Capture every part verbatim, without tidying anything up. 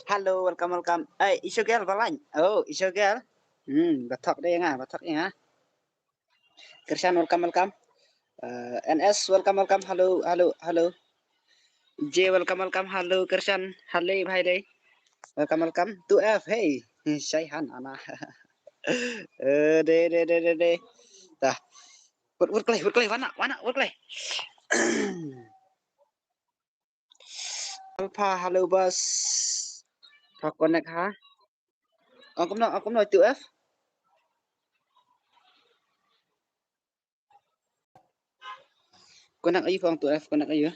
Hello, welcome, welcome. Ai, Isogel, ba line. Oh, Isogel. Hmm, ba thok de nga, ba thok nga. Krishan, welcome, welcome. Uh, N S, welcome, welcome. Hello, hello, hello. J, welcome, welcome. Hello, Krishan. Hello, bhai de. Welcome, welcome. Two F, hey. Shaihan, ana. Eh, de, de, de, de, de. Dah. Wut, wut klei, wut klei, wana, wana, wut klei. Alpha, hello, boss. Pha connect ha. Ong kumno, ong kumno two F? Connect aïu pha ong two F, connect aïu?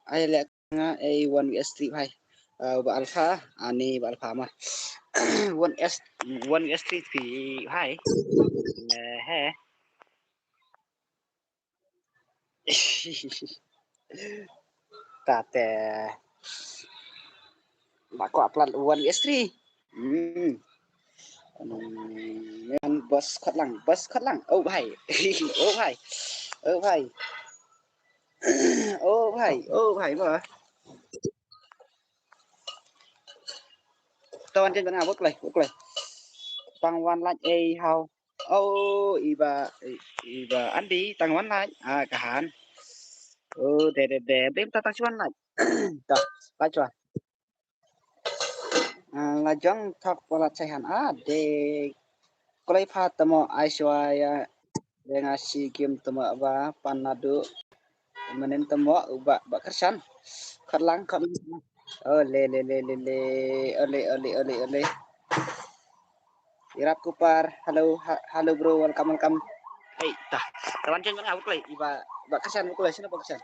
Ai leh nga ei one V S three bhai. Uh, ba Alpha, ani ba Alpha ma. One S, one V S three bhai. Eh, he. Tate. Ba kwah plat one V S three. Hmm. Hmm, bos khot lang, bos khot lang. Oh bhai. Oh bhai. Oh bhai. Oh bhai. Oh bhai ba. Tawan jen bana bot klei, bot klei. Pang wan lach ei hau. Oh, iba, iba Andi tang wan lach. Ah, kahan. Oh, de, de, de. Bim ta tang wan lach. Ta, lach wan. Ah, la jong thok palat sai han. Ah, de. Klei pha tamo Aishwarya. Dengan si game tamo ba pan nadu. Menen tamo ba, ba Krishan. Khot lang, khot lang. Ole, le, le, le, le. Ole, ole, ole, ole. Irap Kupar, hello, ha-, hello bro, welcome, welcome. Hey, ta. Tawan jen bana wut klei, iba, ba Krishan wut klei, sino ba Krishan?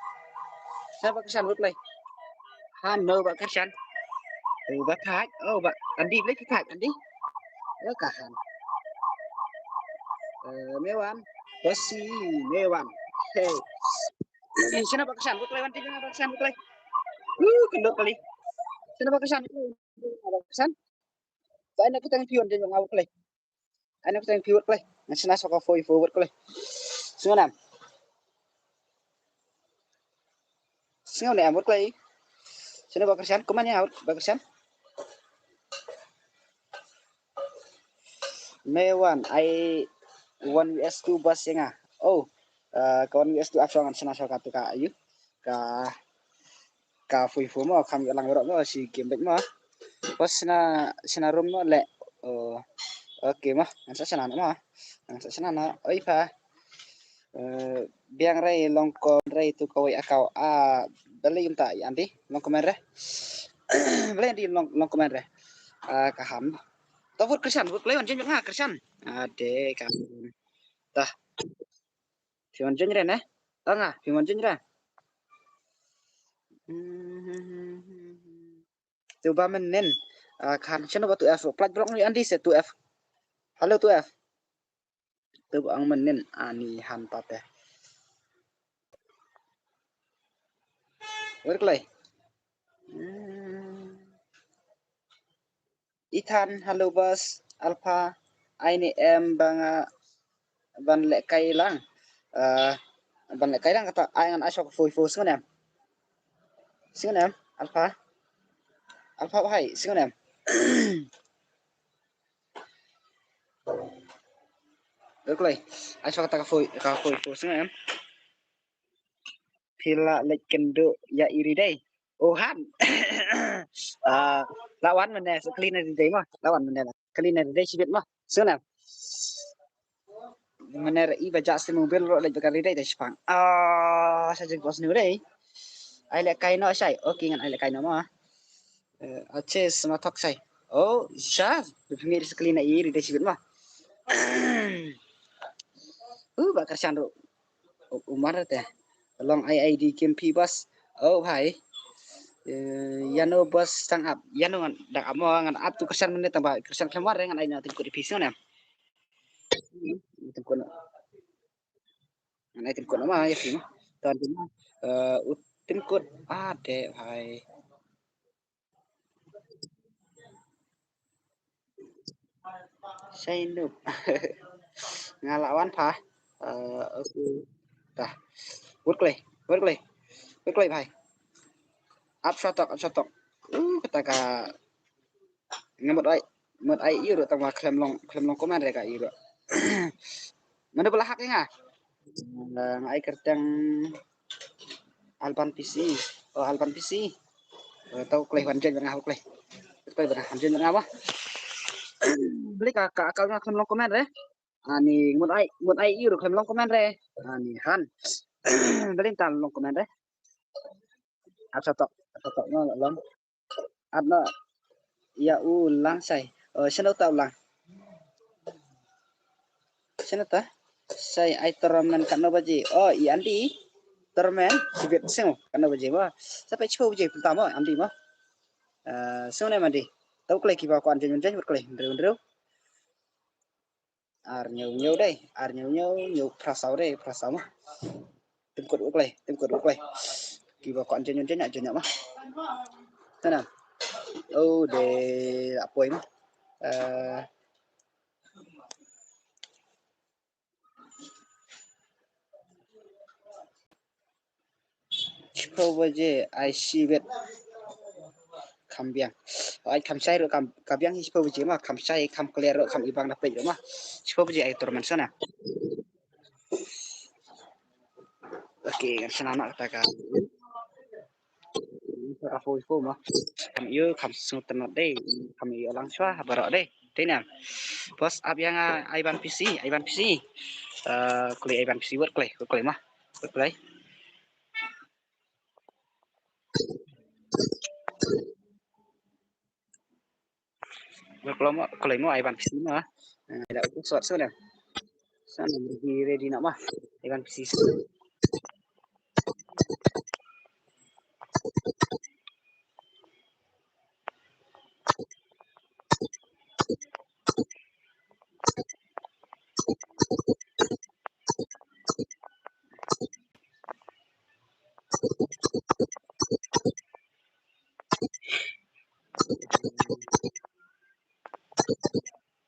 Sino ba Krishan wut klei? Hano ba Krishan? Oh, ba Thaj, oh, ba Andi, blei Thaj, Andi. Oh, kahan. Eh, Mewan, Basi, Mewan. Hey. Sino ba Krishan wut klei, wan jen bana ba Krishan wut klei. Uh, kendor kali. Sino ba Krishan wut klei, ba Krishan. Ba ina kita ngi pion jen bana wut klei. Ane puteng pi wut klei. Ngan sna soka foi foi wut klei. Sngew nam. Sngew nam wut klei. Sna ba Krishan, kuman ya wut ba Krishan. Me wan, ai one V S two bas ya nga. Oh, eh, ka one V S two ap ngan sna soka tu ka ayu. Ka ka fui fu mo, kam ïoh lang rok mo, si game bet mo. Pas sna, sna room mo le. Oh. Okay mo, ngan sa sna mo. Ngan sa sna na. Oi pha. Eh, biang rei long ko rei tu ko wei akau. Ah, beli yum ta ya Andi, long ko men re. Beli Andi long, long ko men re. Ah, kaham. To wut Krishan, wut klei wan jen nga Krishan. Ade ka. Tah. Phi wan jen re ne? Anga, phi wan jen re. Tu ba men nen. Ah, kan chano ba tu F. Plat blok ni Andi se tu F. Halo tu F. Tu ba ang men nen ani han tate. Wer klai. Hmm. Ethan, hello boss, Alpha, ai ni em ba nga ban leh kai lang. Eh, ban leh kai lang kata ai ngan ai shok fui fu sngew em. Sngew em, Alpha. Alpha hai, sngew em. Duk lai, ai shok kata ka fui, ka fui fu sngew em. Phi la leit kynduh ïa i ri dei. Oh han. Ah, la wan mynne sa kali na ri dei ma. La wan mynne la. Kali na ri dei shibit ma. Sngewna. Mynne i ba ja sim mobil ro leit ba ka ri dei da shipang. Ah, sa jing bos nu dei. Ai leh kai no shai. Okay ngan ai leh kai no ma. Eh, ache sma thok shai. Oh, sha. Dei phi ngi sa kali na i ri dei shibit ma. Uh, ba Krishan ro. Umar te. Long ai ai di kim phi bas. Oh bhai. Eh, ïano bas tang ap. Ïano ngan dang ap mo ngan ap tu Krishan mynne tang ba Krishan khlem war ngan ai na tin kut phi sngewna. Tin kut. Ngan ai tin kut ma ïa phi ma. Ton tin ma. Eh, u tin kut. Ah, de bhai. Shai nup. Nga la wan pha. Eh, okay. Tah. Wut klei, wut klei. Wut klei bhai. Ap shatok, ap shatok. Uh, kata ka nga mut ai, mut ai ïa ruh tang ba khlem long, khlem long comment re ka ïa ruh. Mano ba la hack ïa nga? Eh, nga ai kyrteng Alban P C. Oh, Alban P C. Eh, tau klei wan jen nga klei. Klei ba wan jen nga ba. Beli ka, ka account nga khlem long comment re. Ani mut ai, mut ai ïa ruh khlem long comment re. Ani han. Beli tan long comment re. Ap sa tok, ap sa tok no long. Ap no ïa u lang sai. Oh, shen ta u lang. Shen ta? Sai ai tournament katno baje? Oh, i Andy. Tournament, sibit sing katno baje mo. Sampai chiphew baje pynta mo, Andy mo. Eh, sing ne Andy. Tau klei kiba ko an jen jen klei, ndrew ndrew. Ar ñiew ñiew dei, ar ñiew ñiew, ñiew phra saw dei, phra saw ma. Tim kut u klei, tim kut u klei. Kiba ko an jen jen, jen ma. Sana. Oh, de apoi ma. Eh, chiphew baje ai sibit. Kham biang. Ai kham shai ruh kham, kham biang hi chiphew baje ma, kham shai, kham clear ruh, kham ibang na page ruh ma. Chiphew baje ai tournament sana. Okay, ngan sa nang kata ka. Ka phone ko ma. Kham ïoh, kham sngewtynnat dei. Kham ïoh lang shuwa baroh dei. Te ne. Bos ap ïa nga Ivan P C, Ivan P C. Eh, klei Ivan P C wat klei, wat klei ma. Wat klei. Wat klei mo, klei mo Ivan P C ma. Eh, da uku sot so da. Sana ready, ready na ma. Ivan P C.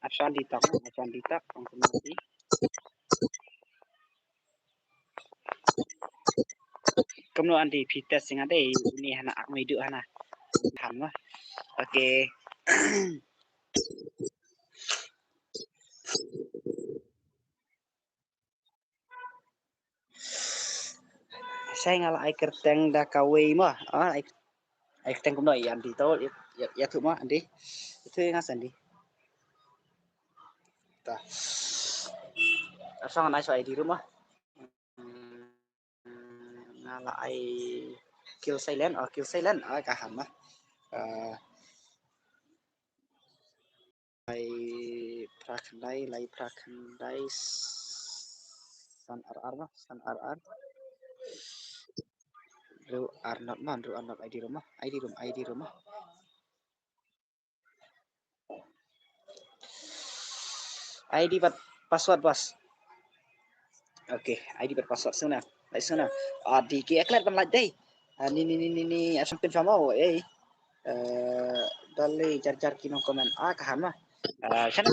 Asan di tak, asan di tak, ang kumno di. Kumno Andy phi test sing ade ini hana ak mai du hana. Han ma. Okay. Sai nga la ai kyrteng da kawei ma. Ah, ai, ai kyrteng kumno ïa Andy to, ïa, ïa, ïa tu ma Andy. Itu ïa nga Andy. Ta. Asang nai so I D ruh ma. Hmm, nga la ai kill silent, oh, kill silent, ah, ka han ma. Ah, lai phra khyndai, lai phra khyndai, san ar ar ma, san ar ar. Ru ar not ma, ru ar not I D ruh ma, I D ruh ma, I D ruh ma. I D bad password bos. Okay, I D bad password suna. Lai suna. Ah, di ki eklet ban lait dei. Ah, ni ni ni ni ni asam pin famo eh. Eh, dali jar jar ki nong comment. Ah, ka han ma. Ah, sana.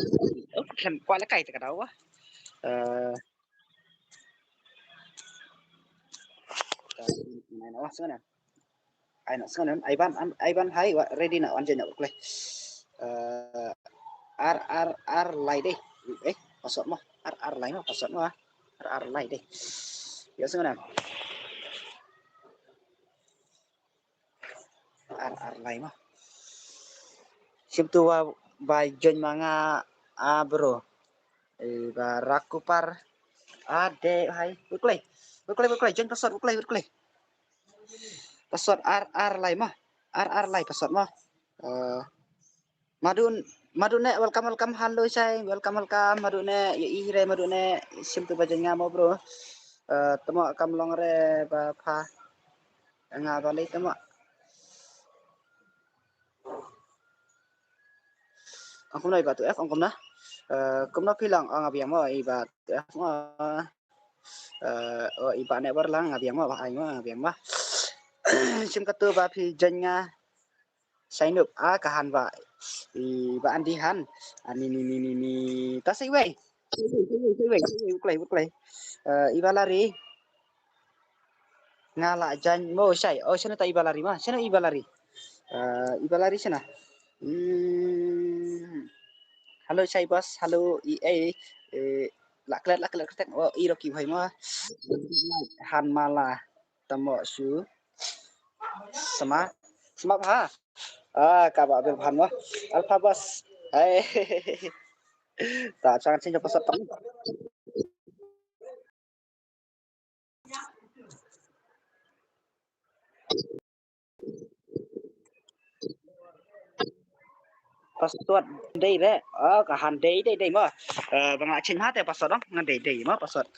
Oh, kan kwa la kai ta ka daw. Eh, Ai na sngewnem. Ai ban, ai ban hai wa ready na wan jena kleh. Eh, ar ar ar lai deh. Eh, password mo. Ar ar lai mo password mo. Ar ar lai deh. Ya sngewnem. Ar ar lai mo. Sim tu wa ba join ma nga, ah, bro. Eh, ba rakupar. Ade hai. Buklei. Buklei, buklei. Join password, buklei, buklei. Password ar ar lai ma. Ar ar lai password ma. Eh, Madun, Madune, welcome, welcome. Hello, Shai. Welcome, welcome. Madune, ya ih re, Madune. Sim tu ba join nga mo, bro. Eh, temo kam long re ba pha. Nga ba lei temo. Ong kumno i ba tu F, ong kumno. Eh, kumno phi long, ong nga biang mo, i ba tu F mo. Eh, oh, i ba ne bar lang, nga biang mo, ba ai mo, nga biang mo. Sim katu ba phi join nga. Sign up, ah, ka han ba. I ba Andy han. Ah, ni, ni, ni, ni, ni. Ta sei wei. Sei wei, sei wei, sei wei, sei wei, buklei, buklei. Eh, i ba lari. Nga la join mo Shai. Oh, sino ta i ba lari ma? Sino i ba lari? Ah, i ba la ri shana. Hmm. Hello, Shai boss. Hello, i, eh, eh, la klet, la klet, klet. Oh, i Rocky bhai mo. Han mala. Tamo shu. Sama. Sama bha. Ah, ka ba bel bhan mo. Alpha boss. Hai. Ta chang ching password tam. Password dei re. Oh, ka han dei, dei, dei mo. Eh, ba nga ching ha te password dong, ngan dei, dei mo password.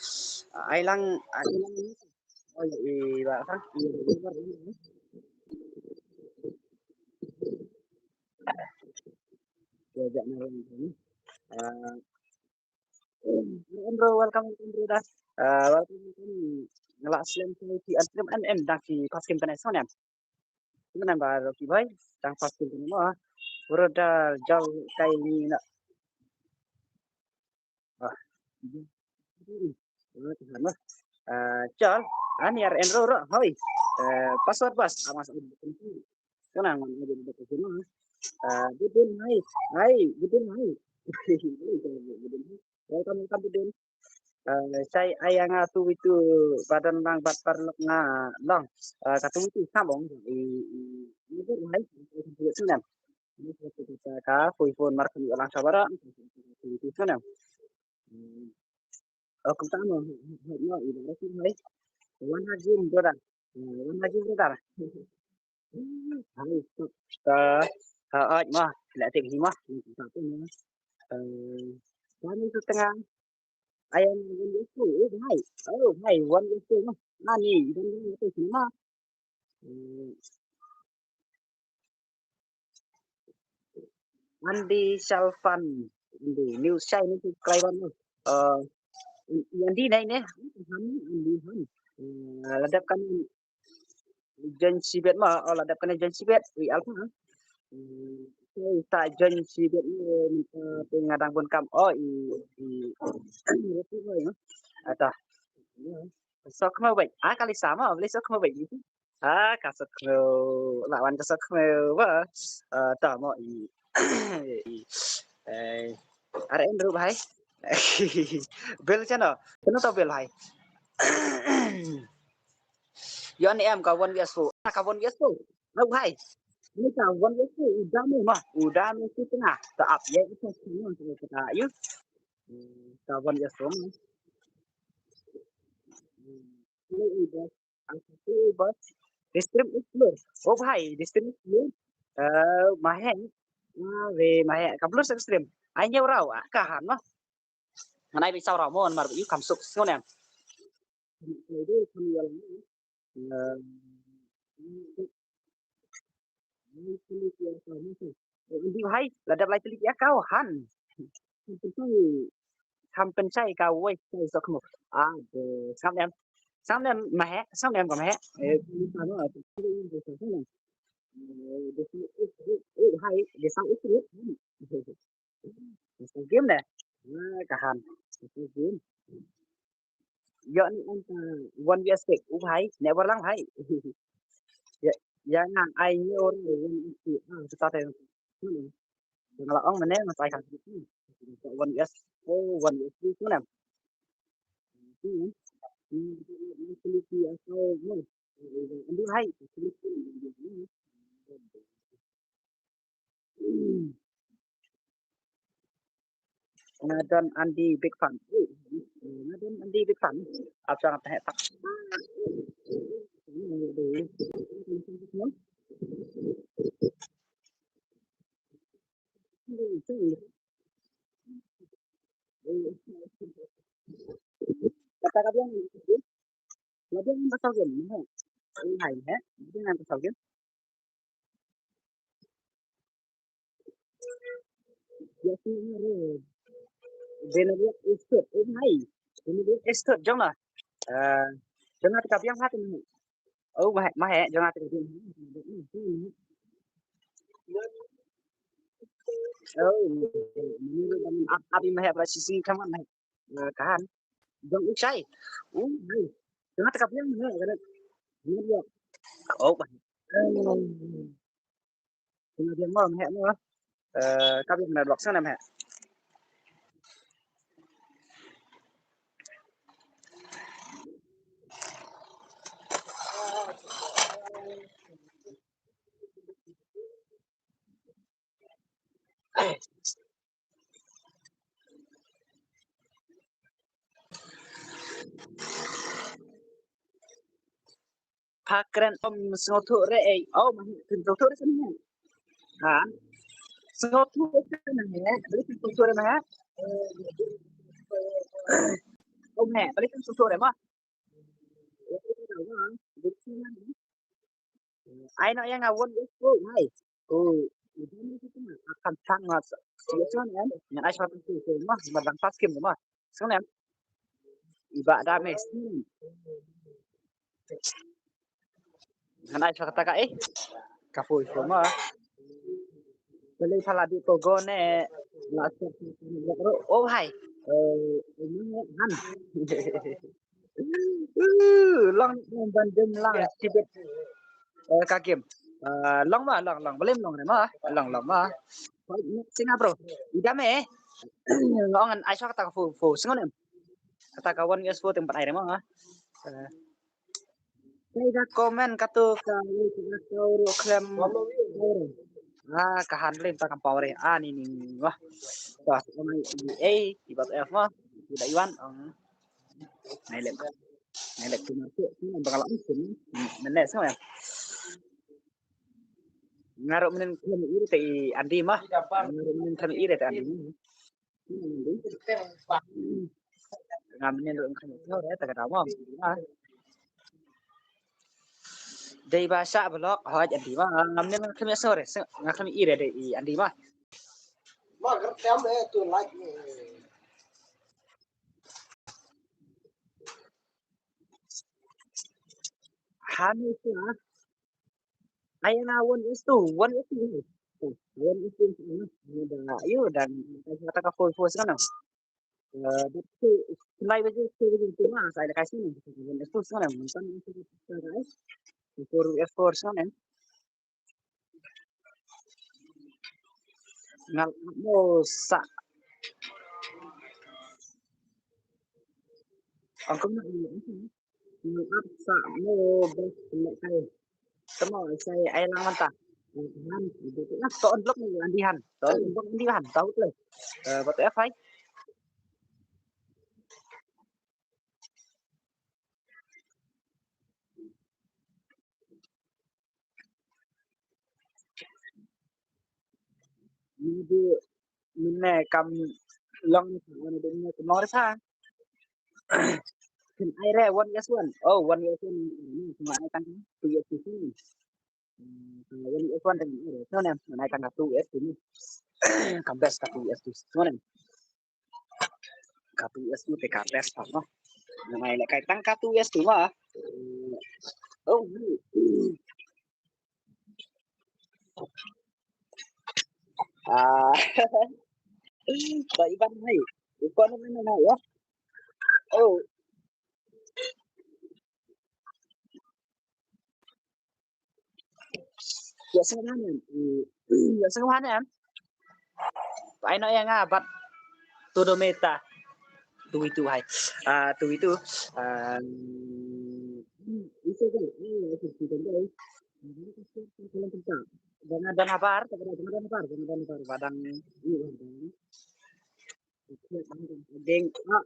Ai lang, ai lang. Oh, i ba sang, i ba sang. Ya, ja, na, na, na. Eh, Andrew, welcome, welcome, brother. Eh, welcome, welcome. Nga la slem ki, ki an slem an em dang ki pas kim kane sngewnem. Sngewnem ba ro ki bhai, dang pas kim kane mo. Brother, jal kai ni na. Ah. Eh, jal, ani ar Andrew ro, hoi. Eh, password bas, amas. Kana ngan ada di dekat sini. Ah, Bidin, hai. Hai, Bidin, hai. Bidin, hai. Welcome, welcome, Bidin. Ah, sai ai nga tu itu badan lang bat parlok nga long. Ah, katu itu sambung. I, i, i, hai. Ini satu kita ka, koi phone mar kami orang sabara. Itu sana. Hmm. Oh, kumta mo, mo, mo, ibarat sih, hai. Wan Hajim, brother. Eh, Wan Hajim, brother. Hai, stop. Eh, ha, ah, mo, la tik hi mo. Kumta tu mo. Eh, kami setengah. Ayam Wan Yesu, oh, hai. Oh, hai, Wan Yesu mo. Nani, Wan Yesu mo. Eh, Andi Shalfan, Andi New Shine ni tu klai ban tu. Eh, Andi nai ne, Han, Andi Han. Eh, ladap kan John Sibet ma, oh, ladap kan John Sibet, wi Alpha. Eh, okay, ta John Sibet ni, eh, minta pengadang pun kam, oh, i, i, i, i, i, ata. Sok mau baik, ah, kali sama, beli sok mau baik gitu. Ah, ka sok khmew, la wan ka sok khmew ba. Ah, ta mo i. I, eh, are en ruh hai. Bel chano, chano to bel hai. Yo ni em ka one V S four, ka one V S four. Ruh hai. Ni ka one V S four, udah mo ma, udah mo tu tengah. Ta ap ya itu semua ta yu. Ka one V S four. Ni udah Aku tu bos. Destream explore. Oh bhai, Destream explore. Eh, mahe. Ah, ve mahe. Ka blur sa Destream. Ai nyau rau, ah, ka han noh. Nganai bi sau rau mon mar yu kam suk sngone. Andi hai, la dep lai klik ïa kau han. Kam pynshai ka wei shai sok mo. Ah, de, sam nem. Sam nem mahe, sam nem ka mahe. Eh, hai, de sang ikrit. Sa game ne. Ah, ka han. Sa game. Yo ni anta one V S pick. U bhai, ne bar lang bhai. Ya, ya nga ai ni or one V S pick. Ah, kita te. Nga la ong mane nga sai ka. One V S. Oh, one V S pick tu ne. Andi hai. Nga don Andi big fan. Nga don Andi big fan. Ap sang teh tak. Kata ka biang. Ka biang pasal game. Hai, hai. Biang pasal game. Ya, sini ni. Benaria Estate, oh mai. Benaria Estate jong na. Eh, jong na ka biang hat ni. Oh, mai, mai, jong na ka biang. Oh, abi mai berasi sini kaman mai. Eh, kan. Jong u shai. Oh, mai. Jong na ka biang mai. Oh, mai. Kena biang mo, meh mo. Eh, ka biang na blok sana meh. Pha kren ym sngewthuh re ei. Oh, ma hi, sngewthuh re sngewthuh. Ha. Sngewthuh re sngewthuh re, beli sngewthuh re ma. Oh, ma, beli sngewthuh re ma. Ai noh ïa nga one S four, hai. Oh, akan sang nga sa. Ïa sngewthuh em, ngan ai sngewthuh sngewthuh ma, ma dang pas kim ma. Sngewthuh em. Iba da me. Ngan ai sngewthuh kata ka eh. Ka four four ma. Beli pala di togo ne. La sngewthuh. Oh, hai. Eh, ini han. Uh, long ban dem lang tibet. Eh, ka game. Eh, long ma, long, long. Belum long ma. Long, long ma. Singa bro. Ida me. Ngong an ai sngewthuh kata ka four four. Sngewthuh em. Kata ka one S four tem pat ai re ma. Eh. Ida comment katu ka ka ru klem. Ah, ka handling ta kam power. Ah, ni ni ni. Wah. Wah, oh my, eh, ibat F ma. Ida Iwan. Nai lek. Nai lek tu marke. Bangala usun. Nene sama ya. Ngaruh menen kami iri te i Andi mah. Ngaruh menen kami iri te Andi mah. Ngam nen ruh ngam nen sore ta ka daw mo. Dei ba sha blok hoj Andi ma ngam nen ngam nen sore ngam nen ire dei Andi ma. Ma gertem eh tu like ni. Hani tu ah. Ai na one is two, one is two. One is two. Ayo dah kata ka four four sana. Eh, tu lai baju tu baju tu lah saya dah kasih ni. One is two sana. Bukan itu guys. Four F four sana. Ngal mo sa. Angkum na ini. Ngal sa mo bas na kai. Tamo sai ai lang manta. Han, to on block ni Andi han. To on block Andi han. Tahu tu. Eh, batu F hai. Ni du mine kam long ni sa, ni du mine kam long ni sa. Kan ai re one yes one. Oh, one yes one. Ni kuma ai tang two yes two. Hmm, one yes one tang ai re. So ne, ai tang two yes two ni. Kam best ka two yes two. So ne. Ka two S two te ka best pa no. Ngai le kai tang ka two S two ma. Oh. Ah. Ba iban hai. Ko no no no ya. Oh. Ya sengah ne. Ya sengah ne. Ai no ya nga bat. Todo meta. Tu itu hai. Ah, tu itu. Ah, itu kan. Itu kan. Dana dana bar, dana dana bar, dana dana bar badang. Ding. Ah.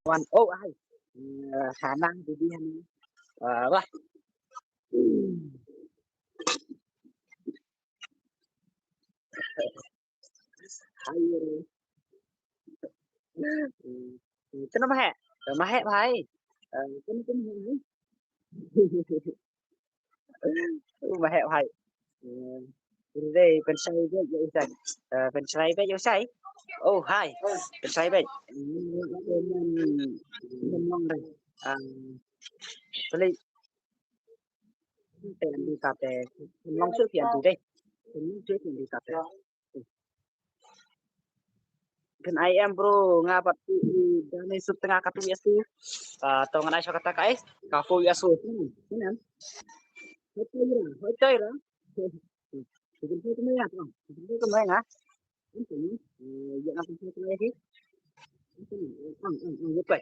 Wan oh ai. Eh, Hana, Bibi Hana. Eh, wah. Hai. Kena mahek. Mahek bhai. Eh, kena kena. Uh, mahek bhai. Eh, dei, pynshai beit ïa u shai. Eh, pynshai beit ïa u shai. Oh, hai. Pynshai beit. Hmm, hmm, hmm. Ah, pynshai. Te andi kate. Long shu phi andi dei. Long shu phi andi kate. Kan I am bro, nga pat tu, eh, dane sut tengah katu ya su. Ah, to ngan ai shwa kata ka ai. Ka fu ya su. Kan? Kan? Hoy toy ra, hoy toy ra. Kan tu ya, kan tu ya nga. Kan tu, eh, ya nga kan tu ya ki. Kan tu, eh, ang, ang, ang, ya toy.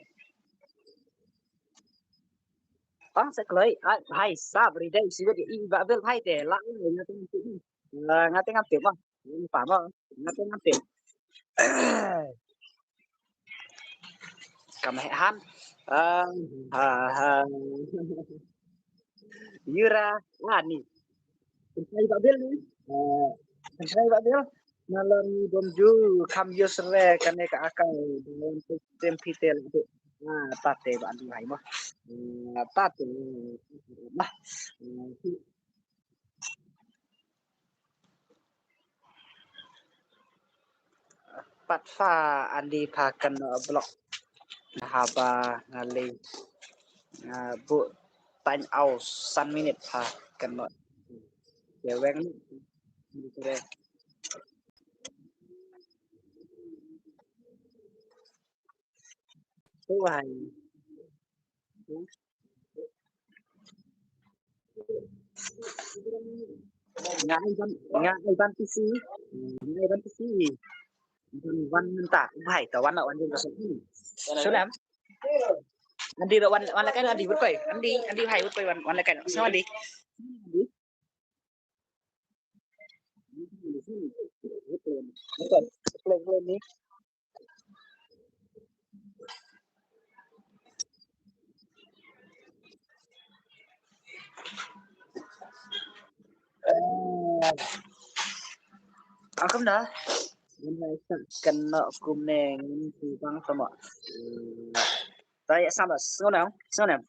Pang sa kloi, ah, hai sab ri dai si wet i ba bel hai te la, eh, nga teng tip. Eh, nga teng tip ma. Ni pa ma. Nga teng tip. Kam he han. Ah, ha, ha. Yura, ani. Trai ba bil ni. Eh, trai ba bil. Nalon ni bom ju kam yus re kane ka akai. Dalam sistem pitel. Ah, tate ba ni hai mo. Ah, tate. Bah. Pat pha andi pha kano block. Haba ngali, ah, bu time out san minute pha kano. Ya weng ni. Tuhan. Nga ai ban, nga ai ban P C. Nga ai ban P C. Ban wan mynta. Bhai, ta wan la wan jong ka song. Sunam. Andi la wan, wan la kai andi, bud koi. Andi, andi bhai, bud koi wan, wan la kai. Song andi. Akum da. Kan no kum ne ngin tu bang sama. Taya sama, sngo nam, sngo nam.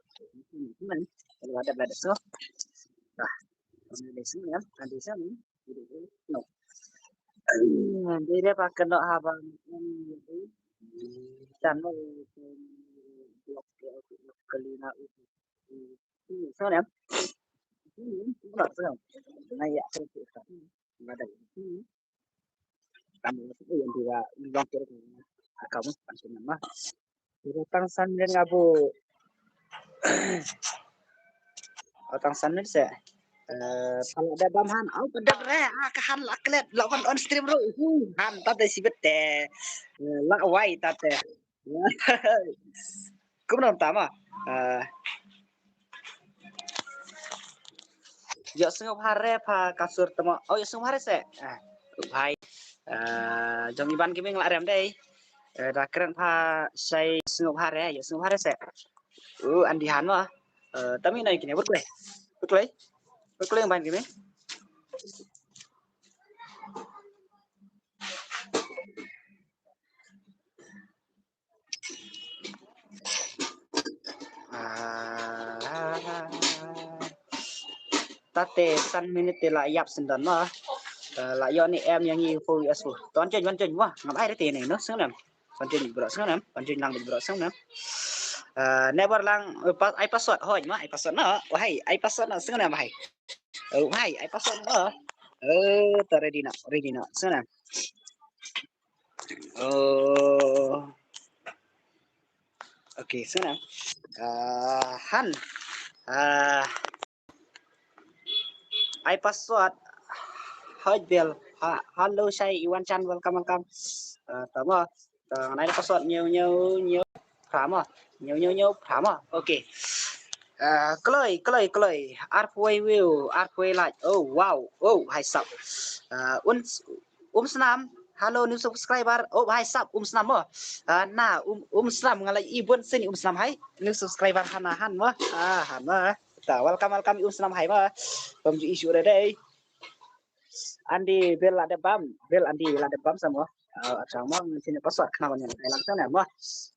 Sngo nam. Kalau ada, ada sngo. Nah, ada sngo nam, ada sngo nam. No. Dia dia pakai no haba. Dan no. Sngo nam. Sngo nam. Nah, ya, sngo nam. Ada. Tam yang dia long kira. Akamu, pansin nama. Tang san minit nga bu. Oh, tang san minit se. Eh, pala da bam han. Oh, pedap re. Ah, ka han la klet. La wan on stream ru. Hmm, han tate sibet te. Eh, la wai tate. Kum nom tama. Eh, yo sngewbha re pha ka sur tama. Oh, yo sngewbha re se. Ah, bhai. Eh, jong Iban Gaming la rem dei. Eh, da kren pha sai sngewbha re, yo sngewbha re se. Uh, andi han ma. Eh, tami nai kine, bud klei. Bud klei. Bud klei ban kine. Ah, tate san minit te la yap sendon ma. Eh, la yo ni em yang i fo ya su. Ton chen wan chen wa. Ngam ai re te ne no sngewnem. Pan jin bro sngewnem, pan jin lang bro sngewnem. Eh, never lang, eh, pa-, ai password hoi ma, ai password no. Wahai, ai password no sngewnem wahai. Oh, wahai, ai password no. Eh, ta ready no, ready no sngewnem. Oh. Okay, sngewnem. Eh, han. Eh, ai password. Hoi bel. Ha, hello, Shai, Iwan Chan, welcome, welcome. Eh, tama. Eh, ngan ai password, nyeu, nyeu, nyeu. Prama. Nyeu, nyeu, nyeu. Prama. Okay. Eh, kloi, kloi, kloi. Arphew view, arphew like. Oh, wow. Oh, hai sap. Eh, un, um snam. Hello, new subscriber. Oh, hai sap, um snam mo. Eh, na, um, um snam, nga la i bun sini um snam hai. New subscriber hana han mo. Ah, han mo. Ta, welcome, welcome, um snam hai mo. Pam ju issue re dei. Andi bel la de bam, bel andi la de bam samo. Ah, achang mo, sini password kena mo, ai lang sini mo.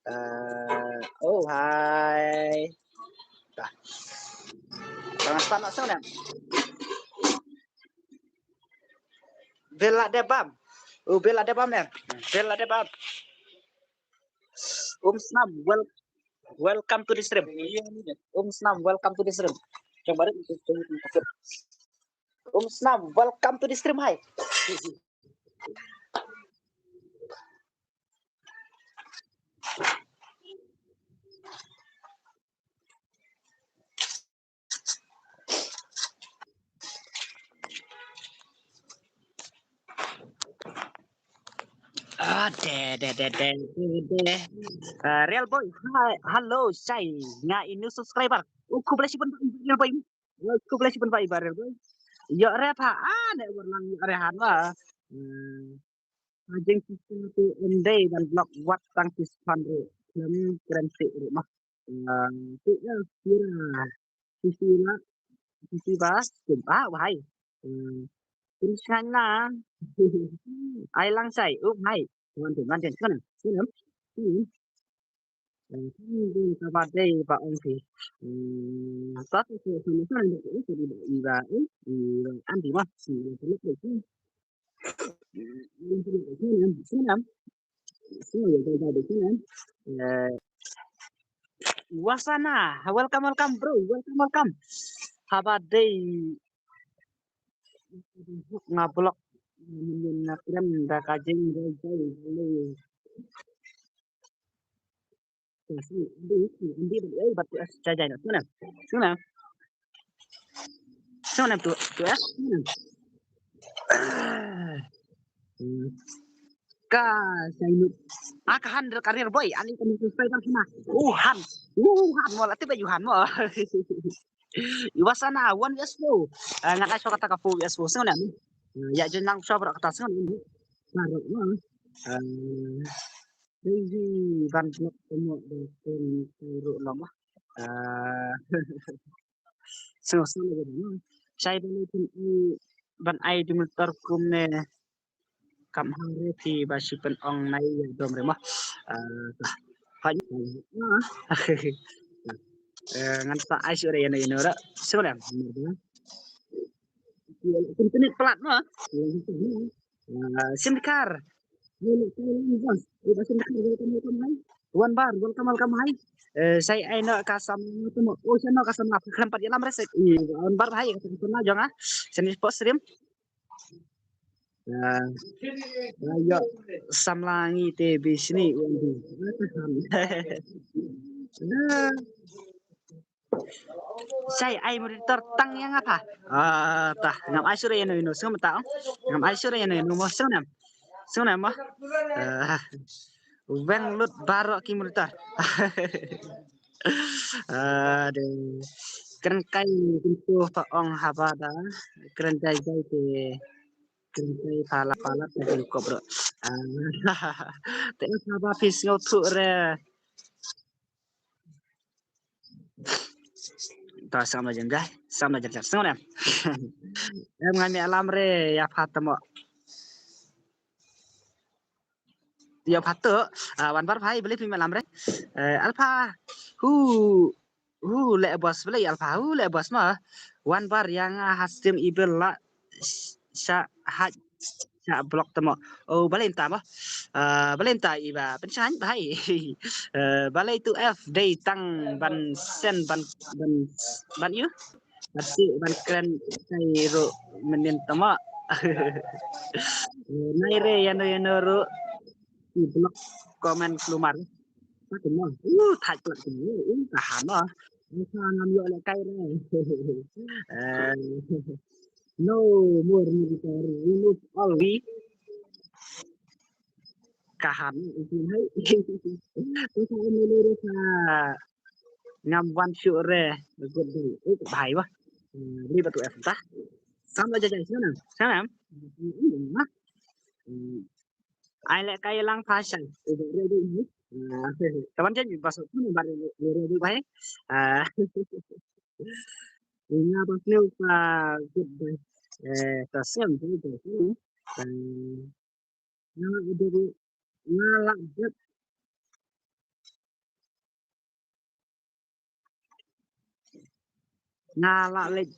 Eh, oh, hai. Ta. Tang start na sini. Bel la de bam. Oh, bel la de bam ne. Bel la de bam. Um snam, well, welcome to the stream. Um snam, welcome to the stream. Jom balik. Um snam, welcome to the stream, hai. De, de, de, de, de, de. Ah, Real Boy, hi, hello, Shai. Nga i new subscriber. Oh, khublei shibun ba Real Boy. Oh, khublei shibun ba Real Boy. Yo re pha, ah, ne war lang yo re han wa. Hmm. Ajeng sisa tu endei ban block wat tang sis pan ru. Lem keren si ru mah. Ah, tu ya, kira. Sisi la, sisi ba, kum, ah, wahai. Hmm. Kun shang na. Ai lang sai, um, hai. Wan tin, wan tin, sana, sana. Hmm. Eh, kan dei ka ba dei ba ong phi. Hmm, sa sa sa sa sa sa sa di ba i ba, eh, i ba an di ma. Hmm, sana, sana. Sana, sana. Sana, sana, sana. Eh, Wasana, welcome, welcome, bro. Welcome, welcome. Haba dei nga block, nga kren da ka jing dei dei dei. Andi, andi, andi, andi, bat tu es jajai na. Sana, sana. Sana tu, tu es. Sana. Ka sai nu. Aka han dra karir boy, ani kan tu sai kan sana. Uhan. Uhan mo la tiba yuhan mo. Iwasana one vs four. Ah, ngan ai shwa kata ka four vs four. Sing nem. Ah, ya jen nang shwa bra kata sing nem. Baru mo. Ah, dei ban blok mo de kun ru lo mo. Ah, sing sing lagi mo. Shai ban ai ban ai di motor kum ne. Kam hang re phi ba shi pen ong nai ya dom re mo. Ah, ta. Hai. Ah. Eh, ngan sa ai shu re ya no ya no ra. Shu re. Internet pelat mo. Ah, sim kar. Wan Bar, welcome, welcome, hai. Eh, sai ai no ka sam tu mo. Oh, sai no ka sam la. Khlem pat ya lam re sek. Wan Bar hai ka sam na jong ah. Sini post stream. Ah, ah, yo, samla ngi te bisni undi. Ah, sai ai moderator tang yang apa? Ah, ta, ngam ai sure ino ino sung ta. Ngam ai sure ino ino mo sung nam. Sung nam mo. Ah, weng lut baro ki moderator. Aduh. Kren kai kuntu pa ong haba da. Kren jai jai te. Kren kai pala pala te kren kop ro. Ah, te haba pis ngau tu re. Ta sam la jen jai. Sam la jen jai. Sung nam. Em ngai me alam re ya pha tamo. Yo pha tu, ah, Wan Bar phai beli phi me lam re. Eh, Alpha, hu, hu le bos beli Alpha, hu le bos ma. Wan Bar yang, ah, ha stream ibel la sha ha sha block tamo. Oh, beli ta ma. Ah, beli ta iba pensan phai. Eh, beli tu F dei tang ban sen ban ban ban yu. Pasi ban kren kai ru menin tama. Nai re yano yano ru. I block comment keluar. Pati mo. Uh, thaj plat tu. Uh, tahan mo. Usa ngam yo le kai re. Eh, no more military. Remove all we. Kahan. Usa hai. Usa military sa. Ngam wan shuh re. Good day. Eh, bhai wah. Hmm, beli batu F ta. Sam la jajai sana. Sana. Hmm, ai le kai lang pasang. Eh, ready ni. Ah, kawan jan bas tu ni baru ready bhai. Ah. Nga bas ni pa good day. Eh, ta sem tu tu. Eh, nga la dep, nga la dep, nga la lek,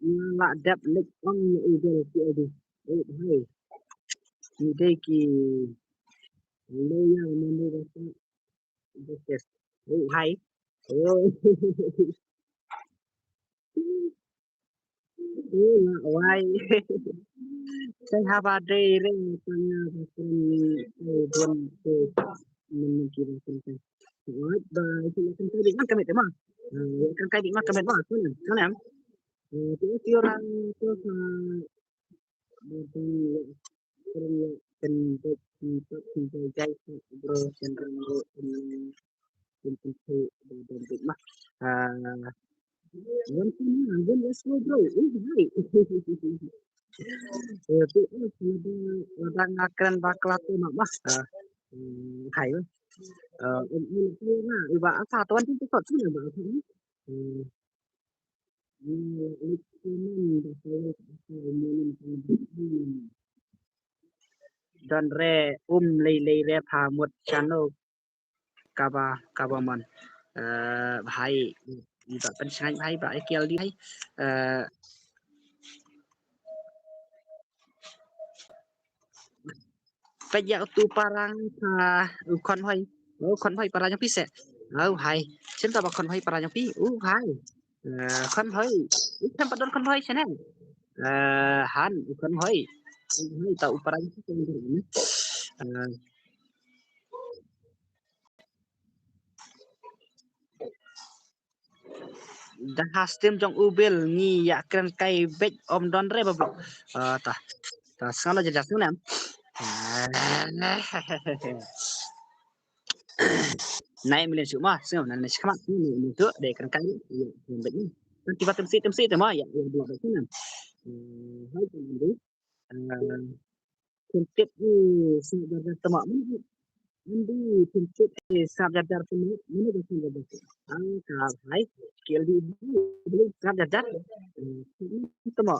nga la dep lek ong ïa u dei ki adi. Eh, hai. Ni dei ki loyal member of the, the guest. Eh, hai. Oh. Ula wai. Sai haba dei re tang ba kren ni, eh, don te men ki ba kren te. Wai ba ki ba kren te di kan kami te ma. Eh, kan kai di ma kami ma. Sana, sana. Eh, tu ti orang tu sa ba kren Ken bek ki pek ki jai jai ki bro ken rang ro ken ken ken ken ken ken ken ken ma. Ah, wan ken ma, wan, let's go bro. Eh, hai. Eh, tu, eh, lada, lada nga kren bakla tu ma, ma. Ah, hmm, hai. Ah, em, em, em, nga, iba asa tuan tu tu tu ba asa. Hmm. Don re um lei lei re pha mut chano kaba kaba man. Eh, bhai, iba pen sngai bhai ba K L D bhai. Eh, peit ïa utu para nga, u khon hoi. U khon hoi para jong phi se. Au hai. Shen ta ba khon hoi para jong phi. U hai. Eh, khon hoi. U khem pat don khon hoi shen em. Eh, han u khon hoi. U hai ta u para jong phi se. Eh, da ha stream jong u Bill ngi ïa kren kai beit ym don re ba beit. Ah, ta. Ta sngew la jaja sngew nem. Nai million shu ma sngew nan ne shkmat nai million shu de kren kai ïa kren beit ni. Kan tiba temsi temsi te ma ïa ïa blok beit sngew nem. Eh, hai tu ni. Eh, Tip ni sa jar jar tama. Mana andi tip ni sa jar jar tama. Mana jar jar tama. Ang ka hai. K L D ni sa jar jar. Tama.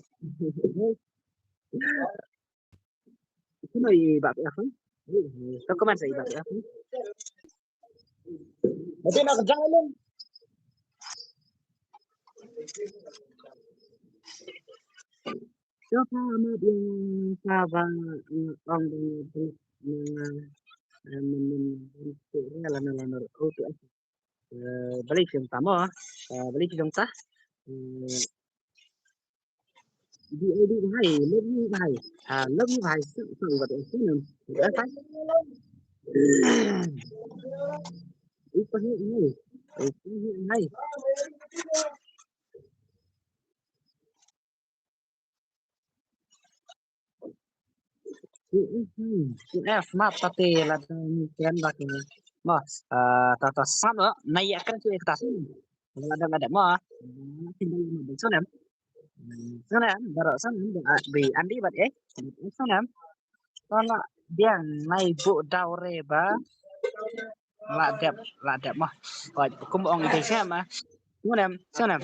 Sino i ba ya kan? Ka komen sa i ba ya kan? Tapi nak kerja lu. Sio ka ma biang ka ba, eh, ong ba, eh, eh, men, men, men, tu, eh, lana, lana, oh, tu, eh. Eh, balik jong ta mo, eh, balik jong ta. Eh, di, eh, di, bhai, love you, bhai. Ah, love you, bhai. Sa, sa, ba, eh, sa, nam. Eh, sa. Upa hi, bhai. Upa hi, bhai. F ma ta te la ta ni ken la ke. Ma, eh, ta ta sa no na ya kan tu ta. La da la da ma. Tinggal ma ben sonem. Sonem, baru sonem, bi andi bat eh. Sonem. Tala biang nai bu dau re ba. La dep, la dep ma. Oi, kum ong i dei sem ma. Sonem, sonem.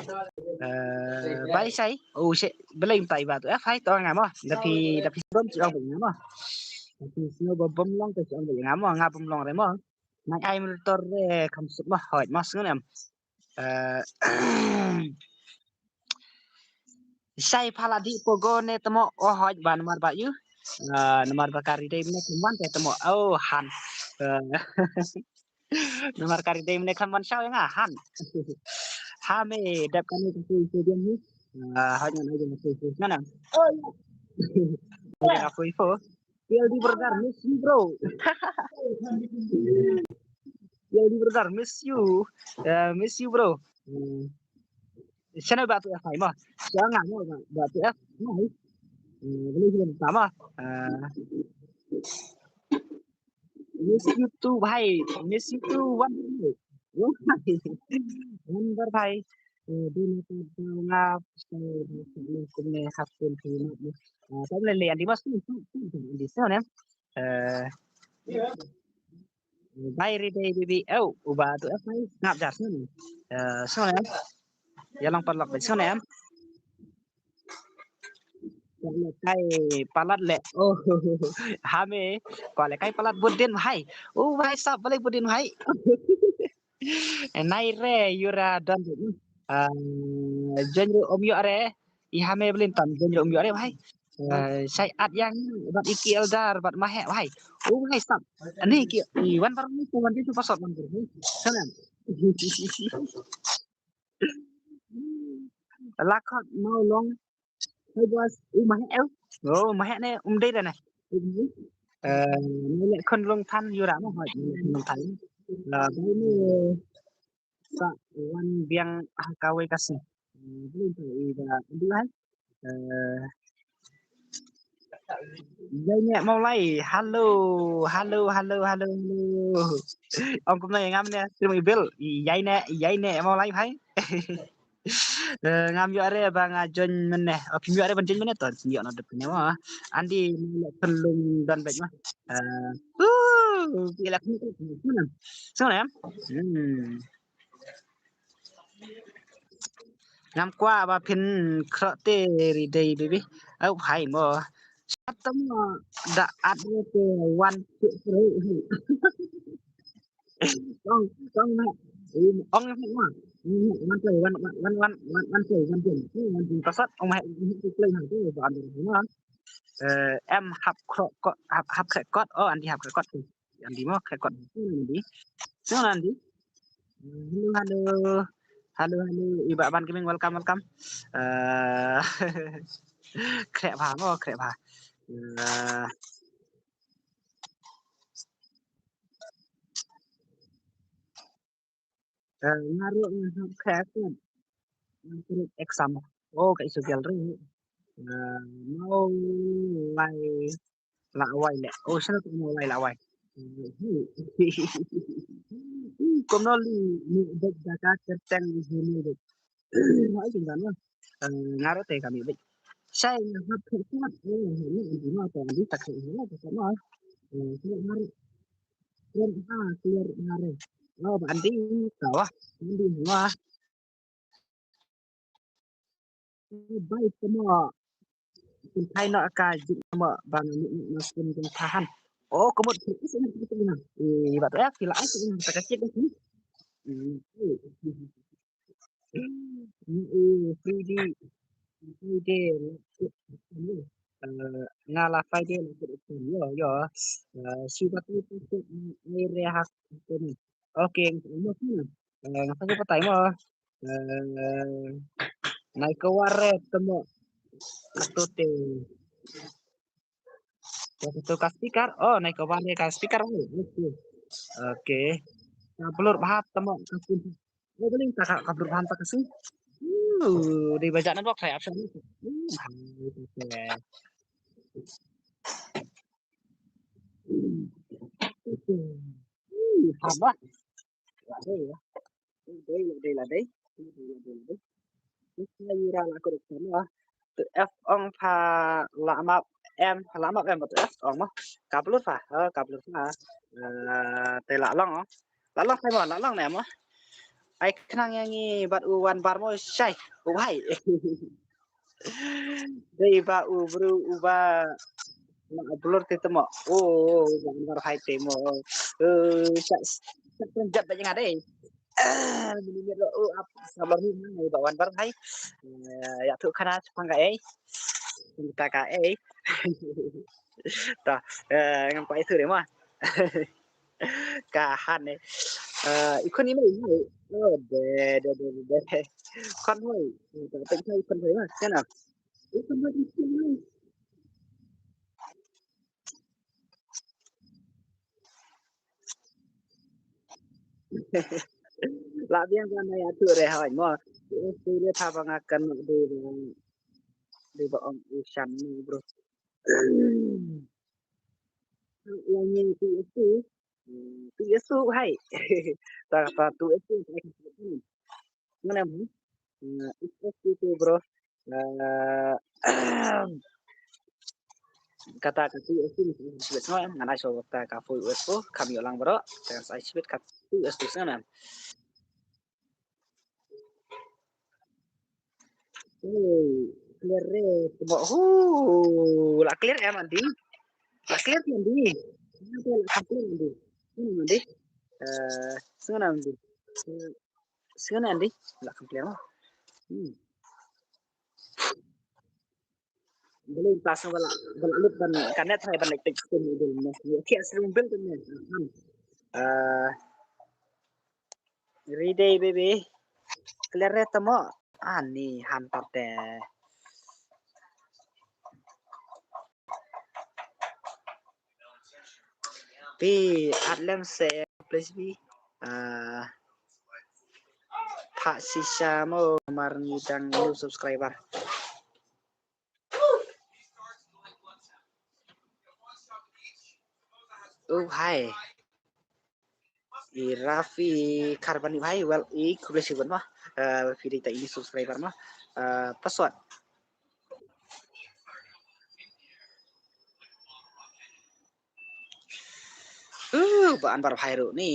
Eh, bai sai, oh, se, belai tai ba tu. Eh, fai to nga ma. Da phi, da phi bom chi ong nga ma. Da phi sno ba bom long te chi ong nga ma, nga bom long re ma. Nai ai monitor re kam suk ma, hoi, ma sonem. Eh, sai phala di pogo ne temo, oh, hoi, ba namar ba yu. Eh, namar ba kari dei mene kemwan te temo, oh, han. Eh, namar kari dei mene kemwan shau ya nga, han. Ha me, dep kani kasi stadium ni. Eh, hoi, ngan aja kasi stadium. Nana. Oh, ya. Aja kasi po. K L D brother, miss you, bro. K L D brother, miss you. Eh, miss you, bro. Hmm. Channel ba tu F I ma. Jangan ma ba tu F I. Eh, boleh kita sama. Eh, miss you too, bhai. Miss you too, one. One, bhai. Eh, di ni tu nga, eh, kumne hapun tu. Eh, tak boleh lihat di mas tu, tu, tu, di sana. Eh, bai ri dei bibi, oh, uba tu eh, bai ngap jar sini. Eh, sonem. Ya long paralok bai sonem. Kai palat le. Oh, hame. Ko le kai palat budin hai. Oh, bai sap balik budin hai. Nai re yura don. Ah, jon ru om yo re. I hame belin tan jon ru om yo re, bhai. Eh, sai at yang bat iki eldar bat mahe, bhai. Oh, bhai, stop. Ani ki i wan bar ni tu wan tu pasot wan bar. Sana. Lakot mau long. Hai, bos. Oh, mahe, eh. Oh, mahe ne um dei da ne. Eh, ne le kon long tan yura mo, hai, ne long tan. La bai ne sa wan biang ha kawei ka sing. Eh, belum tu i ba dua hai. Eh, Ïaineh Mawlai, hello, hello, hello, hello, hello. Ong kumno ïa ngam ne, stream i Bill. Ïaineh, ïaineh Mawlai bhai. Eh, ngam ïoh re ba nga join mynne. Oh, phim ïoh re ban join mynne to, ïoh no dep ne ma. Andi, ma leh pynlong don bad ma. Eh, uh, ki leh pynlong. Sngewbha em? Hmm. Ngam kwah ba phin khroh te ri dei baby. Au hai mo. Sat mo da at re te wan te re. Ong, ong na. Ong na ma. Wan te wan, wan, wan, wan, wan te wan te. Wan te kasat ong ma. Ong te play na te ba an ma. Eh, em hap khroh kot, hap, hap khroh kot. Oh, andi hap khroh kot. Andi mo khroh kot. Andi. Sngewbha andi. Hello, hello. Hello, hello. Iba Ban Gaming, welcome, welcome. Eh, khreh bha mo, khreh bha. Eh, eh, nga ruh nga hap khreh kot. Nga ruh exam. Oh, ka isu gel ri. Eh, mau lai. Lawai leh. Oh, sana tu Mawlai Lawai. Kumno li ni dek jaka kerteng ni dek. Ai jinggan lah. Ngaro te kami dek. Sai nga hap khek kuat. Oh, ni andi ma ta andi tak khek ni lah tak ma. Clear ngaro. Clear ha, clear ngaro. Oh, ba andi kawah. Andi wah. Bai temo. Kun thai no ka jik temo bang ni ni no kun jing tahan. Oh, kemut is ini kita ni. Eh, batu ya, kila ai ini tak kecil ni. Hmm. Eh, free di. Free di. Eh, ngala Friday lah. Yo, yo. Eh, si batu tu ni rehak ni. Okay, mo. Eh, ngasa ko patai mo. Eh, nai ka ware temo. Kato te. Kato ka speaker. Oh, nai ka ware ka speaker. Oh, okay. Okay. Ka blur bha temo ka sin. Oh, beli ta ka, ka blur bha ta ka sin. Uh, di baja network saya option ni. Hmm, hai, okay. Hmm, haba. Ladei ya. Ladei, ladei, ladei. Ladei, ladei, ladei. Kita yura la ko dek sana. Tu F ong pha la map M, la map M tu F ong mo. Kablut pha, ha, kablut pha. Eh, te la long, oh. La long pha mo, la long ne mo. Ai khnang yang ngi bad u wan bar mo shai. U bai. Dei ba u bru uba la blur te temo. Oh, ba wan bar hai temo. Eh, sa sa jat ba jnga dei. Mini mero u ap sabar ni nang ba wan bar hai. Eh, ya tu khana chapang ka ei. Kita ka ei. Ta, eh, ngam pai tu dei ma. Ka han eh. Eh, ikon email. Oh, de de de de. Khon hoi. Ka pek hoi khon hoi ma. Kana. Ikon hoi ikon hoi. La biang ba na ya tu re hoi mo. Tu re tha ba nga kan de de ba ong u shan ni bro. La ni tu tu. Tu tu hai. Ta ta tu tu. Ngana mu. It's okay tu bro. Eh, kata ka tu S two ni sibit nga ngan ai so ta ka full S two kam yo lang bro. Tang sai sibit ka tu S two sana. Oh, clear re temo. Hu, la clear em andi. La clear em andi. La clear em andi. Sngewbha andi. Eh, sngewbha andi. Sngewbha andi. La clear mo. Hmm. Beli tas bala bala lut ban kanet hai ban lek tek skin idul mo. Ki asli bil tu mo. Eh, Ri dei baby. Clear re temo. Ani han pat te. Pi at lem se please pi. Ah, Pak Sisha mo mar ngi dang new subscriber. Oh, hai. I Rafi Karbani, hai, well, i khublei shibun mo. Eh, phi dei tang i subscriber mo. Eh, password. Uh, ba Anwar Bhai ruh ni.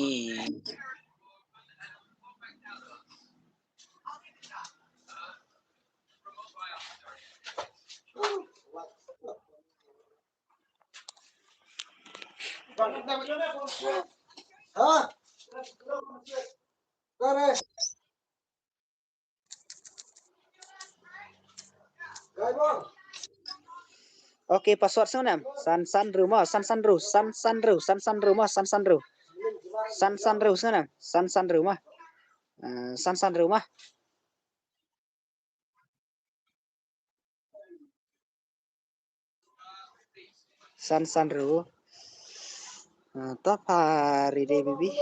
Okay, password sngewbha. San san ru mo, san san ru, san san ru, san san ru mo, san san ru. San san ru sngewbha, san san ru mo. Eh, san san ru mo. San san ru. Ah, to pha ready baby.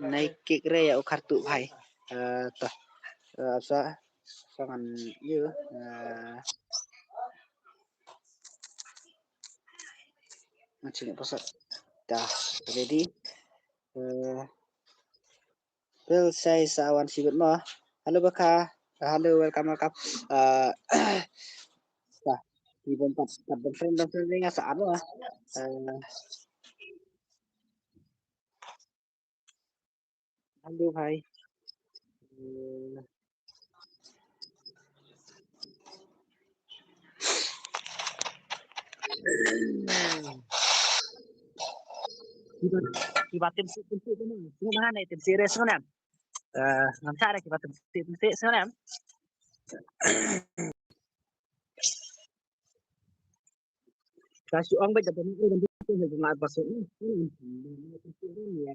Nai kik re ya u khartu bhai. Eh, to. Eh, sa sa ngan yu. Eh, Nga chini pasat. Dah, ready. Eh, Pel sai sa wan sibit mo. Hello Bakha. Hello, welcome, welcome. Eh, dah. Di bom pat pat bom friend bom friend ring asa ano ah. Eh, Hello, hi. Eh, Kiba, kiba tim si tim si tu ni. Sini mana ni tim si res mana? Eh, ngam cari kiba tim si tim si mana? Ka shu ong ba japan ni kan tu ni ngai ba so ni.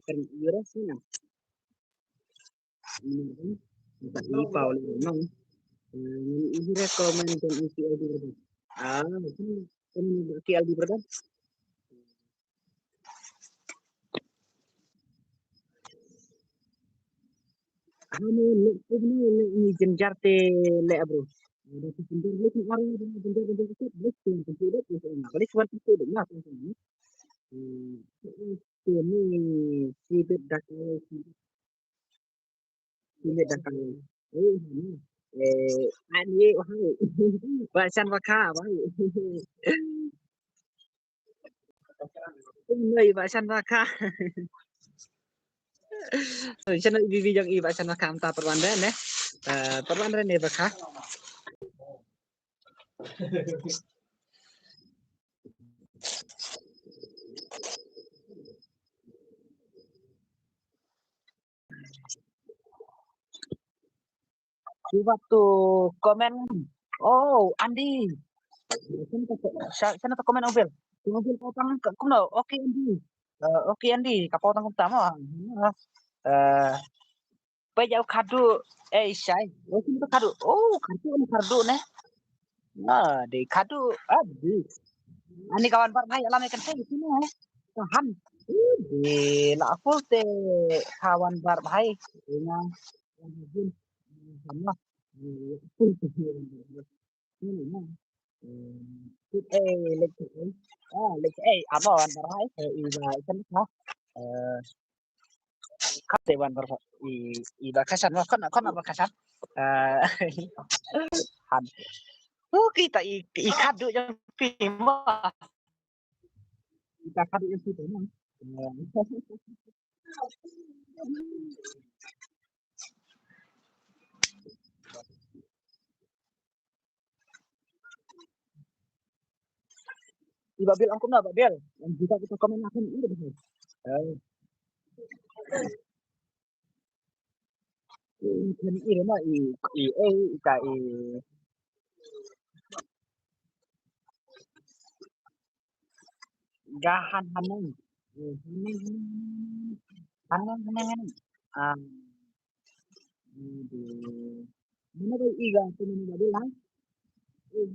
Kan ira sini. Ni pau ni nong. Ni recommend kan isi adi. Ah, kan ki aldi berada. Hanu le le ni jenjar te le abro. Ada tu jenjar le tu orang ada jenjar jenjar tu le tu tu tu tu tu na balik wan tu tu na tu tu ni. Hmm, tu ni sibit dak sibit dak. Eh, ani wahai. Ba shan ba kha wahai. Oi, ba shan ba kha. Oi, shan i bibi jong i ba shan ba kha mynta pyrwan de ne. Eh, pyrwan de ne ba kha. Shuwa tu comment. Oh, Andi. Sha-, sha na tu comment Obil. Obil kau tang ka-, kumno? Okay, Andi. Eh, okay, Andi. Ka pau tang kumta mo. Eh, pejau khadu. Eh, shai. Oh, sini tu khadu. Oh, khadu ni khadu ne. Ah, di khadu. Ah, di. Ani kawan bar bhai alam ikan saya sini eh. Tahan. Di la aku te kawan bar bhai. Ina. Eh, lek eh, ah, lek eh, aba wan bar bhai. Eh, iba ikan ha. Eh, Kate wan bar i, i ba kasan wa kon kon ba kasan. Eh, han. Oh, kita i, i khadu jong phi mo. Kita khadu jong phi mo. I Babil angkum na Babil. Yang kita kita komen akan ini dah. Eh. Kan ini mah i, i, eh, i ka i. Gahan haneng. Eh, haneng, haneng, haneng. Haneng, haneng, haneng. Ah. Aduh. Mana bai iga tu mana bai lai? Eh,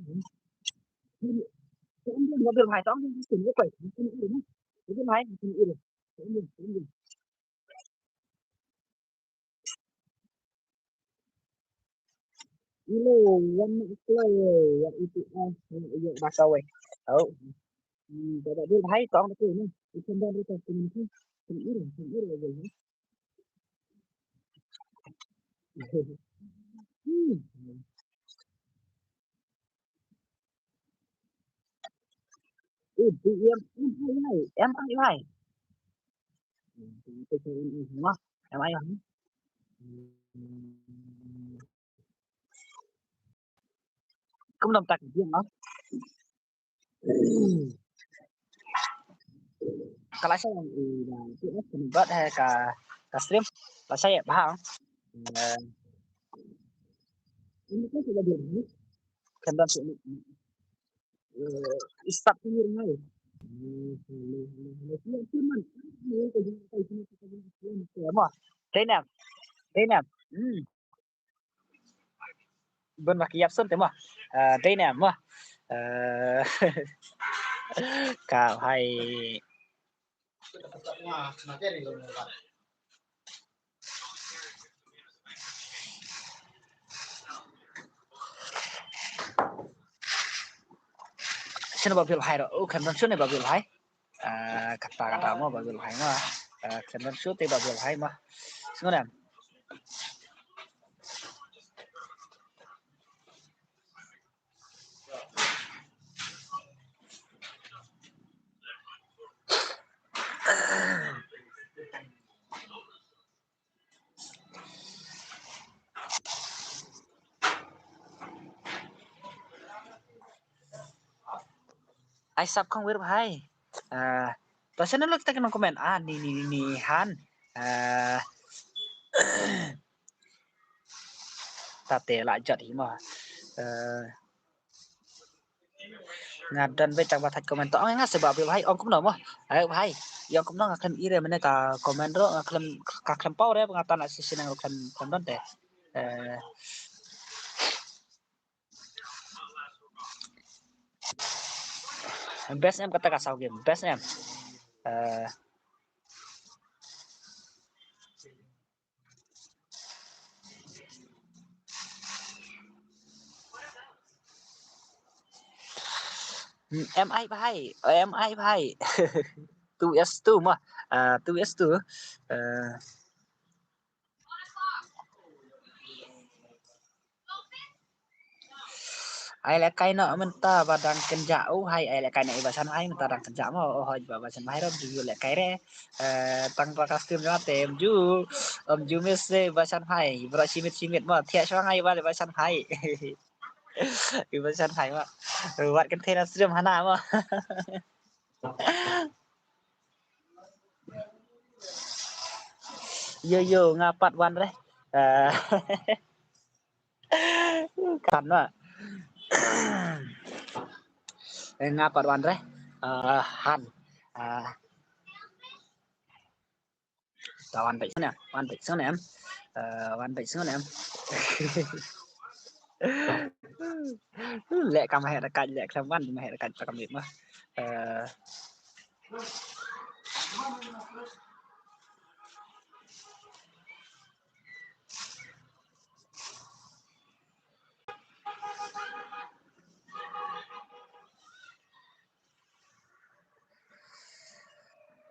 tu ambil bai tu ambil tu ni bai. Tu ni bai. Tu ni bai. Tu ni bai. Tu ni bai. Tu ni bai. Ilo, wan na kloi, ya itu ah, ya, ya bakawai. Oh. Hmm, ba ba bil hai tong tu ni. Ikan dah tu tu ni. Kan ir, kan ir aja ni. Hmm. Eh, B M, M I I, M I I. Hmm, M I I. Kumno tak dia, ah? Ka la sha, eh, da, tu, eh, convert hai ka, ka stream. La sha, eh, bha. Eh, ini kan sudah dia. Kan dah sini. Eh, start ini, hai. Hello, hello, hello. Sini, sini, man. Ini ka jumpa sini, kita jumpa sini. Ya, mo. Zainab. Zainab. Hmm. Bun ma ki ïap sun te mo. Eh, dei ne mo. Eh, ka hai. Shin ba bil hai ro. Oh, kan ban shin ba bil hai. Ah, kata kata mo ba bil hai mo. Ah, kan ban shu te ba bil hai mo. Sngewnem. Ai sap khong wir bhai. Ah, to channel lok tak nong comment. Ah, ni, ni, ni, ni han. Ah, tate la jot hi mo. Ah, nga don beit tang ba thait comment to. Ong nga seba bhai ong kumno mo. Ai bhai. Ong kumno nga khlem ire mene ka comment ro nga khlem ka khlem pau re nga tan la sisi nang khlem khlem don te. Eh, best em kata ka saw game best em. Eh, M I bhai, M I bhai. Two S two mo. Ah, two S two. Eh, Ai lehkai noh mynta ba dang kynjah u hai ai lehkai noh i Bashan hai mynta dang kynjah mo. Oh hoi ba Bashan hai rom ju lehkai re. Eh, tang ba ka stream jong te em ju, em ju miss se Bashan hai bro shimit shimit mo thiah shwa ngai ba le Bashan hai. I Bashan hai mo. Wat kynthei na stream hana mo. Yo yo nga pat wan re. Eh, kan wa. Eh, nga pat wan re. Eh, han. Eh, ta wan pek sana, wan pek sana em. Eh, wan pek sana em. Lek kam hek dekat lek kam wan hek dekat ta kam ma. Eh,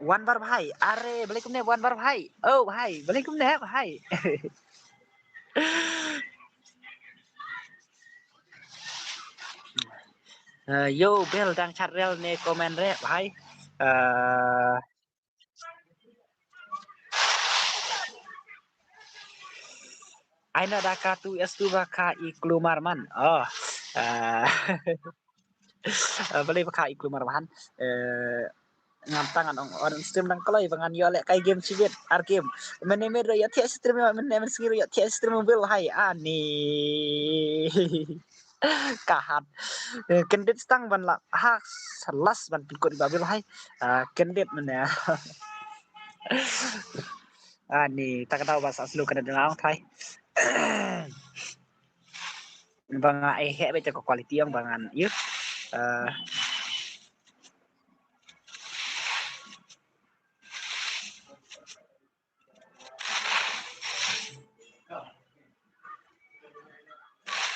Wan bar bhai, are balei kumne wan bar bhai. Oh bhai, balei kumne bhai. Eh, yo bel dang chat rel ne comment re bhai. Eh, Ai na da ka tu es tu ba ka i klumar man. Oh. Ah. Ah, balei ba ka i klumar man. Eh, ngam tang an ong on stream dang kloi ba ngan ïoh lehkai game shibit ar game. Mene me ro ïoh thiah stream ïoh mene men sngir ïoh thiah stream bil hai ani. Ka hat. Eh, kyndit stang ban la ha las ban pynkut ba bil hai. Ah, kyndit mene. Ani ta ka daw ba sa slow ka da dang thai. Ba nga ai heh beit ka quality ong ba ngan ïa. Eh,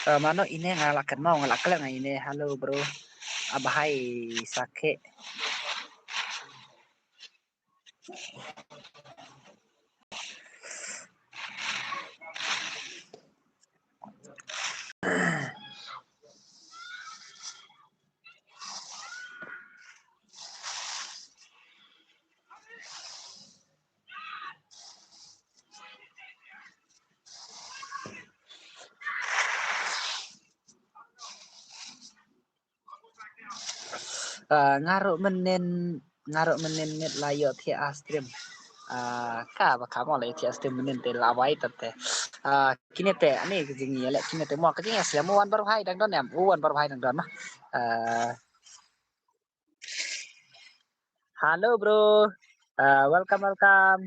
Eh, mano ine nga la kynmaw, nga la klet nga ine. Hello, bro. Abahai sakhe. Ah, nga ruh mynnin, nga ruh mynnin miet la ïoh thiah stream. Ah, ka ba ka mo la ïoh thiah stream mynnin te la wai tat te. Ah, kine te ani ka jingïaleh kine te mo ka jingïaslem u Wan Barbhai dang don em, u Wan Barbhai dang don ma. Ah, hello bro. Ah, welcome, welcome.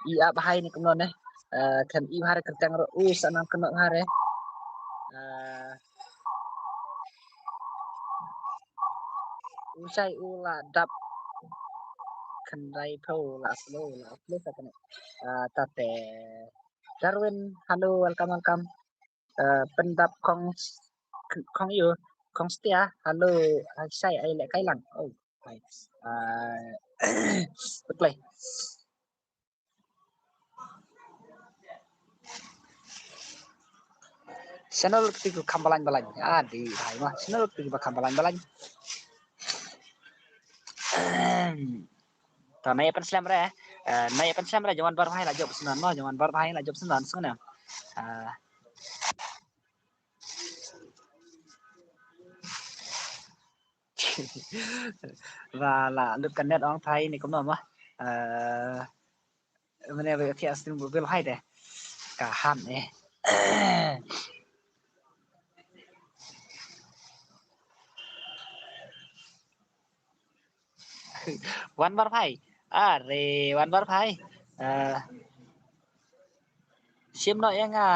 I ap hai ni kumno ne. Eh, kan i bhar kertang ro u sa nang kno bhar eh. Eh, u sai u la dap kan dai pho la slow la slow sa kane. Eh, tate Darwin, hello, welcome, welcome. Eh, pyndap khong, khong ïu, khong Stia, hello, ai sai ai leh kai lang. Oh, hai. Eh, betlai. Channel kti ku kham balang balang. Ah, di hai ma. Channel kti ku kham balang balang. Ta nai pen slem re. Eh, nai pen slem re, jong Wan Barbhai la jop snan mo, jong Wan Barbhai la jop snan sngna. Eh, ba la lut ka net ong thai ni kumno ma. Eh, mane ba thiah stream bu bil hai de. Ka han eh. Wan Barbhai. Are, Wan Barbhai. Eh, shim noh ïa nga.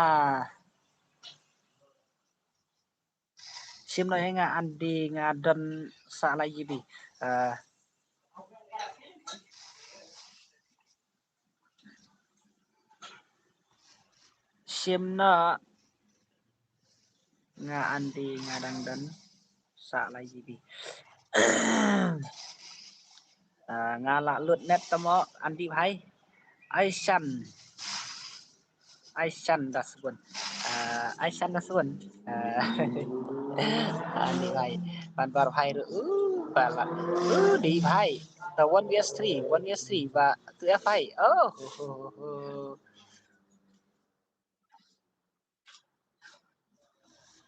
Shim noh ïa nga Andy, nga don sa lai G B. Eh, shim noh nga Andy, nga dang don sa lai G B. Ah, nga la lut net tamo Andy bhai. Aishan. Aishan Dasbun. Ah, Aishan Dasbun. Ah, Andy bhai. Wan Barbhai ru. Uh, bala. Uh, di bhai. The one V S three, one V S three ba tu F I. Oh, ho, ho, ho, ho.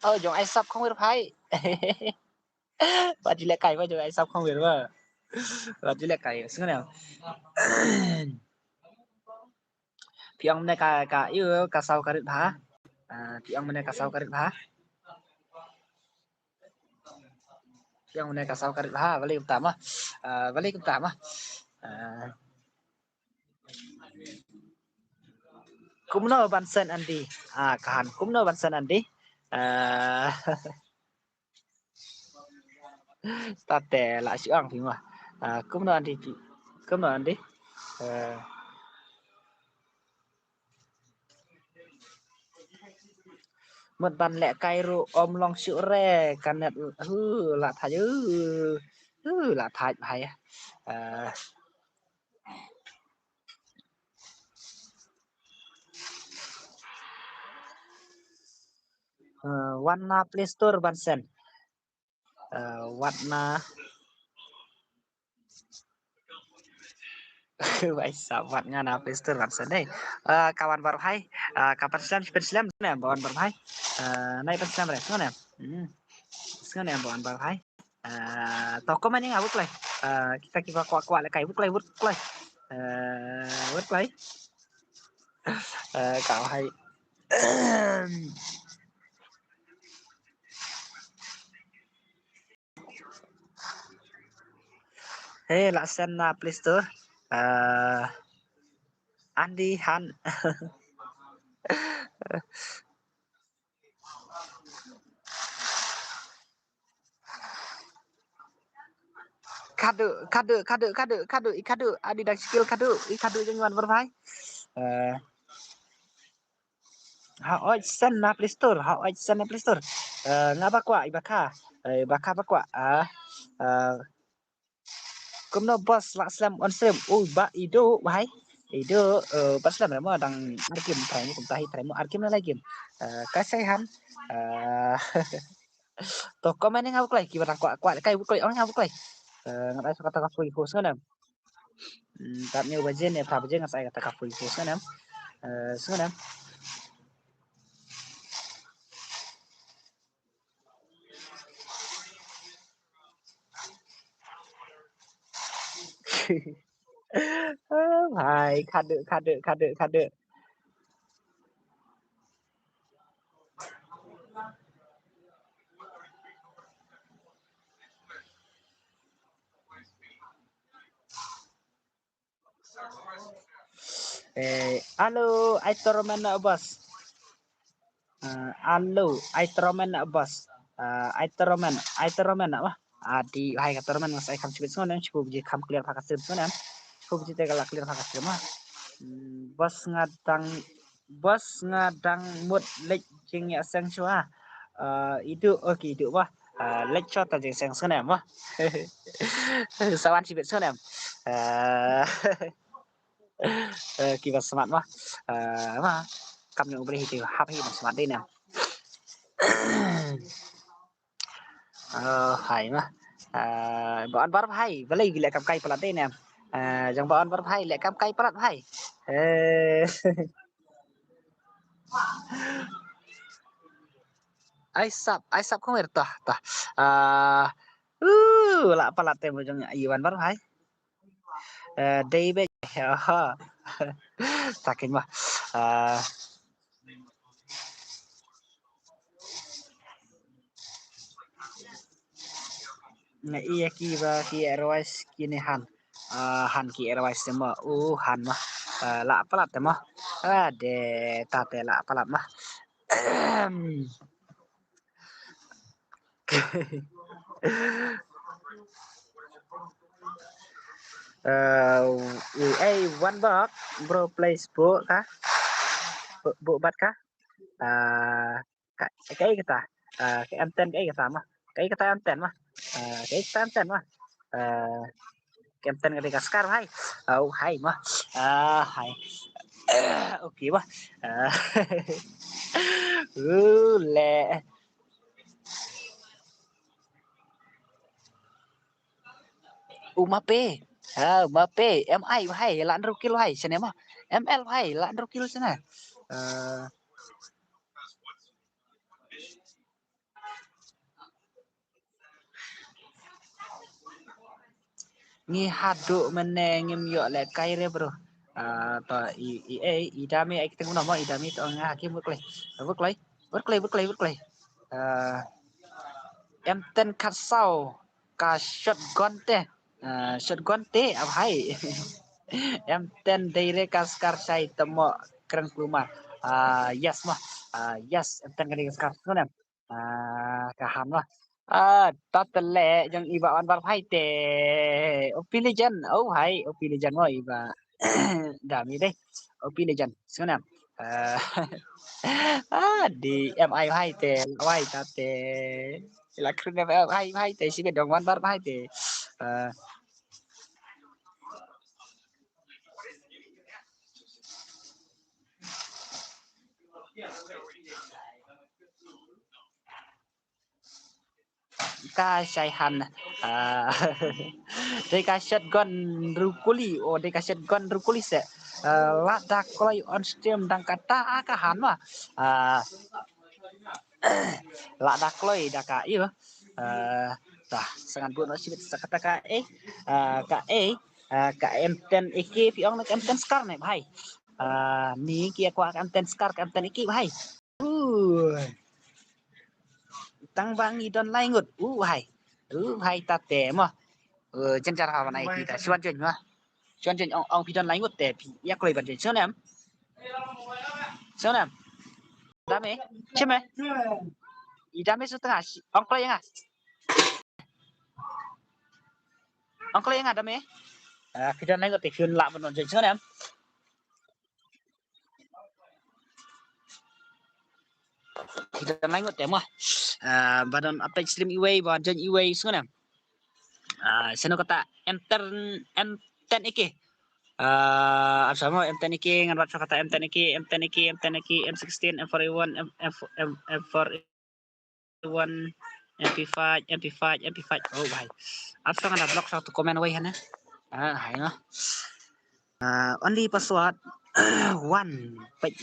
Oh, jong ai sap khong wir bhai. Ba ju leh kai ba jong ai sap khong wir ba. Ba ju leh kai sngen em. Phi ong mane ka, ka ïu ka saw ka rit bha. Ah, phi ong mane ka saw ka rit bha. Phi ong mane ka saw ka rit bha. Balei kumta ma. Ah, balei kumta ma. Ah. Kumno ban send Andy? Ah, ka han kumno ban send Andy? Ah. Tate la shu ong phi ma. Ah, kumno Andy phi? Kumno Andy? Eh. Mut ban leh kai ruh ym long shuh re ka net, hu, la thait, hu, hu, la thait bhai. Eh. Eh, wan na Play Store ban send. Eh, wat na. Bai sa wat nga na Play Store ban send dei. Eh, ka Wan Barbhai. Eh, ka pynslem, pynslem ne ba Wan Barbhai. Eh, nai pynslem re, sngew ne? Hmm. Sngew ne ba Wan Barbhai. Eh, to comment ïa nga wut kloi. Eh, kita kiba kwah kwah leh kai wut kloi, wut kloi. Eh, wut kloi. Eh, ka hai. He, la send na Play Store. Eh, Andy Han. Kadu, kadu, kadu, kadu, kadu, i kadu, Andy dang skill kadu, i kadu jong Wan Barbhai. Eh. Ha oi sen na Play Store, ha oi sen na Play Store. Eh, nga ba kwah, i ba ka. Eh, ba ka ba kwah. Ah, eh, kumno boss lah slem on stream. Ui ba i du, wahai. I du, eh, ba slem mo dang arkim trai mo kumta hi trai mo arkim na lagi. Eh, ka sai han. Eh, to comment nga ba kloi, ki ba dang kwah, kwah kai ba kloi, ong nga ba kloi. Eh, nga ai sa kata ka free host nga nem. Hmm, tap ni ba jin ne, tap jin nga sa ai kata ka free host nga nem. Eh, so nem. Hai, khade, khade, khade, khade. Eh, alo, ai toromen na boss. Eh, alo, ai toromen na boss. Eh, ai toromen, ai toromen na wah. Adi, hai ka toromen ngas ai kam chibit sngone, chibu biji kam clear pha ka stream sngone. Chibu biji te ka la clear pha ka stream ah. Hmm, boss nga dang, boss nga dang mut lek jing ya seng chua. Eh, i du, okay, i du bah. Eh, lek chot ta jing seng sngone bah. Sawan chibit sngone. Eh, eh, ki ba smat bah. Eh, ma kam nyong ubri hi te hap hi ba smat dei ne. Eh, hai ma. Eh, ba on bar hai, balei gi leh kam kai palat dei ne. Eh, jong ba on bar hai, leh kam kai palat hai. Eh. Ai sap, ai sap kong er tah, tah. Eh, uh, la palat te mo jong i wan bar hai. Eh, dei be, ha. Takin ma. Eh, nga iya ki ba ki advice ki ne han. Ah, han ki advice te ma. Uh, han ma. Ah, la palat te ma. Ah, de ta te la palat ma. Eh, eh, wan bok, bro, please, bu ka? Bu, bu bat ka? Eh, ka, ka ei kata? Eh, ka M ten ka ei kata ma? Ka ei kata M ten ma? Eh, ka ei kata M ten ma? Eh, ka M ten ka dei ka Scar hai. Oh, hai ma. Ah, hai. Okay ma. Ah. Uh, le. U Mbappe. Ha, Mbappe. M I hai, la hynriew kill hai, shane ma. M L hai, la hynriew kill shane. Eh, ngi haduh mynne ngim ïoh lehkai re bro. Ah, to i, i, eh, i dame ai kti nguno mo, i dame to nga hakim, bad kloi. Bad kloi, bad kloi, bad kloi, bad kloi. Ah, M ten khatsaw ka shotgun te. Ah, shotgun te, ah bhai. M ten dei re ka Scar shai te mo, kren klumar. Ah, yes mo. Ah, yes, M ten ka dei ka Scar. Sngewnem. Ah, ka ham lah. Ah, ta te leh jong i ba wan bar bhai te. O P Legend. Oh, hai, O P Legend mo i ba. Dami deh. O P Legend. Sngewnem. Ah, ah, di M I bhai te. Bhai ta te. La kren M I bhai, bhai te. Sibe dong wan bar bhai te. Ah. Ka shai han. Ah, dei ka shotgun rukuli. Oh, dei ka shotgun rukuli se. Ah, la da kloi on stream dang kata, ah, ka han ma. Ah, la da kloi da ka, ïa. Ah, ta, sa ngan bud noh shibit sa kata ka, eh. Ah, ka, eh. Ah, ka M ten A K, phi ong na ka M ten Scar ne bhai. Ah, ni ki kwah ka M ten Scar, ka M ten A K bhai. Uh. Tang ba ngi don lai ngut. Uh, hai. Uh, hai ta te mo. Uh, jen jar ha ban ai kita. Shuan jen mo. Shuan jen ong, ong phi don lai ngut te phi ïa kloi ban jen. Shuan em. Shuan em. Dame. Chime. I dame su tanga. Ong kloi nga. Ong kloi nga dame. Ah, phi don lai ngut te phi un lah ban jen. Shuan em. Kan lain ngut te mo. Ah, ba don update stream iwei, ba join iwei sngew ne. Ah, seno kata M ten, M ten A K. Ah, ap sama M ten A K, ngan bat sa kata M ten A K, M ten A K, M ten A K, M sixteen, M four A one, M, M, M, M four A one, M P five, M P five, M P five. Oh, bhai. Ap sa ngan da block sa tu comment wei hane. Ah, hai no. Ah, only password one. Peit.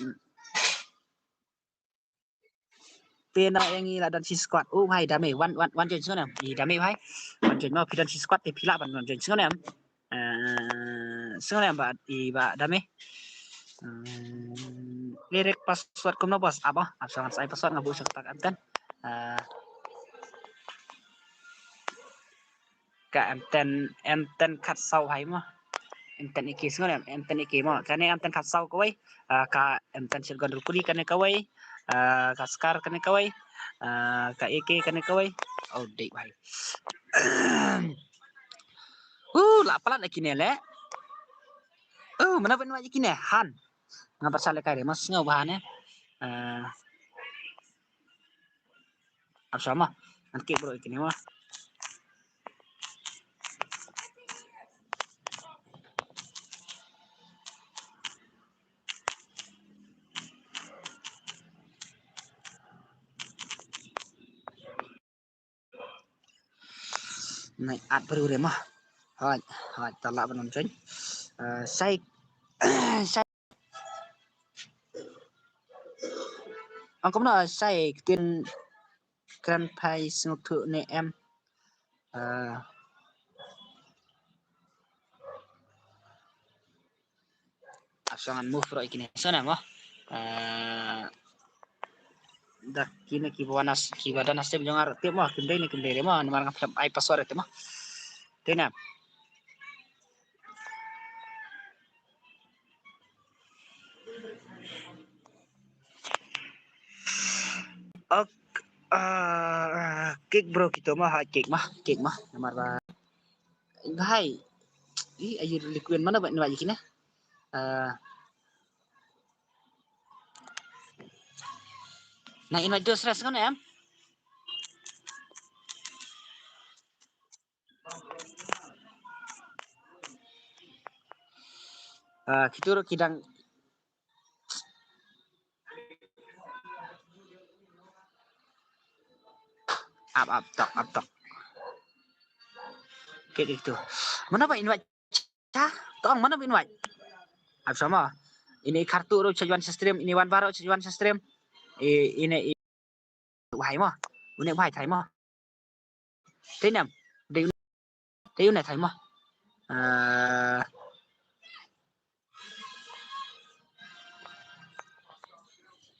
Pynban ïa ngi la don shi squad. Oh, bhai, dame. Wan, wan, wan join sngew ne em. I dame, bhai. Wan join mo, phi don shi squad te phi lah ban wan join sngew ne em. Eh, sngew ne em ba, i ba dame. Hmm, lyric password kumno, boss? Ap, ah. Ap sa ngan sa ai password, nga buh sa kata M ten. Eh, ka M ten, M ten khatsaw, bhai mo. M ten A K sngew ne em, M ten A K mo. Kane M ten khatsaw kawei. Ah, ka M ten shotgun ruh kuli kane kawei. Ah, ka Scar kane kawei. Ah, ka A K kane kawei. Oh, dei, bhai. Uh, la palat ïa kine le. Uh, mana ban ïa kine han. Nga pat sa lehkai re mo, sngew bha ne. Ah, ap sa mo. Ngan kik bro ïa kine mo. Nai at baru re mo. Hoi, hoi, ta lah ban wan join. Eh, sai, sai. Ang kumno, sai, kin kren phai sngewthuh ne em. Eh, Ap sa ngan move ruh ïa kine. Sngew ne em mo. Eh, da kine kiba wan nas, kiba don nas tip jong nga ruh tip mo, kim dei ne kim dei re mo, namar nga pynlong ai password te mo. Te ne em. Ok, ah, kik bro kito mo, ha kik mo, kik mo. Namar ba Hai. Ih, ayu liquid mana ba invite kine? Eh. Na invite dos res kan em? Eh, kito ruh ki dang Ap, ap, tok, ap, tok. Kit itu. Mana ba invite? Cha, tong mana ba invite? Ap sama. Ini kartu ruh cha wan stream, ini wan baru cha wan stream. I, ini, i, wahai mo. Unik wahai thai mo. Te ne em. Te unik, te unik thai mo. Eh,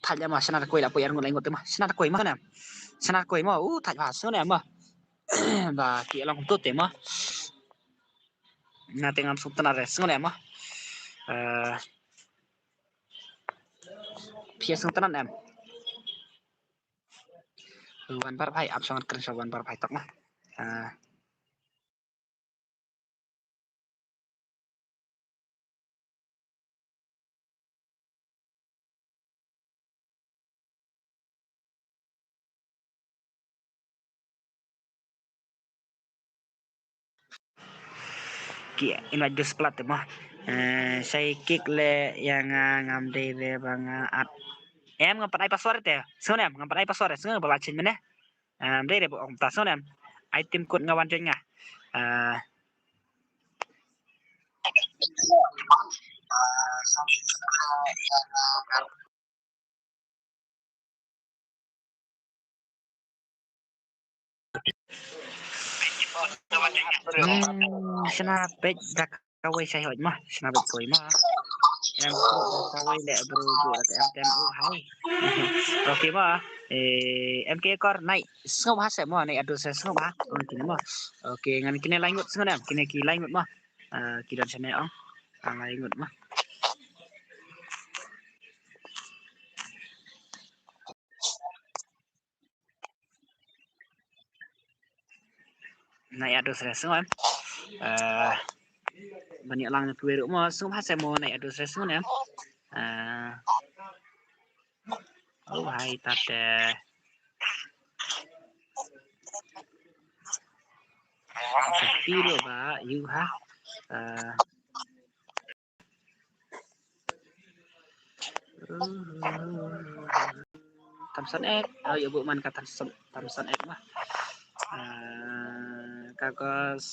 Thait ïa ma, shna da kawei la poi ar ngut lai ngut te ma. Shna da kawei ma ne. Shna da kawei ma. U thait ba sngew ne ma. Ba ki long kumto te ma. Na te ngam sngewtynnat re sngew ne ma. Eh, phi sngewtynnat em. Wan bar phai, ap shong kren shong wan bar phai tok ma. Eh, Ki invite dos plat te mo. Eh, sai kik le ïa nga ngam dei re ba nga at. Em ngam pat ai password te. Sngew ne em ngam pat ai password te. Sngew ba la change mene. Em, dei dei ba ong ta sngew ne em. Ai team code nga wan join nga. Eh, Hmm, shna peit da kawei shai hoi ma, shna peit kawei ma. Em, da kawei le bro, bro, em, tem, oh, hai. Okay ma, eh, em ke kor nai, sngewbha se ma, nai adu se sngewbha, ong kine ma. Okay, ngan kine lai ngut sngew ne em, kine ki lai ngut ma. Ah, ki don shane ong, ah, lai ngut ma. Nai adu sre sngew em. Eh, ban ïa lang na kawei ruh mo, sngewbha se mo nai adu sre sngew em. Eh, oh, hai tate. Sa phi ruh ba ïoh ha. Ah. Thompson X, oh, ïa bu man ka Thompson, Thompson X ma. Ah, ka kos.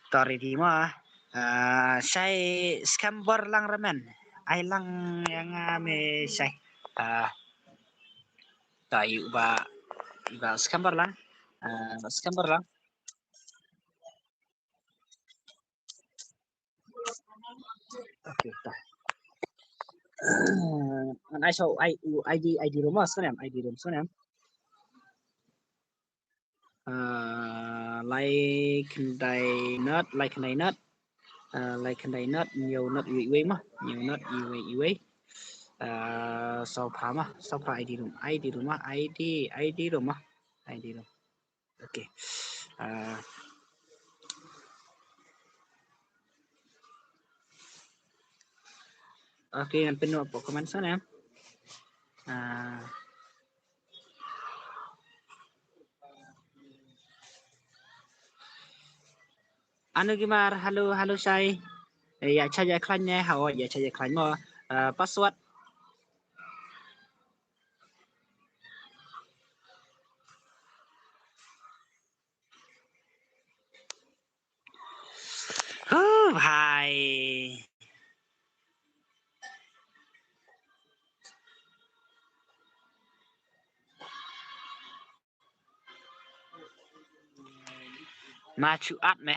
To ready mo. Ah, shai skhem bor lang ramen. Ai lang ïa nga me shai. Ah, to ïa u ba, u ba skhem bor lang. Ah, skhem bor lang. Okay, ta. Ngan ai shuwa u ID, ID room mo, sngewbha em, ID room, sngewbha em. Ah, lai khyndai not, lai khyndai not. Ah, lai khyndai not, hynñiew not, iwei iwei mo, hynñiew not, iwei iwei. Ah, sawphew mo, sawphew ID room, ID room mo, ID, ID room mo, ID room. Okay. Ah. Okay, ngan pyn noh hapoh comment section, eh. Ah. Anu Gimar, hello, hello Shai. Eh, ïa cha ïa khlaiñ ne, ha, ïa cha ïa khlaiñ mo. Ah, password. Oh, bhai. Ma chu at me.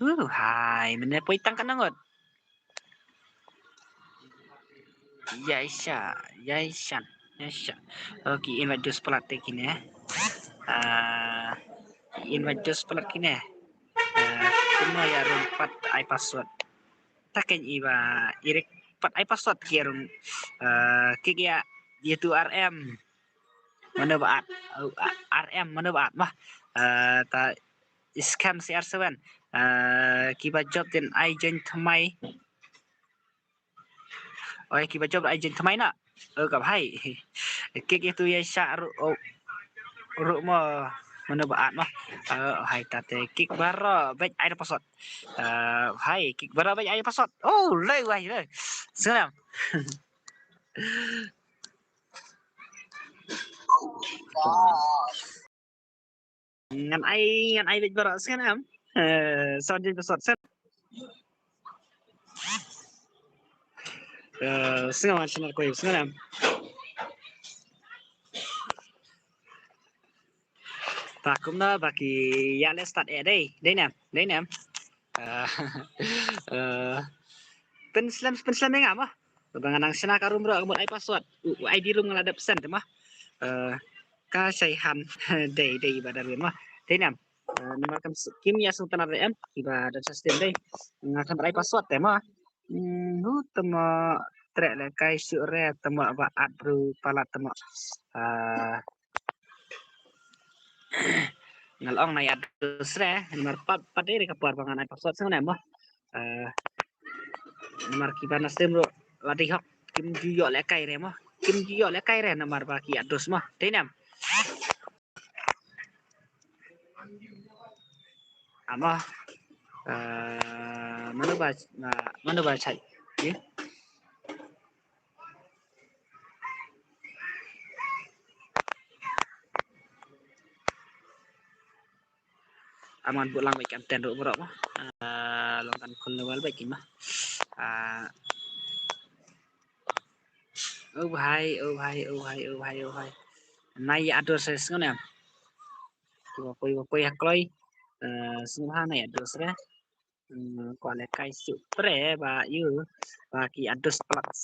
Uh, hai, mynne poi tang ka nangot. Yaisha, yaishan, yaisha. Oh, ki invite dus palat te kine. Ah, ki invite dus palat kine. Ah, kumno ïa rung pat ai password. Ta kein i ba i rek pat ai password ki rung, eh, ki ïa, ïa tu R M. Mano ba at, eh, R M mano ba at mah. Eh, ta scam C R seven. Eh, ki ba job dei ai join thymmai. Oi, ki ba job ai join thymmai na. Eh, ka bhai. Kik ïa tu ïa sha ruh, oh, ruh mo, mano ba at mo. Eh, hai ta te kik baroh beit ai password. Eh, hai kik baroh beit ai password. Oh, lei wai lei. Sngewbha. Ngan ai, ngan ai beit baroh sngewbha. Eh, sound jin password sngewbha. Eh, sngewbha ngan shna koi sngewbha. Ta kumno ba ki ïa leh start eh dei, dei ne em, dei ne em. Eh, eh, pynslem, pynslem ïa nga mo. Ba nga nang shna ka room ruh ka mut ai password. U, u ID room nga la dep send mo. Eh, ka Shaihan dei, dei ba da room mo. Dei ne em. Eh, namar kam s-, kim ïa sngewtynnat re em, kiba don sa stem dei. Nga khlem ai password te mo. Hmm, hu temo treh lehkai shuh re, temo ba at bru palat temo. Ah, nga la ong na ïa dus re, namar pat, pat dei re ka por ba ngan ai password sngewbha mo. Ah, namar kiba na stem ruh la dei hok, kim ju ïoh lehkai re mo. Kim ju ïoh lehkai re namar ba ki at dus mo. Dei ne em. Amo, eh, mano ba, eh, mano ba chai. Ye? Aman buh lang beit kan ten ruh bro mo. Eh, long kan khun lewal beit kin ma. Eh, oh bhai, oh bhai, oh bhai, oh bhai, oh bhai. Nai ya adur ses ngone. Ki ba poi, ba poi ha kloi. Eh, sngewbha na ïa dos re. Hmm, kwah lehkai shuh pre ba ïu. Ba ki ïa dos plus.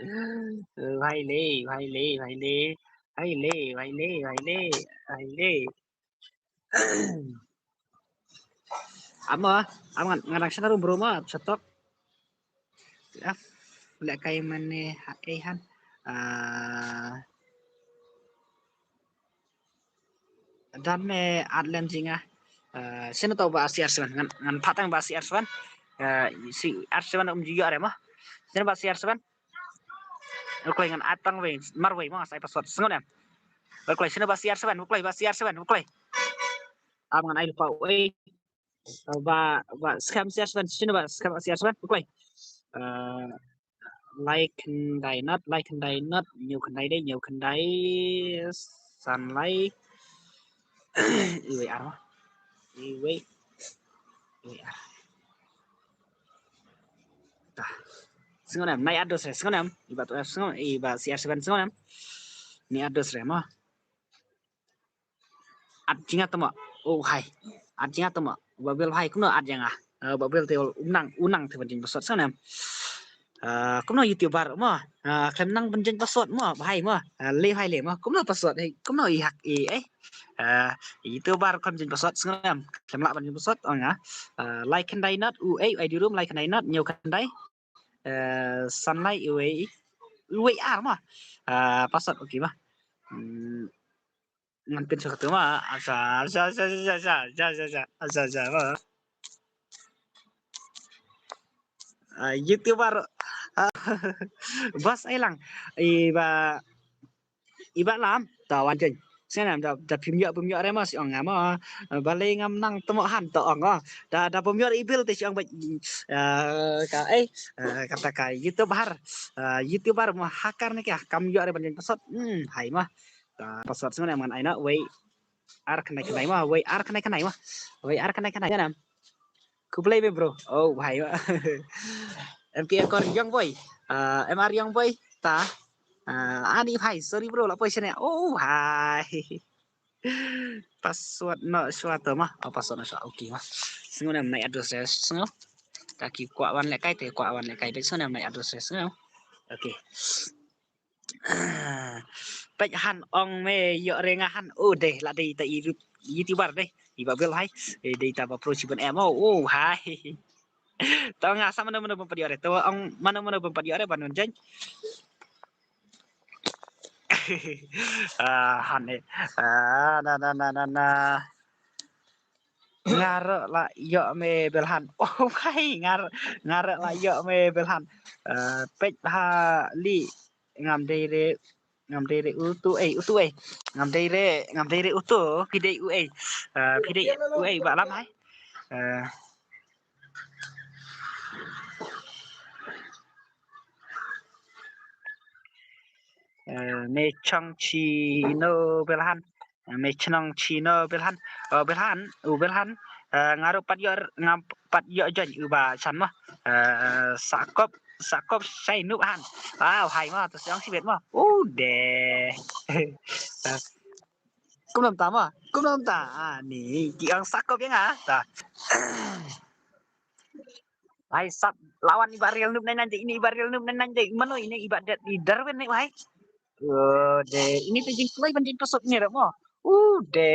Eh, bhai le, bhai le, bhai le. Bhai le, bhai le, bhai le. Bhai le. Amo, am ngan ngan nang shna rum bro ma, shatok. Af, leh kai mane ha ei han. Ah, dan me at len jinga. Ah, sino to ba C R seven, ngan ngan phatang ba C R seven. Ah, C R seven um jiyo are ma. Sino ba C R seven. Uklai ngan atang wei, mar wei ma, sai password. Sngon em. Uklai sino ba C R seven, uklai ba C R seven, uklai. Am ngan ai pa wei. Ba, ba, scam C R seven, sino ba, scam C R seven, uklai. Uh, like and die not, like and die not, new khyndai dei, new khyndai, sunlight, iwei ar ma. Iwei, iwei ar. Ta. Sngon em, nai ados re, sngon em, iba tu, sngon, iba C R seven, sngon em. Ni ados re ma. At jinga tama. Oh, hai. At jinga tama. Babil hai, kumno at jinga. Uh, babil te ul unang, unang te ban jin password sngon em. Uh, kumno YouTuber ma. Uh, khlem nang ban jin password ma, hai ma. Uh, le hai le ma. Kumno password hai. Kumno i hak i eh. Uh, YouTuber khlem jin password sngon em. Khlem lah ban jin password ong ah. Uh, like khyndai not. U eh, ai di rum like khyndai not. New khyndai. Uh, sunlight iwei. Iwei ar ma. Uh, password okay ma. Hmm. Ngan pyn sha katu ma. Acha, acha, acha, acha, acha, acha, acha, acha, acha, ma. Ah, YouTuber. Ah, bas ai lang. Iba, iba lam. Ta wan jen. Sen am da, da pim yak, pim yak re ma si ong ngam. Ah, balei ngam nang temo han to ong. Ah, da, da pim yak ibil te si ong ba. Ah, ka, eh, ah, kata ka YouTuber. Ah, YouTuber ma hakar ne kya kam yak re ban jen password. Hmm, hai ma. Ta password sngon em ngan ai na wei ar khyndai khyndai ma, wei ar khyndai khyndai ma. Wei ar khyndai khyndai nam. Khublei me bro. Oh, bhai ma. M K Akor Young Boy. Ah, M R Young Boy. Ta. Ah, ani bhai, sorry bro, la poi shane. Oh, bhai. Password no shwa to ma. Oh, password no shwa. Okay ma. Sngon em nai address re sngon. Ka ki kwah wan lehkai te, kwah wan lehkai te sngon em nai address re sngon. Okay. Peit han ong me ïoh re nga han. Oh, dei la dei ta i ru-, YouTuber dei. I ba bel hai. Eh, dei ta ba pro chiban em. Oh, oh, hai. To nga sa mano mano bym pat ïoh re. To ong mano mano bym pat ïoh re ban wan jen. Ah, han eh. Ah, na, na, na, na, na. Nga re la ïoh me bel han. Oh, hai, nga re, nga re la ïoh me bel han. Ah, peit ha li ngam dei re, ngam dei re utu ei, utu ei. Ngam dei re, ngam dei re utu, phi dei u ei. Ah, phi dei u ei ba lam hai. Ah. Eh, me chong chi no bel han. Eh, me chnong chi no bel han. Oh, bel han, u bel han. Eh, nga ruh pat ïoh, nga pat ïoh join u ba chan mo. Eh, sakop, sakop shai nup han. Wow, hai mo, to siang sibet mo. U de. Kumno ta mo, kumno ta. Ah, ni, ki ang sakop ïa nga ta. Hai sap lawan iba rel nup nai nai, ini iba rel nup nai nai, mano ini iba det i Darwin ni hai. Oh, de, ini te jingkloi ban jingpasot ni re mo. Uh, de.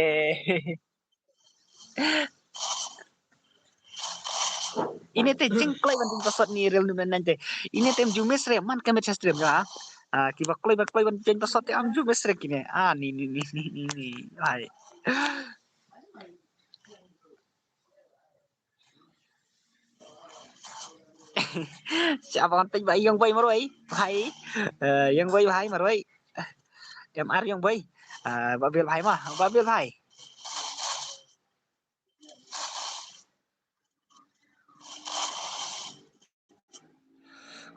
Ini te jingkloi ban jingpasot ni rel nup nai nai. Ini te em ju miss re man ka met stream ha. Ah, kiba kloi ba kloi ban jingpasot te em ju miss re kine. Ah, ni, ni, ni. Hai. Siapa ngan pej ba Young Boy marwei. Hai. Eh, Young Boy hai marwei. M R Young Boy. Eh, ba bil hai ma, ba bil hai.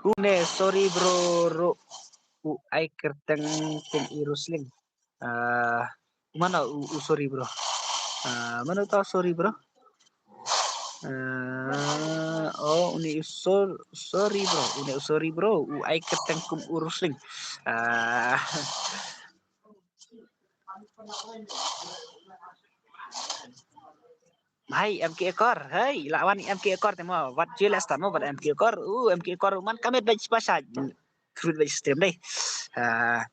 Une, sorry bro, ro, u ai kyrteng kum i Rusling. Ah, mano u, u sorry bro. Ah, mano ta sorry bro. Ah, oh, une u sor-, sorry bro. Une u sorry bro. U ai kyrteng kum u Rusling. Ah. Hai, M K Akor. Hai, la wan M K Akor te mo. Wat jile stan mo, wat M K Akor. Uh, M K Akor man kamit bej pasha. Krut bej stream deh. Ah.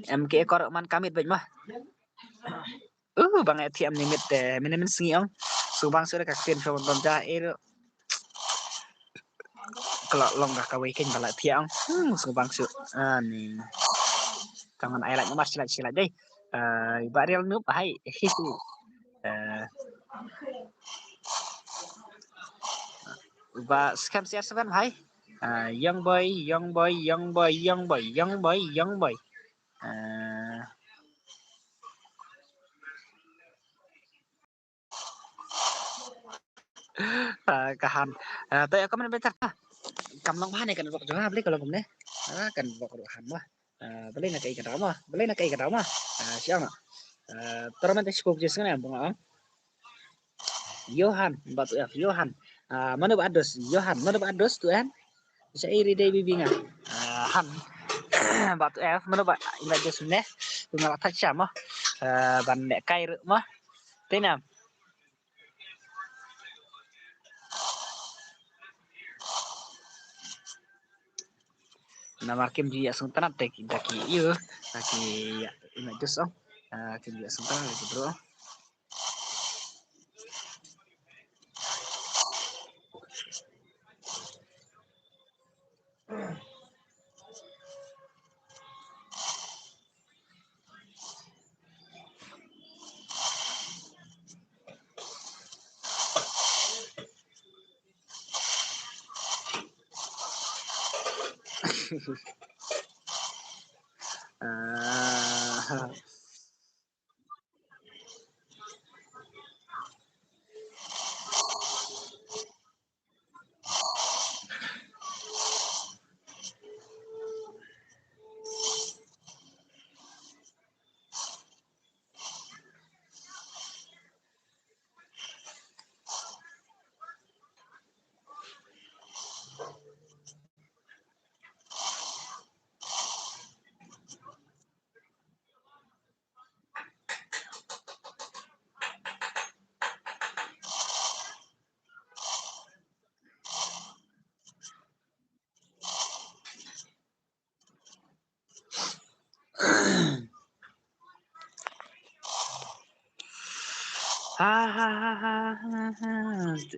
M K Akor man kamit bej mo. Uh, bang eh thiam ni mit te, min min sngi ong. Sngewbang shuh da ka ktien shuh bam ja eh ruh. Ka la long ka kawei kein ba la thiam ong. Hmm, sngewbang shuh. Ani. Ka ngan ai like namar shi like shi like dei. Eh, ba real noob hai. Eh. Ba scam C R seven hai. Eh, young boy, young boy, young boy, young boy, young boy, young boy. Eh. Ah, ka han. Ah, to ya ka man better. Kam long bha ne kan bok jong ha bli ka long kumne. Ah, kan bok ruh han ma. Ah, bli na kai ka daw ma. Bli na kai ka daw ma. Ah, siang. Ah, tournament sku jis ngane bang ah. Johan, batu F, Johan. Ah, mano ba ados, Johan, mano ba ados tu en? Sa iri dei bibi nga. Ah, han. Batu F, mano ba invite ados ne? Tu nga la thach mo. Ah, ban ne kai ruh mo. Te nam. Namar kim ju ïa sngewtynnat te ki da ki ïa, da ki ïa, ina just ong. Ah, kim ju ïa sngewtynnat da ki bro. Ah. Ha, ha, ha.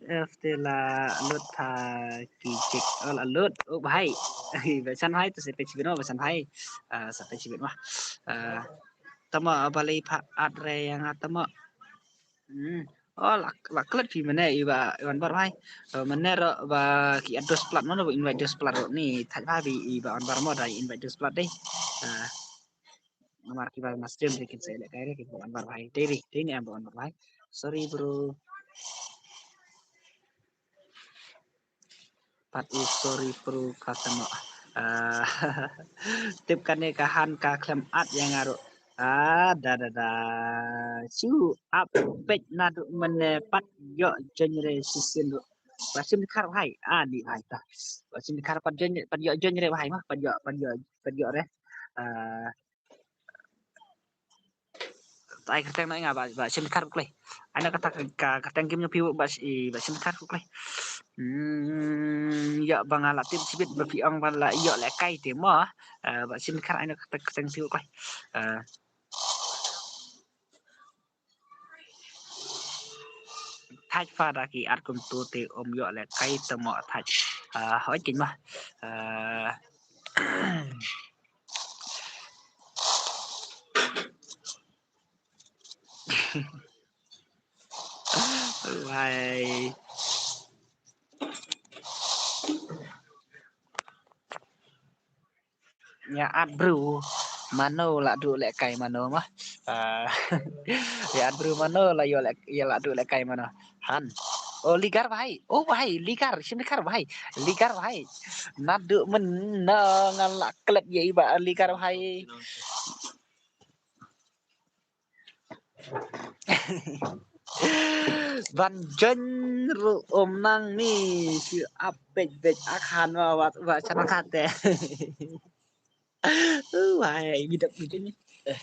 F te la lut ha ki jek. Oh, la lut. Oh, bhai. Ba chan bhai to se pech bin ba chan bhai. Ah, sa pech bin ma. Ah, tama ba lei pha at re yang tama. Hmm. Oh, la, la klet phi mane i ba, i wan bar bhai. Eh, mane ro ba ki ados plat mano ba invite dos plat ro ni thaj bha bi i ba wan bar mo da invite dos plat dei. Ah. Namar ki ba na stream de kin sa leh kai re ki ba wan bar bhai. Dei re, dei ni am ba wan bar bhai. Sorry bro. Pat u sorry bro kata mo. Ah, tip kane ka han ka khlem at ïa nga ruh. Ah, da da da. Shu ap peit naduh mane pat ïoh join re shisien ruh. Ba shim dkhar bhai. Ah, ni bhai ta. Ba shim dkhar pat join, pat ïoh join re bhai ma. Pat ïoh, pat ïoh, pat ïoh re. Ah, tai kyrteng na nga ba, ba shim dkhar klei. Ai na kata ka, ka kyrteng game na phi ba, ba shim dkhar klei. Hmm, ïa ba nga la tip shibit ba phi ong ba la ïoh leh kai te mo. Eh, ba shim dkhar ai na kata kyrteng phi klei. Eh. Thaj pha da ki at kumtu te um ïoh leh kai te mo thaj. Ah, hoi kin ma. Ah. Wai. Ïa at bru mano la duh leh kai mano ma. Ah, ïa at bru mano la ïoh leh, ïa la duh leh kai mano. Han. Oh, Ligar bhai. Oh, bhai, Ligar, shim Ligar bhai. Ligar bhai. Naduh mynno ngan la klet ïa i ba Ligar bhai. Ban join ruh um nang ni, shu ap beit beit akhan wa, wa, wa chana kate. Uh, wai, bidap bidap ni. Eh,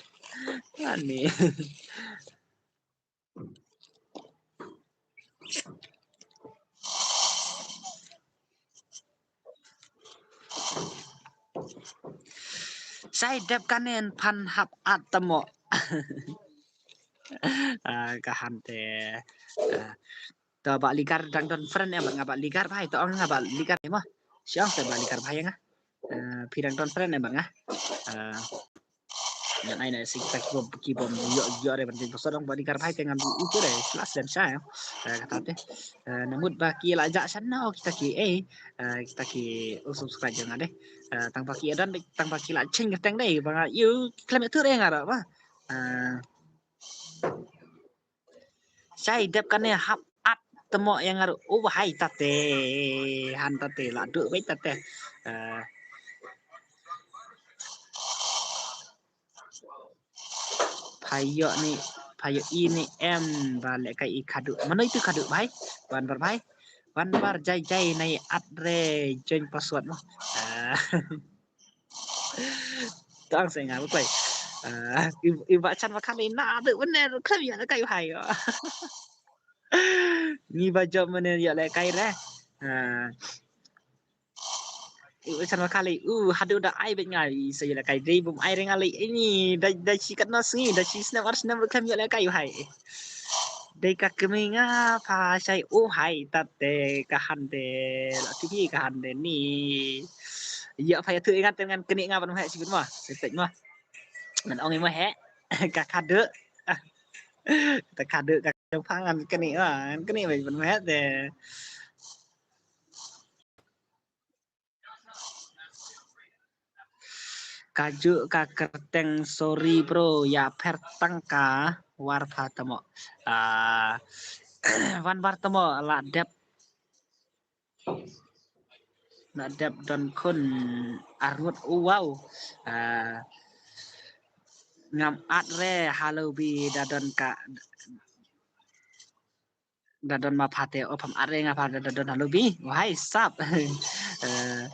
ani. Sai dep kanen phan hap at tamo. Ah, ka hante. Ah, to Bah Ligar dang don friend em bad nga Bah Ligar bhai, to ong nga Bah Ligar em. Shu ong te Bah Ligar bhai nga. Ah, phi dang don friend em bad nga. Ah, ngan ai na si kita ki bom ki bom yo yo re ban jin pasod ong Bah Ligar bhai te ngan bu u tu re plus dan sha. Ah, kata te. Ah, namut ba ki la ja shan no kita ki eh. Ah, kita ki u subscribe jong nga de. Ah, tang ba ki adan tang ba ki la ching teng de ba nga yu khlem tu re nga ra ba. Ah, Shai dep kane hap at temo ïa nga ruh. Oh, hai tate. Han tate la duh beit tate. Eh, phayo ni, phayo ini em ba lehkai i khadduh. Mano itu khadduh bhai? Wan bar bhai. Wan bar jai jai nai at re join password mo. Eh. Tang se nga bukai. Ah, i, i ba chan ba kali na de wene khlem ïa lehkai hai. Ngi ba jop mene ïa lehkai re. Ah. I ba chan ba kali u haduh da ai bet ngai sa ïa lehkai dei bum ai re ngali ini da da chi kat na sngi da chi snem ar snem khlem ïa lehkai hai. Dei ka kmie nga pha shai u hai tat te ka han te la ti ka han te ni. Ïa pha ïa tu ingat ngan kni nga ban mo he sibit mo. Setek mo. Ngan ong mo he. Ka khadduh. Ta khadduh ka jong pha ngan kni mo. Ngan kni ban mo he te. Kajuh ka kyrteng sorry bro ïa pher tang ka war pha tamo. Ah, wan bar tamo la dep. La dep don khun arngut u wow. Ah, ngam at re halo bi da don ka da don ma phate o pham are nga pha da don halo bi wahai sap. Eh,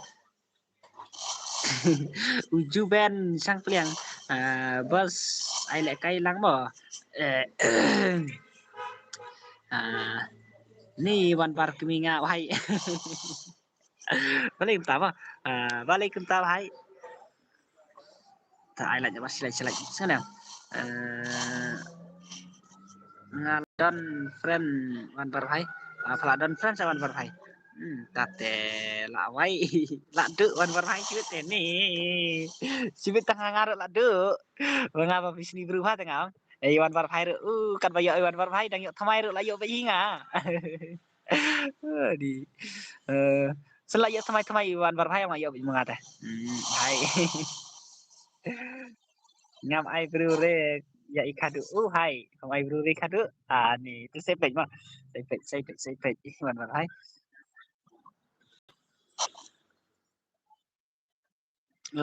uju ben sang pliang. Eh, bos ai lehkai lang mo. Eh, ah, ni wan bar kmie nga wahai. Balik kumta ba. Ah, balik kumta bhai. Ta ai lait ba silai silai sana. Eh, nga don friend wan bar bhai. Ah, pha la don friend sa wan bar bhai. Hmm, tate la wai la du wan bar bhai sibit te ni. Sibit tang nga ruh la du. Ba nga ba bisni bru bha tang nga. Eh, wan bar bhai ruh. Uh, kat ba ïoh wan bar bhai dang ïoh thamai ruh la ïoh ba hi nga. Di. Eh, sela ïa thamai thamai wan bar bhai ma ïa bit manga teh. Hmm, hai. Ngam ai bru re ïa i khadduh. Uh, hai. Ngam ai bru re khadduh. Ah, ni tu sepet ma. Sepet sepet sepet wan bar bhai.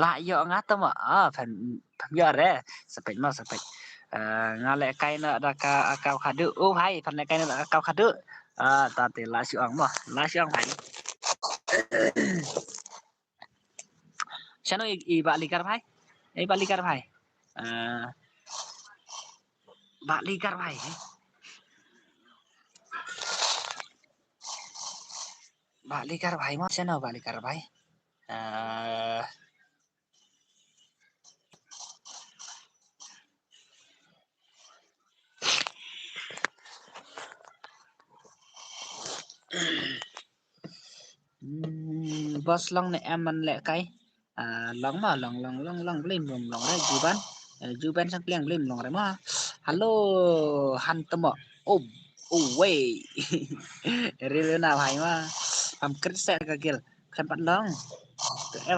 La ïoh nga to ma ah phan phan ïoh re sepet ma sepet. Eh, nga lehkai na da ka account khadduh. Oh hai phan lehkai na da ka account khadduh. Ah, ta te la shu ong ma la shu ong hai. Shano i, i ba Ligar bhai? I ba Ligar bhai. Eh, ba Ligar bhai. Ba Ligar bhai ma shano ba Ligar bhai. Eh, Hmm, bos long ne em man lehkai. Ah, long ma long long long long blim long long re juban. Eh, juban sang pliang blim long re ma. Hello han tamo. Oh, oh wei. Ril na bhai ma. Am krit se ka gil. Khlem pat long.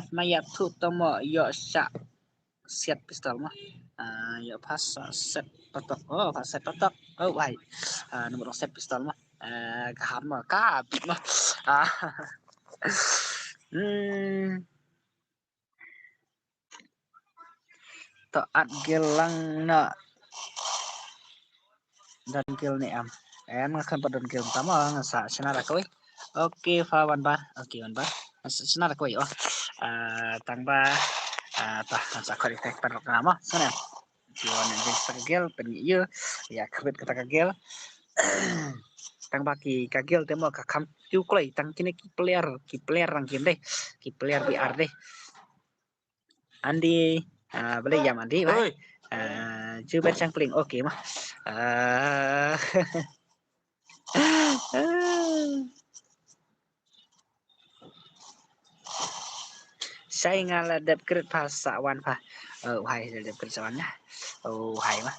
F na ïa thu tamo ïoh sha. Set pistol ma. Ah, ïoh pas set patok. Oh, pas set patok. Oh, bhai. Ah, number set pistol ma. Ah, ka ham ma ka bit ma. Ah. Hmm. To at gel lang na. Don gel ne em. Em nga khlem pat don gel tama nga sa shna da kawei. Okay, fa wan bar. Okay, wan bar. Nga sa shna da kawei oh. Ah, tang ba. Ah, ta nga sa khot effect pan rok nga mo. Sana. Ki wan jeng sa ka gel pen ïa. Ïa khabit kata ka gel. Tang ba ki ka gel te mo ka kham tu kloi tang kine ki player, ki player rang kin deh. Ki player B R deh. Andi, ah, boleh jam Andi, bhai. Oi. Ah, ju ban shang pling. Okay ma. Ah. Shai nga la dep krit pha sa wan pha. Oh hai, la dep krit sa wan nga. Oh hai ma.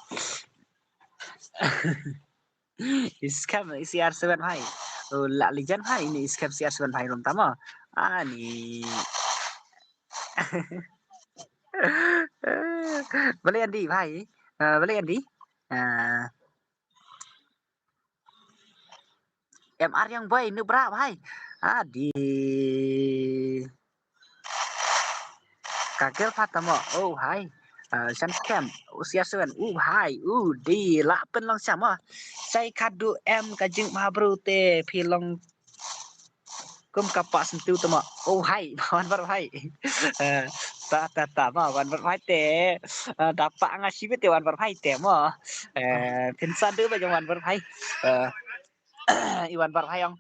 Iskam C R seven bhai. Oh la lijan bhai, ini iskam C R seven bhai rum tama. Ani. Bale andi bhai. Ah, bale andi. Ah. M R yang boy nu bra bhai. Adi. Ka gel pha tamo. Oh hai. Ah, shan scam. Oh C R seven. Uh hai. Uh di la pen long sama. Sai kadu em ka jing ma bru te phi long kum ka pa sentu tamo. Oh hai. Wan bar hai. Eh, ta ta ta ma wan bar hai te. Eh, da pa nga shi te wan bar hai te mo. Eh, phin sa du ba jong wan bar hai. Eh, i wan bar hai ong.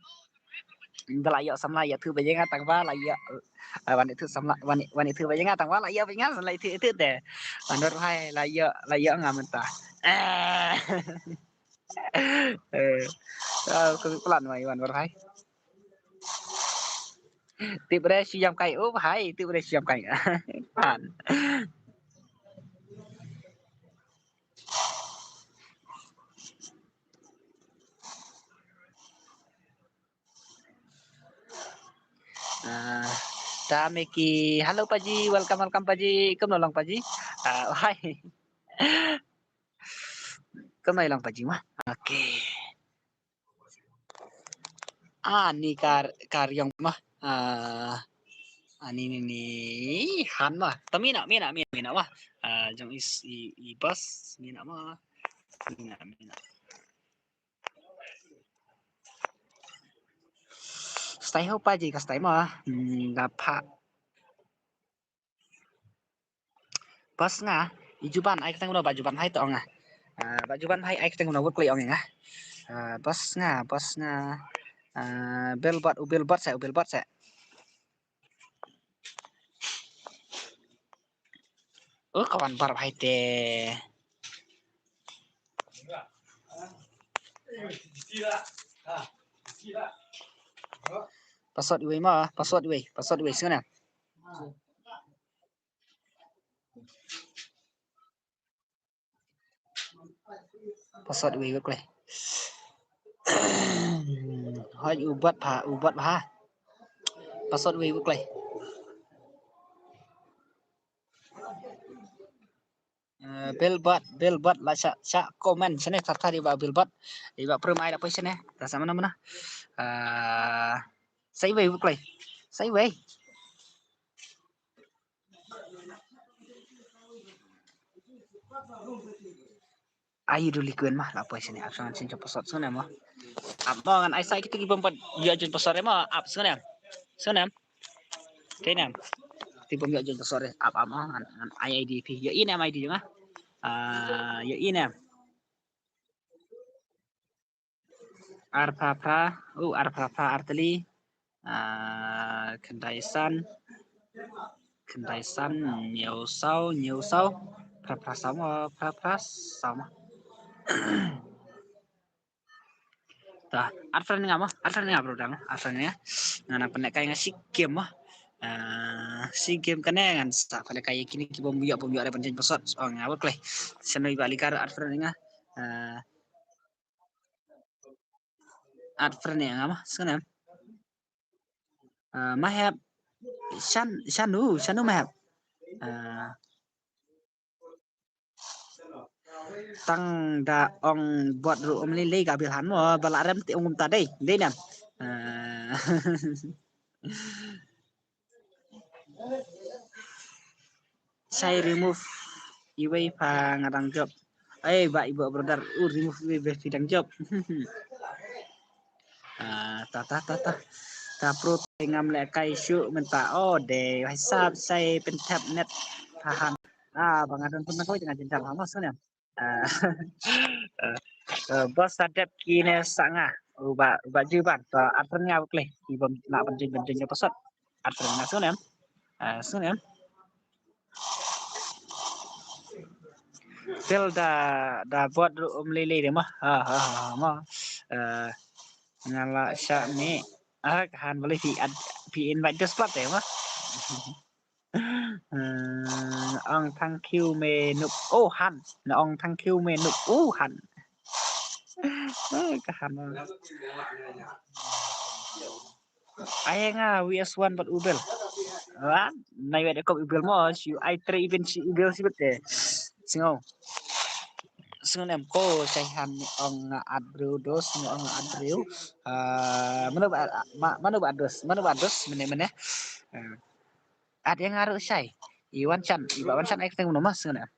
Da la ïoh samla ïa thu ba jeng tang ba la ïoh. Ah, wan itu samla wan wan itu ba jeng tang ba la ïoh ba jeng la itu itu te. Wan bar hai la ïoh la ïoh nga mynta. Eh. Eh. Ah, ko plan ma i wan bar hai. Tip re shi jam kai. Oh hai, tip re shi jam kai. Pan. Ah, ta me ki. Hello Paji, welcome welcome Paji. Kumno long Paji? Ah, hai. Kumno long Paji ma? Okay. Ah, ni kar kar yong ma. Ah, ani ni ni han ma. Ta mina mina mina mina ma. Ah, jong is i i bas mina ma. Mina mina. Stai ho Paji ka stai ma. Hmm, da pha. Bas nga, i juban ai kteng uno ba juban hai to nga. Ah, ba juban hai ai kteng uno wut klei ong nga. Ah, bas nga, bas nga. Ah, bel bat, u bel bat se, u bel bat se. Oh, kawan bar hai te. Password iwei ma, password iwei, password iwei sngana. Password iwei wek leh. Hoi u bot pha, u bot pha. Password iwei wek leh. Eh, Bilbot, Bilbot la sha, sha comment shane, thar thar iba Bilbot. Iba pyrmai da poi shane. Ta sa mana mana. Eh, sa iwei wek leh. Sa iwei. Ai du likuen ma la poi shane, ap shane, change password sngane ma. Ap mo ngan ai sa kito ki bym pat ïoh change password ma, ap sngane. Sngane. Kaei ne? Kito bym ïoh change password, ap, ap mo ngan, ngan ai I D phi. Ïohi ne em I D jong nga? Ah, ïohi ne em? Ar phra phra, u ar phra phra ar tylli. Ah, khyndai san. Khyndai san, hynñiew saw, hynñiew saw. Phra phra saw mo, phra phra saw mo. Ta, ar phra nga mo, ar phra nga bro dang, ar phra nga. Nga nang pynlehkai nga shi game mo. Ah, shi game kane ngan sa pynlehkai ïa kine ki bym ïoh, bym ïoh re ban change password. Oh, nga wek leh. Shano iba likar ar phra nga. Ah, At friend ïa nga ma, sngewnem. Ah, ma hep. Shan, shanu, shanu ma hep. Ah, tang da ong bot ruh um lei lei ka Bilhan mo, ba la rem te ong kumta dei, dei nem. Ah. Shai remove iwei pha nga dang jop. Ai ba iba brother u remove iwei ba phi dang jop. Ah, ta ta ta ta. Ta pro te ngam lehkai shuh mynta. Oh de, hai sap shai pynthep net pha han. Ah, ba nga dang pynthep ko nga jynjar ha mas ne. Ah, ah, ah, bos sa dep kine sa nga. Uba, uba jiw ban. To at friend nga wek leh. Iba na ban jing ban jing password. At friend nga sngewnem. Ah, sngewnem. Tel da, da bot ruh um lei lei de ma. Ha, ha, ha, ha, ma. Eh, nga la sha me. Ah, ka han balei phi ad-, phi invite dos pat de ma. Eh, ong thank you me nup. Oh, han. Na ong thank you me nup. Oh, han. Eh, ka han. Ai nga V S one bad Ubel. Wan, nai wet ko Ubel mo, si ai tre even si Ubel si bet te. Singo. Singo nem ko, sai han ong nga at briew dos, ong nga at briew. Ah, mano ba, ma-, mano ba dos, mano ba dos, mene, mene. Ah, at ïa nga ruh sai. I wan chan, i ba wan chan ai kata mano ma, singo nem.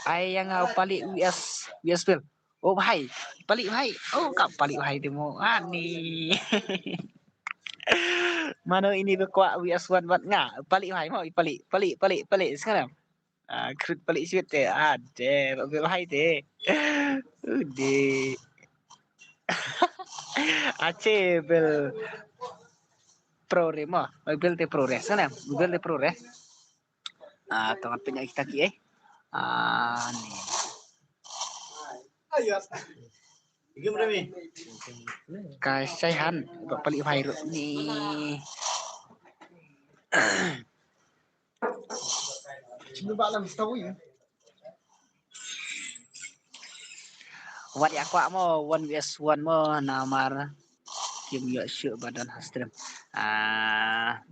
Ai ïa nga u Palik V S, V S Bill. Oh bhai, Palik bhai. Oh ka Palik bhai te mo. Ani. Mano ini ba kwah V S one bad nga. Palik bhai mo, Palik, Palik, Palik, Palik. Sekarang. Ah, krit Palik sweet te. Ade, Bill bhai te. Ude. Ache Bill pro re mo. Bill te pro re. Sekarang, Bill te pro re. Ah, tang pynïaid kita ki eh. Ah, ni. Ka sai han, ba Palik bhai ruh ni. Wat ïa kwah mo, one V S one mo, namar kim ïoh shuh ba don ha stream. Ah.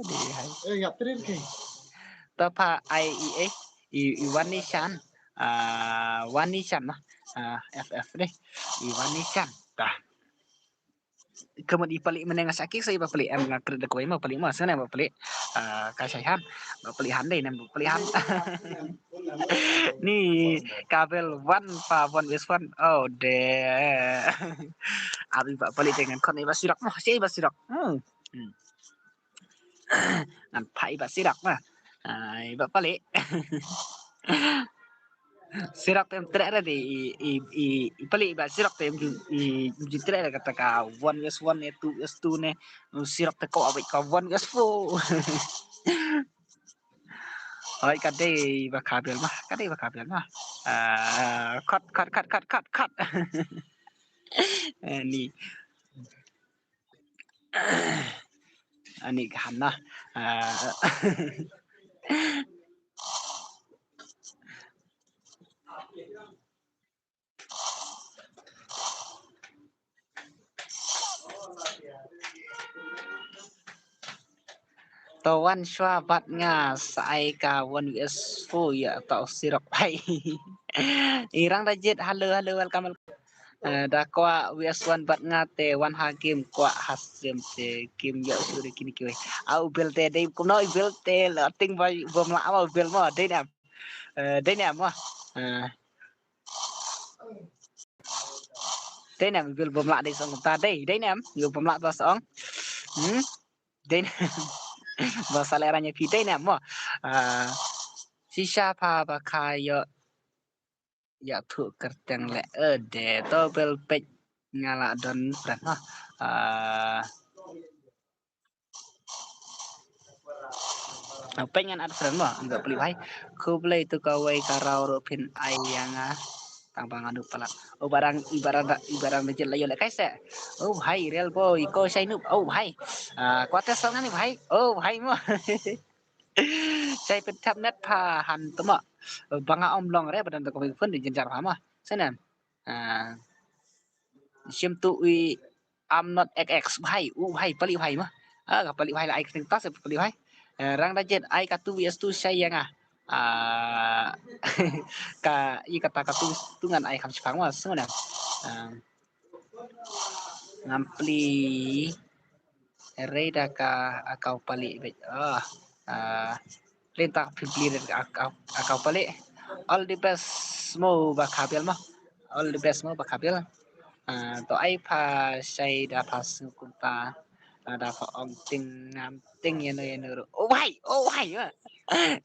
Dei hai. Eh, ngap trin ke. To pha ai i, eh, i, i wan ni chan. Ah, wan ni chan ma. Ah, F F dei. I wan ni chan. Tah. Kemen i Palik meneng sa ki sa i ba Palik em nga kret da kawei ma Palik ma sa ne ba Palik. Ah, ka sai han. Ba Palik han dei nem ba Palik han. Ni kabel wan pa wan wes wan. Oh de. Abi ba Palik dengan kon i ba sirak ma. Si i ba sirak. Hmm. Hmm. Ngan phai ba sirak ma. Ai ba Palik. Sirak tem trek re di i, i, i, i Palik ba sirak tem ju, i, ju trek re kata ka one versus one ne, two versus two ne. Sirak te ko abik ka one versus four. Oi, ka dei ba kabel ma, ka dei ba kabel ma. Ah, cut, cut, cut, cut, cut, cut. Eh, ni. Ani ka hana. Ah. To wan shwa bad nga sa ai ka one versus four ïa to sirok ai. I Rang Dajit, hello, hello, welcome, welcome. Eh, da kwah V S one bad nga te wan ha game kwah ha stream te game ïa suri kini kiwei. Au bel te dei kumno i bel te la ting ba bom la au bel mo dei nam. Eh, dei nam mo. Eh. Dei nam i bel bom la dei song ta dei dei nam i bom la ta song. Hmm. Dei nam. Ba sa le ranya pi dei nam mo. Eh. Shisha pa ba ka yo. Ïa thu kyrteng le, eh, de to bel peit nga la don friend ha. Ah. Peit ngan add friend mo, nga peli bhai. Khublei tu kawei ka raw ruh phin ai ïa nga. Tang ba nga nu palat. Oh barang i barang da, i barang da jil la ïoh le kai se. Oh bhai real boy ko shai nu. Oh bhai. Ah, kwate song ni bhai. Oh bhai mo. Sai pynthap net pha han tma. Ba nga ym long re ba don da ka phone di jynjar pha ma. Senen. Ah. Shim tu i I'm not X X bhai. U bhai pali bhai ma. Ah, ka pali bhai la ai kting tas pali bhai. Eh, Rang Dajit ai ka two V S two shai ïa nga. Ah, ka i kata ka two, tu ngan ai kham shipang ma senen. Ah. Ngam pli rei da ka, ah, kau pali bit. Ah, ah, lin tak pli rei da ka, ah, ah, kau pali. All the best mo ba khabil mo. All the best mo ba khabil. Ah, to ai pha shai da pha sngewkun pa. Ah, da pha ong ting ngam ting ïa no ïa no. Oh bhai, oh bhai.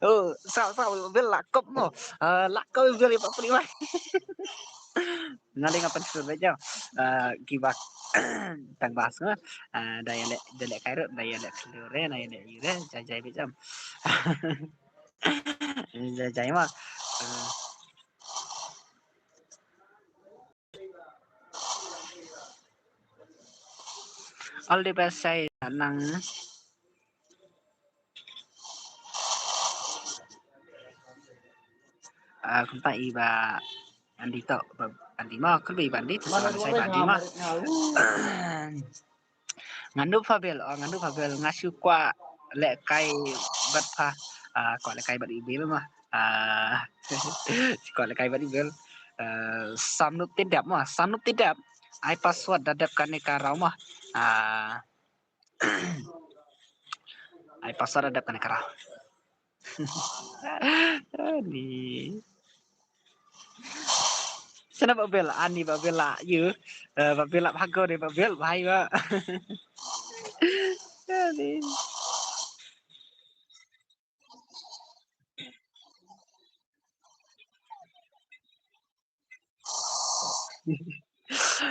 Oh, sa sa bil la kop mo. Ah, la kop bil ïa pa pli bhai. Nga dei nga pynsur beit jam. Ah, kiba tang bas nga. Ah, da ïa leh, da leh kai ruh, da ïa leh klur re, da ïa leh ïu re, jai jai beit jam. Jai jai ma. Ah. All the best, Shai, nang. Ah, kumta i ba Andi to, ba Andi ma, kul ba i ba Andi to, sa Shai ba Andi ma. Ngan dup pha bel, oh, ngan dup pha bel, nga shu kwah leh kai bad pha, ah, kwah leh kai bad i bel ma. Ah, kwah leh kai bad i bel. Ah, sam nup ti dep ma, sam nup ti dep. Ai password da dep kane ka raw ma. Ah, ai password da dep kane ka raw. Ani. Sana ba bel, ani ba bel la ïu. Eh, ba bel la bhago de ba bel bhai ba. Ani.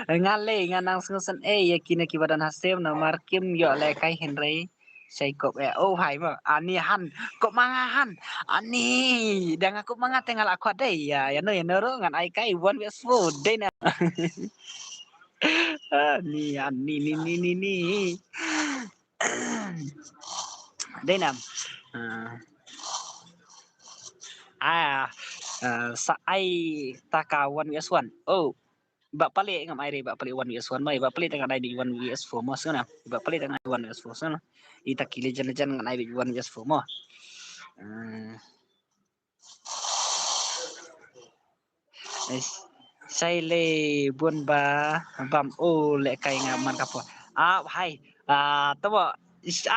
Nga lei, nga nang sngewsynei ïa kine kiba don ha sem namar kim ïoh leh kai hynrei shai kup eh. Oh hai mo, ani han, kup ma nga han. Ani, da nga kup ma nga te nga la khot dei. Ïa, ïa no, ïa no ruh ngan ai kai one versus four dei na. Ani, ani, ni, ni, ni, ni. Dei nam. Ah. Ah, ah, sa ai ta ka one versus one. Oh. Ba pale ngam ai re ba pale one versus one mai, ba pale ta ngan ai di one versus four mo sngewna. Ba pale ta ngan ai one versus four sngewna. Ita ki legend legend ngan ai di one versus four mo. Hmm. Eh, shai le bun ba bam o le kai nga man ka po. Ah, hai. Ah, tabo.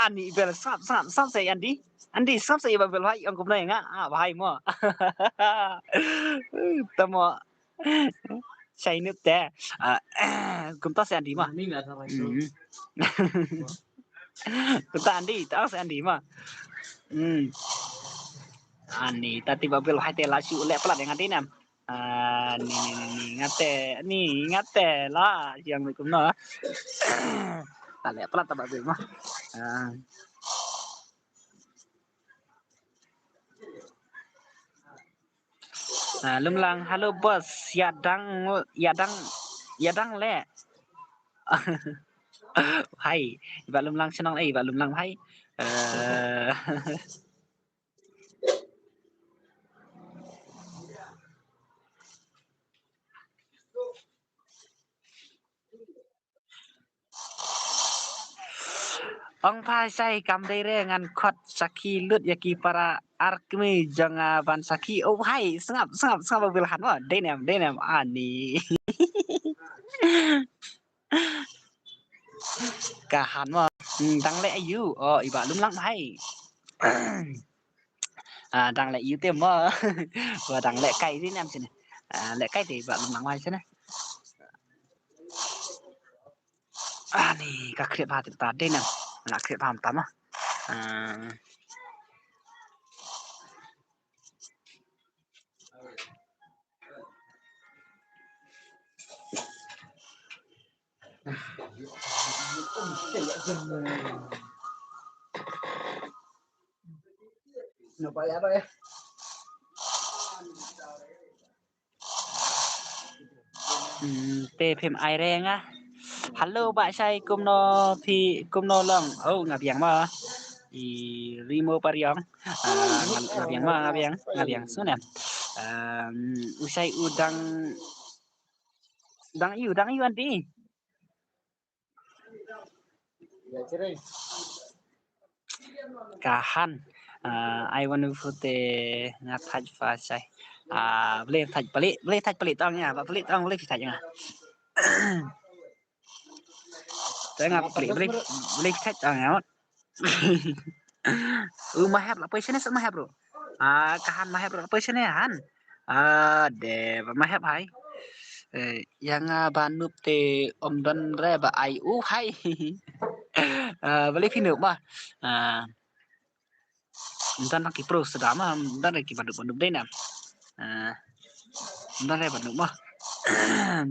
Ani bel sap sap sap sai Andi. Andi sap sai ba bel hai ang kumna nga. Ah, hai mo. Tamo. Shai nup te. Ah, kumta se Andi ma. Ni nga ta rai so. Hmm. Kumta Andi, ta se Andi ma. Hmm. Ani, ta ti ba bel hai te la shu leh plat yang Andi nam. Ah, ni, ni, ni, ni, ngate, ni, ngate la, yang kumno. Ta leh plat ta ba bel ma. Ah. Ah, Lumlang, hello boss, ïa dang, ïa dang, ïa dang leh. Hai, i ba Lumlang shnong, eh, i ba Lumlang hai. Eh. Ong pha shai kam dei re ngan khot sakhi lut ïa ki para arkmi jong nga ban sakhi. Oh hai, sngap, sngap, sngap ba bel han mo. Dei nem, dei nem. Ani. Ka han mo. Hmm, dang leh ïu. Oh, i ba Lumlang hai. Ah, dang leh ïu te mo. Wa dang leh kai ri nem sini. Ah, leh kai te i ba Lumlang hai sini. Ani ka khriat bha te ta dei na. La khriat bha ta ma. Ah. Hmm, te phim ai re nga. Hello, Bah Shai, kumno phi, kumno long? Oh, nga biang ma. I Rimo Pariong. Ah, nga, nga biang ma, nga biang, nga biang. Sngewbha. Um, u Shai u dang, dang ïu, dang ïu Andi. Ka han. Ah, ai wan u phu te nga thait pha shai. Ah, ble thait pali, ble thait pali tang ïa, ba pali tang ble thait ïa. Te nga pali, ble, ble thait tang ïa. U Mahep la poi shane sa Mahep ro. Ah, ka han Mahep ro la poi shane han. Ah, de ba Mahep hai. Eh, ïa nga ba nup te ym don re ba ai u hai. Ah, ba le phi nup ma. Ah, ym don ki pro sa da ma, ym don re ki ba nup ba nup dei na. Ah, ym don re ba nup ma.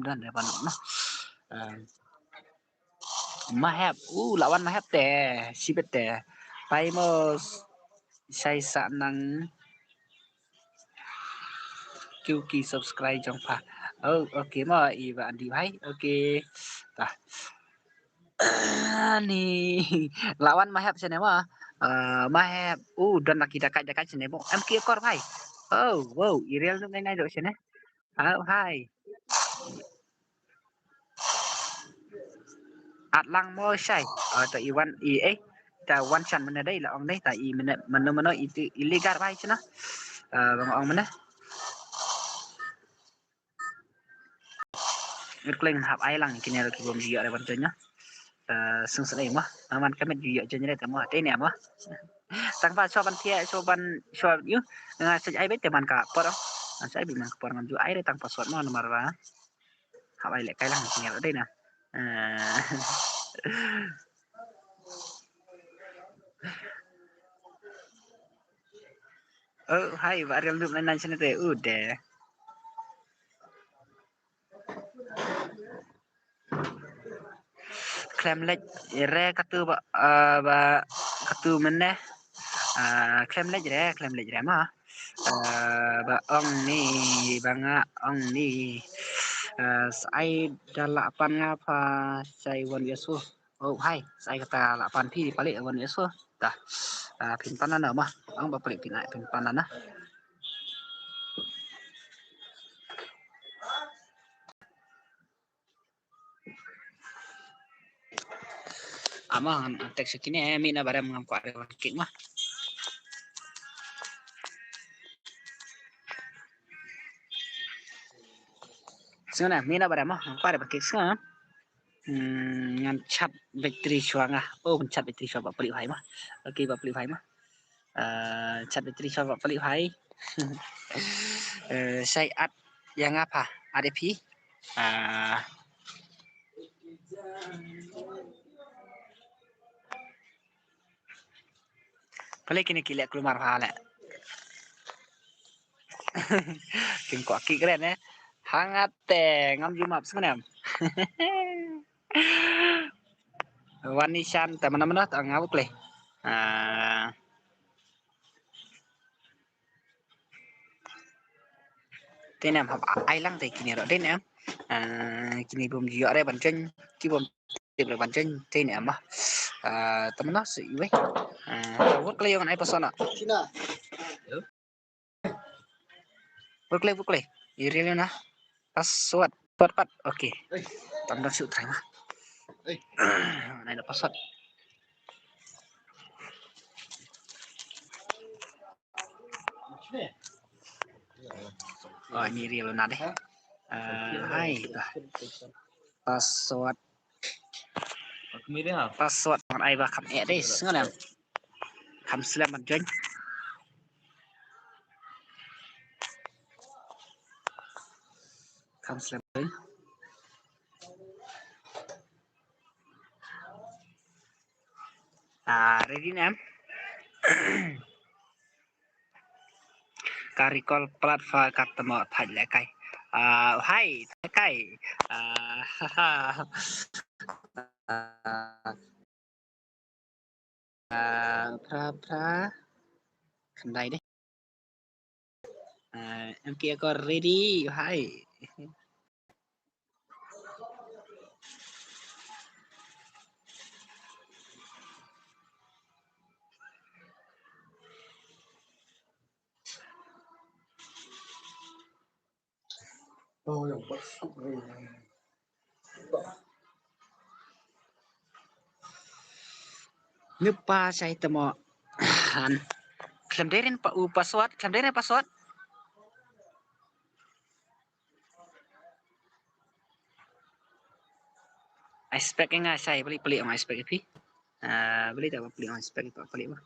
Don re ban no. Mahep, u la wan Mahep te, shibit te. Pai mo shai sa nang. Kiu ki subscribe jong pha. Oh, okay mo i ba andi bhai. Okay. Ta. Ni la wan Mahep shane mo. Mahep. U don la ki dakai dakai shane mo. Em ki akor bhai. Oh, wow, i real nuk nai nai do shane. Oh, hai. At lang mo shai. Oh, ta i wan i eh. Ta wan shan mane dei la ong dei ta i mane mano mano i tu i ligar bai chena. Bang ong mane. Ngut kleng hap ai lang kine ki bom jia re ban tanya. Sung sen ai mo. Naman kami jia jen re ta mo. Te ne mo. Tang pa so ban thia so ban so yu. Nga sej ai bet te man ka por. Nga sej ai bet man ka por ngam ju ai re tang pa sot mo namar ba. Hap ai leh kai lang ngi dei na. Oh, hai ba real dup nan nan sini te u de. Khlem leit re katu ba ba katu mene. Khlem leit re khlem leit re ma. Ba ong ni ba nga ong ni. Sai da la pan nga pha sai wan yesu. Oh hai sai kata la pan phi palik wan yesu. Dah phin pan na ma. Ong ba palik phin ai phin pan na. Ama ngan tek sha kine mi na barem ngam kwah re ban kik ma. Sngana mi na barem ma ngam kwah re ban kik sngana. Ngan chat battery shwa nga. Oh ngan chat battery shwa ba plik hai ma. Okay ba plik hai ma. Chat battery shwa ba plik hai. Sai at ïa nga pha at ïa phi. Pale kine ki leh kulmar pha leh. Kin kwah kik re ne. Hangat te ngam ju map sngnem. Wan ni shan te mana mana ta nga buk le. Te ne em hap ai lang te kini ro te ne em. Kini bom ju re ban chen ki bom tip re ban chen te ne em ma. Te mana si iwe. Wot kle yong ai pasona. Bukle bukle. Iri le na. Password. Password pat. Okay. Tam dang su try ma. Nai na password. Oh ini real na deh. Hai. Password. Password man ai ba kham eh dei sngan em. Kham slem man join. Kham slem join. Ah, ready nem? Ka recall platform ka tamo thaj le kai. Ah, hai, thaj kai. Ah, ah, pra pra. Khandai deh. Ah, em ki akor ready. Hai. Ngi pa shai tamo. Han. Khlem dei rin pa u password, khlem dei rin password. Ai spek nga shai bali pali ong ai spek pi. Ah, bali ta pali ong ai spek pa pali ma.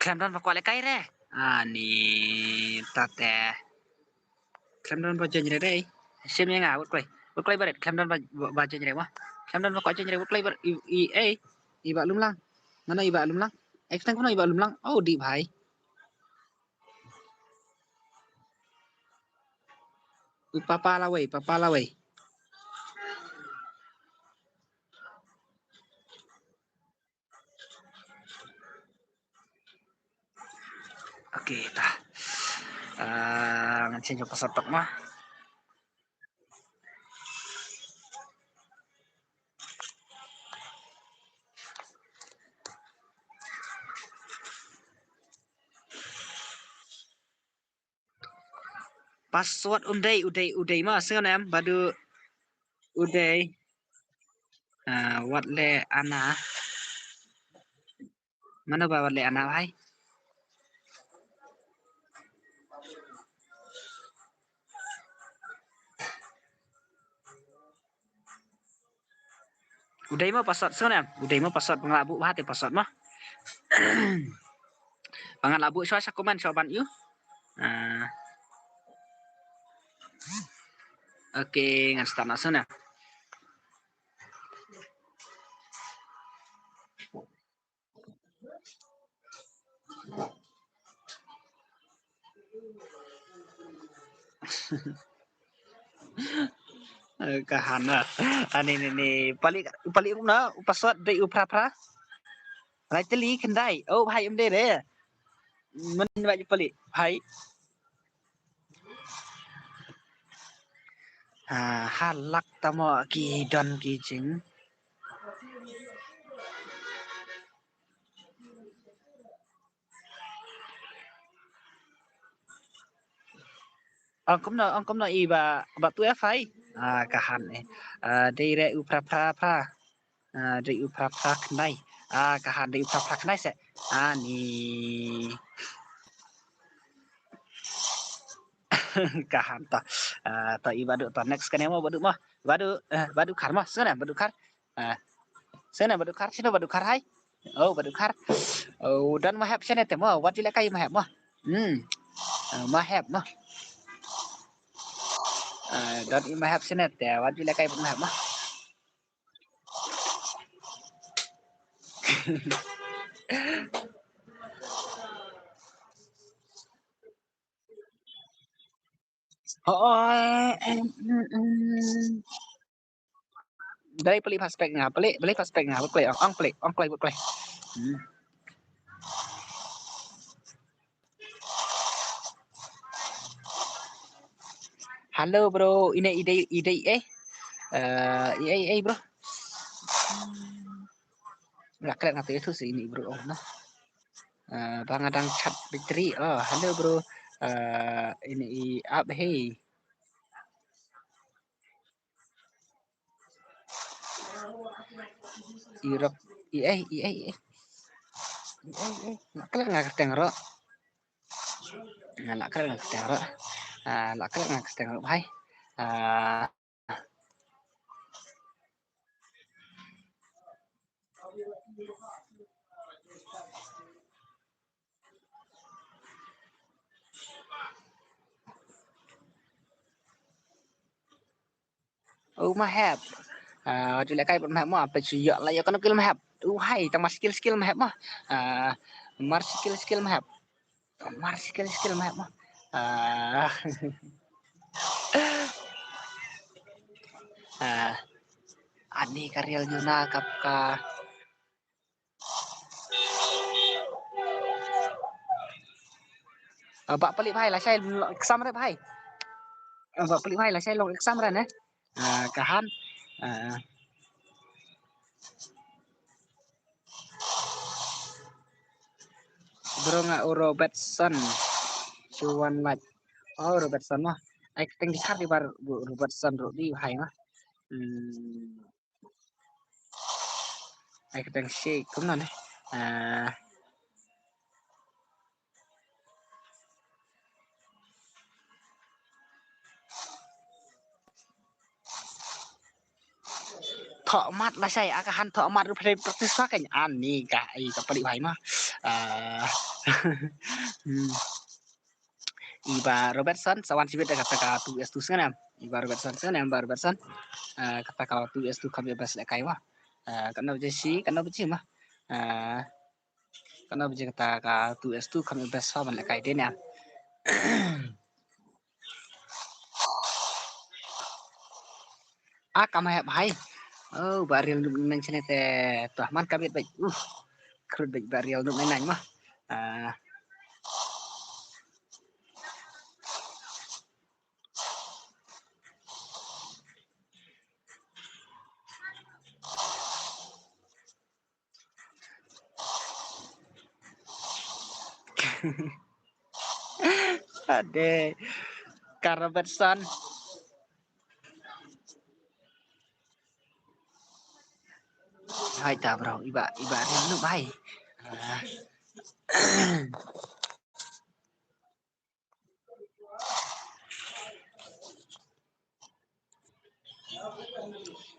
Khlem don ba kwah lehkai re. Ani tate. Khlem don ba join re re. Sim ïa nga wut kloi. Wut kloi barit khlem don ba join re ma. Khlem don ba kwah join re wut kloi barit i ei. I Bah Lumlang. Mano i Bah Lumlang? Ek tang kumno i Bah Lumlang? Oh, dih bhai. U papa lawei, papa lawei. Okay, ta. Ah, ngan change password tok ma. Password um dei, u dei, u dei ma, sngewbha em, ba du u dei. Ah, wat le ana. Mano ba wat le ana bhai? U dei mo password sngewbha em? U dei mo password, ba nga la buh bha te password mo. Ba nga la buh shuwa sha comment shuwa ban ïoh. Ah. Okay, ngan start noh sngewbha em? Eh, ka han na. Ani ni ni pali pali na u password dei u phra phra. Lai teli khyndai. Oh, bhai, em dei re. Men ba ju pali. Bhai. Ah, ha lak tamo ki don ki jing. Ong kumno, ong kumno i ba, ba tu F I. Ah, ka han eh. Ah, dei re u phra phra phra. Ah, dei u phra phra khyndai. Ah, ka han dei u phra phra khyndai se. Ah, ni. Ka han ta. Ah, ta i ba du ta next kane mo ba du mo. Ba du, eh, ba du khar mo. Sngewbha ba du khar. Ah. Sngewbha ba du khar, sngewbha ba du khar hai. Oh, ba du khar. Oh, don ma hep sngewbha te mo. Wat ju lehkai ma hep mo. Hmm. Ah, ma hep mo. Ah, don i ma hep sngewbha te. Wat ju lehkai ma hep mo. Oh, eh, em, em, em. Balei peli pas pek nga, peli, balei pas pek nga, peli, ong, ong peli, ong peli, peli. Hmm. Hello bro, ine i dei, i dei eh. Eh, i, i, i bro. Nga klet nga tu itu sih ini bro, oh, nah. Eh, ba nga dang chat battery. Oh, hello bro. Eh, ini i ap hey. I rok, i eh, i eh, i eh. I eh, i eh. Nga klet nga kyrteng ro. Nga la klet nga kyrteng ro. Ah, la klet nga kyrteng ro bhai. Ah. Oh, ma hep. Ah, tu le kai ma hep mo, apa tu yo la yo kan kil ma hep. Oh, hai, tang mar skill skill ma hep mo. Ah, mar skill skill ma hep. Mar skill skill ma hep mo. Ah. Ah. Ani ka real Yuna kap ka. Ah, ba palik bhai, lashai long exam re bhai. Ah, ba palik bhai, lashai long exam re ne. Ah, ka han. Ah. Bro nga u Robertson. Chuan lach. Oh, Robertson mah. Ai, teng di kar di bar Robertson ro di bhai mah. Hmm. Ai ka dang shake kumno ne. Ah. Thoh mat lashai, aka han thoh mat ruh pynlong practice pa kan ani ka, ai ka palik bhai mah. Ah. Hmm. I Bah Robertson, sa wan shibit da kata ka two S two sngewbha. I Bah Robertson sngewbha, Bah Robertson. Ah, kata ka two S two kam ïa best lehkai wa. Ah, katno baje shi, katno baje ma. Ah, katno baje kata ka two S two kham best ha ban lehkai de ne. Ah, kam hep hai. Oh, Bah Riel Nup Nang chane te. Tuh man ka bit bait. Uh, khrut bait Bah Riel Nup Nang ma. Ah. Ade. Ka Robertson. Hai ta bro, iba, iba rim nu bai. Ah.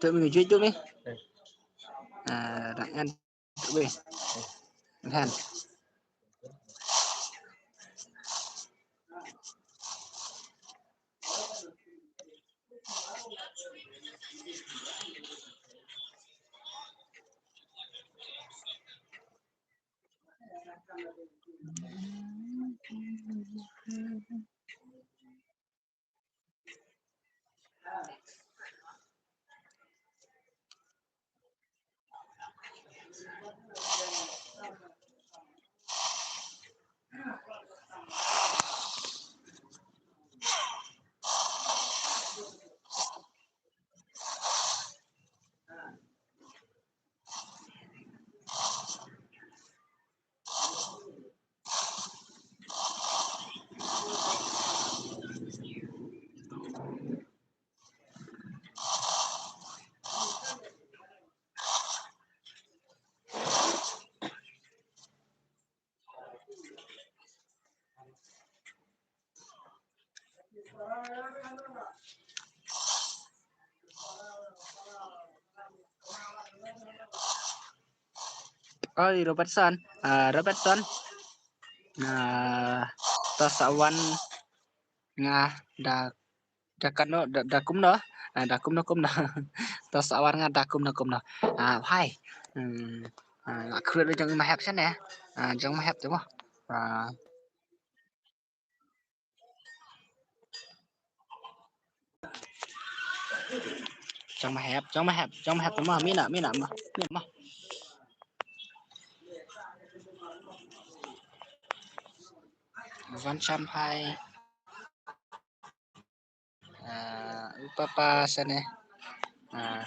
Tu mi juit tu mi. Ah, dah kan. Tu mi. Kan. Oi, Robertson. Ah, Robertson. Ah, to sa wan nga da, da kano, da, da kumno. Ah, da kumno kumno. To sa wan nga da kumno kumno. Ah, hai. Hmm. Ah, nga khrut jong ma hep shen eh. Ah, jong ma hep tu mo. Ah. Jong ma hep, jong ma hep, jong ma hep mo, mina, mina mo, mina mo. Van Champhai. Ah, u papa sane. Ah.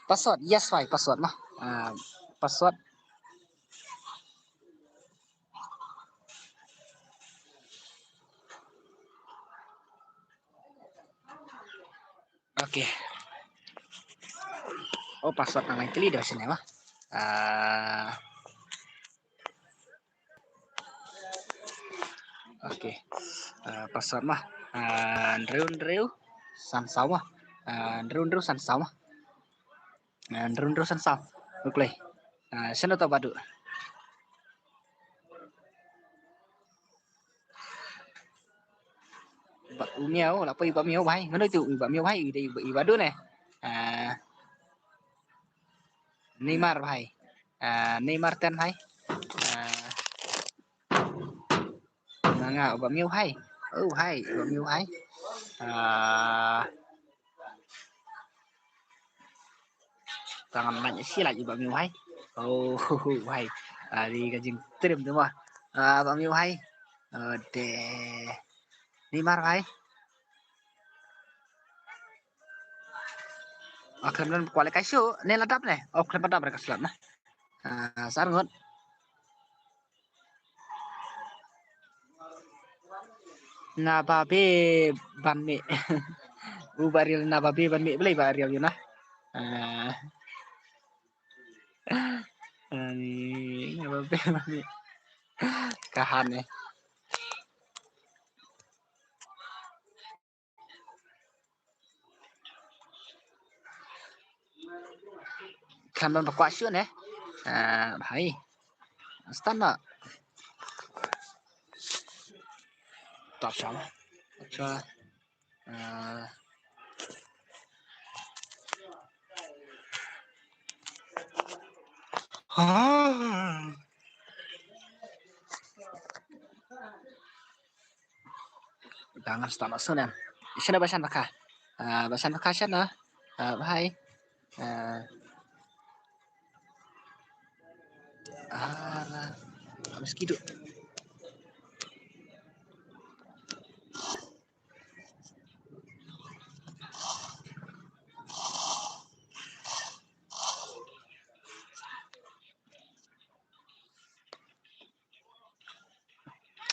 Password, yes, why password ma. Ah, password. Okay. Oh, password nang kali dah sini ma. Ah. Okay. Ah, password ma. Ah, hynriew hynriew san saw ma. Ah, hynriew hynriew san saw ma. Ah, hynriew hynriew san saw. Okay. Ah, shen to Bah Duh. Bah, u Miaw, la poi Bah Miaw bhai. Mano tu Bah Miaw bhai, i dei Bah Duh ne. Ah, Neymar bhai. Ah, Neymar ten bhai. Ah, nga nga Bah Miaw bhai. Oh bhai, Bah Miaw bhai. Ah, Tang ngan lait shi lait Bah Miaw bhai. Oh bhai. Ah, dei ka jingtriem tu mo. Ah, Bah Miaw bhai. Oh, de. Neymar bhai. Ah, khlem don kwah leh ka shu ne la dap ne. Oh, khlem pat dap re ka slap na. Ah, sar ngut. Nga babe ban mih. U Bah Riel nga babe ban mih, balei Bah Riel ïa na. Ah. Ani nga babe ban mih. Ka han eh. Khlem ban ba kwah shuh ne. Ah, bhai. Stan na. Start sham. Acha. Ah. Ah. Dangan start masuk nih. Shana ba shan baka. Ah, ba shan baka shana. Ah, bhai. Ah. Ah, habis gitu.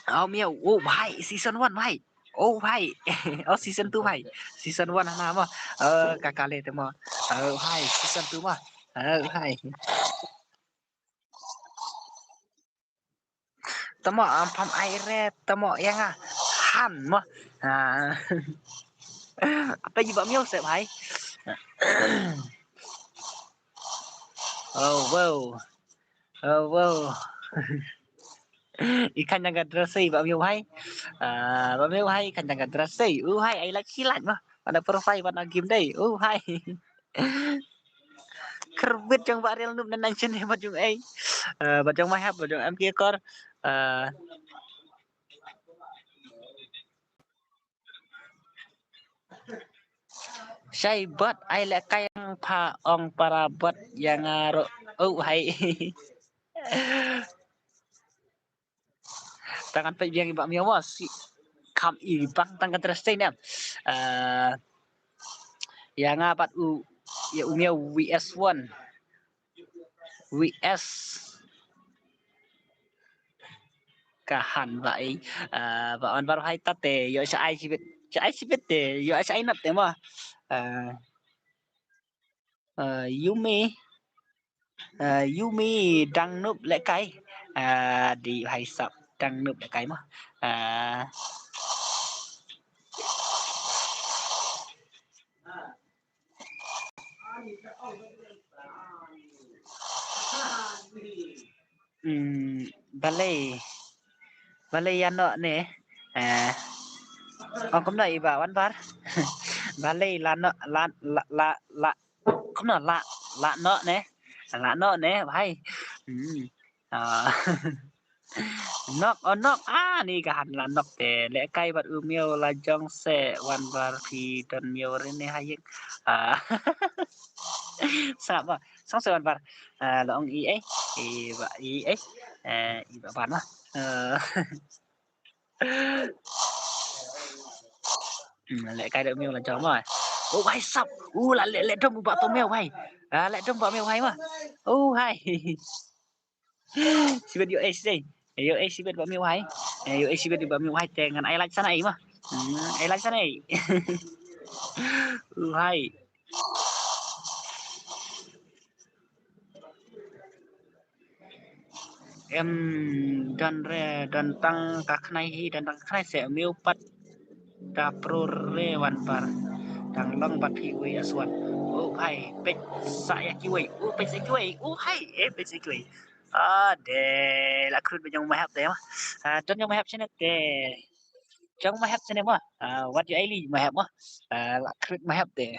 Oh, miau. Oh, bhai, season one, bhai. Oh, bhai. Oh, season two, bhai. Season one hana mo. Eh, ka kale te mo. Oh, bhai, season two mo. Oh, bhai. Te mo, am, pham ai re, te mo, ïa nga. Han mo. Ah. Apa ji ba miau se, bhai? Oh, wow. Oh, wow. I khan jang ka dress ei ba miau bhai. Ah, ba miau bhai, i khan jang ka dress ei. Uh, hai, ai lak kilat mo. Pada profile, pada game dei. Uh, hai. Kyrwit jong ba Real Noob nan nan chen ba jong ei. Ah, ba jong Mahep, ba jong M K Kor. Ah. Shai bot, ai lehkai ong pha ong para bot ïa nga ruh. Oh, hai. Tang ngan peit biang i ba miau mo, si kam i bang tang ka dress te ne. Eh, ïa nga bad u, ïa u miau V S one. V S. Ka han ba i, eh, ba on bar hai ta te, ïoh sha ai shibit, sha ai shibit te, ïoh sha ai nap te mo. Eh, eh, Yumi, eh, Yumi dang noob lehkai. Eh, di hai sap dang noob lehkai mo. Eh, Hmm, balei. Balei ïa noh ne. Eh. Ong kumno i ba wan bar. Balei la noh, la, la, la, la. Kumno la, la noh ne. La noh ne, bhai. Hmm. Ah. Nok, oh, nok. Ah, ni ka han la nok te. Lehkai bad u miau la jong se wan bar phi don miau ri ne ha ïing. Ah. Sa ba. Song se wan bar. Ah, la ong i ei. I ba i ei. Eh, i ba ban ma. Eh. Hmm, lehkai da miau la jong ma. Oh, bhai sap. Uh, la leh, leh dom ba to miau bhai. Ah, leh dom ba miau bhai ma. Oh, hai. Sibet ïoh eh sibet. Ïoh eh sibet ba miau hai. Eh, ïoh eh sibet ba miau hai te ngan ai like sana ai ma. Hmm, ai like sana ai. Uh, hai. Em, don re, don tang ka khnai hi, don tang ka khnai se miau pat. Da pro re wan par. Dang long bad phi wei aswan. Oh, hai, peit sa ïa kiwei. Oh, peit sa kiwei. Oh, hai, eh, peit sa kiwei. Ah, de la khrut ba jong Mahep te ma. Ah, ton jong Mahep chene te. Jong Mahep chene ma. Ah, wat ïa ai li Mahep ma. Ah, la khrut Mahep te.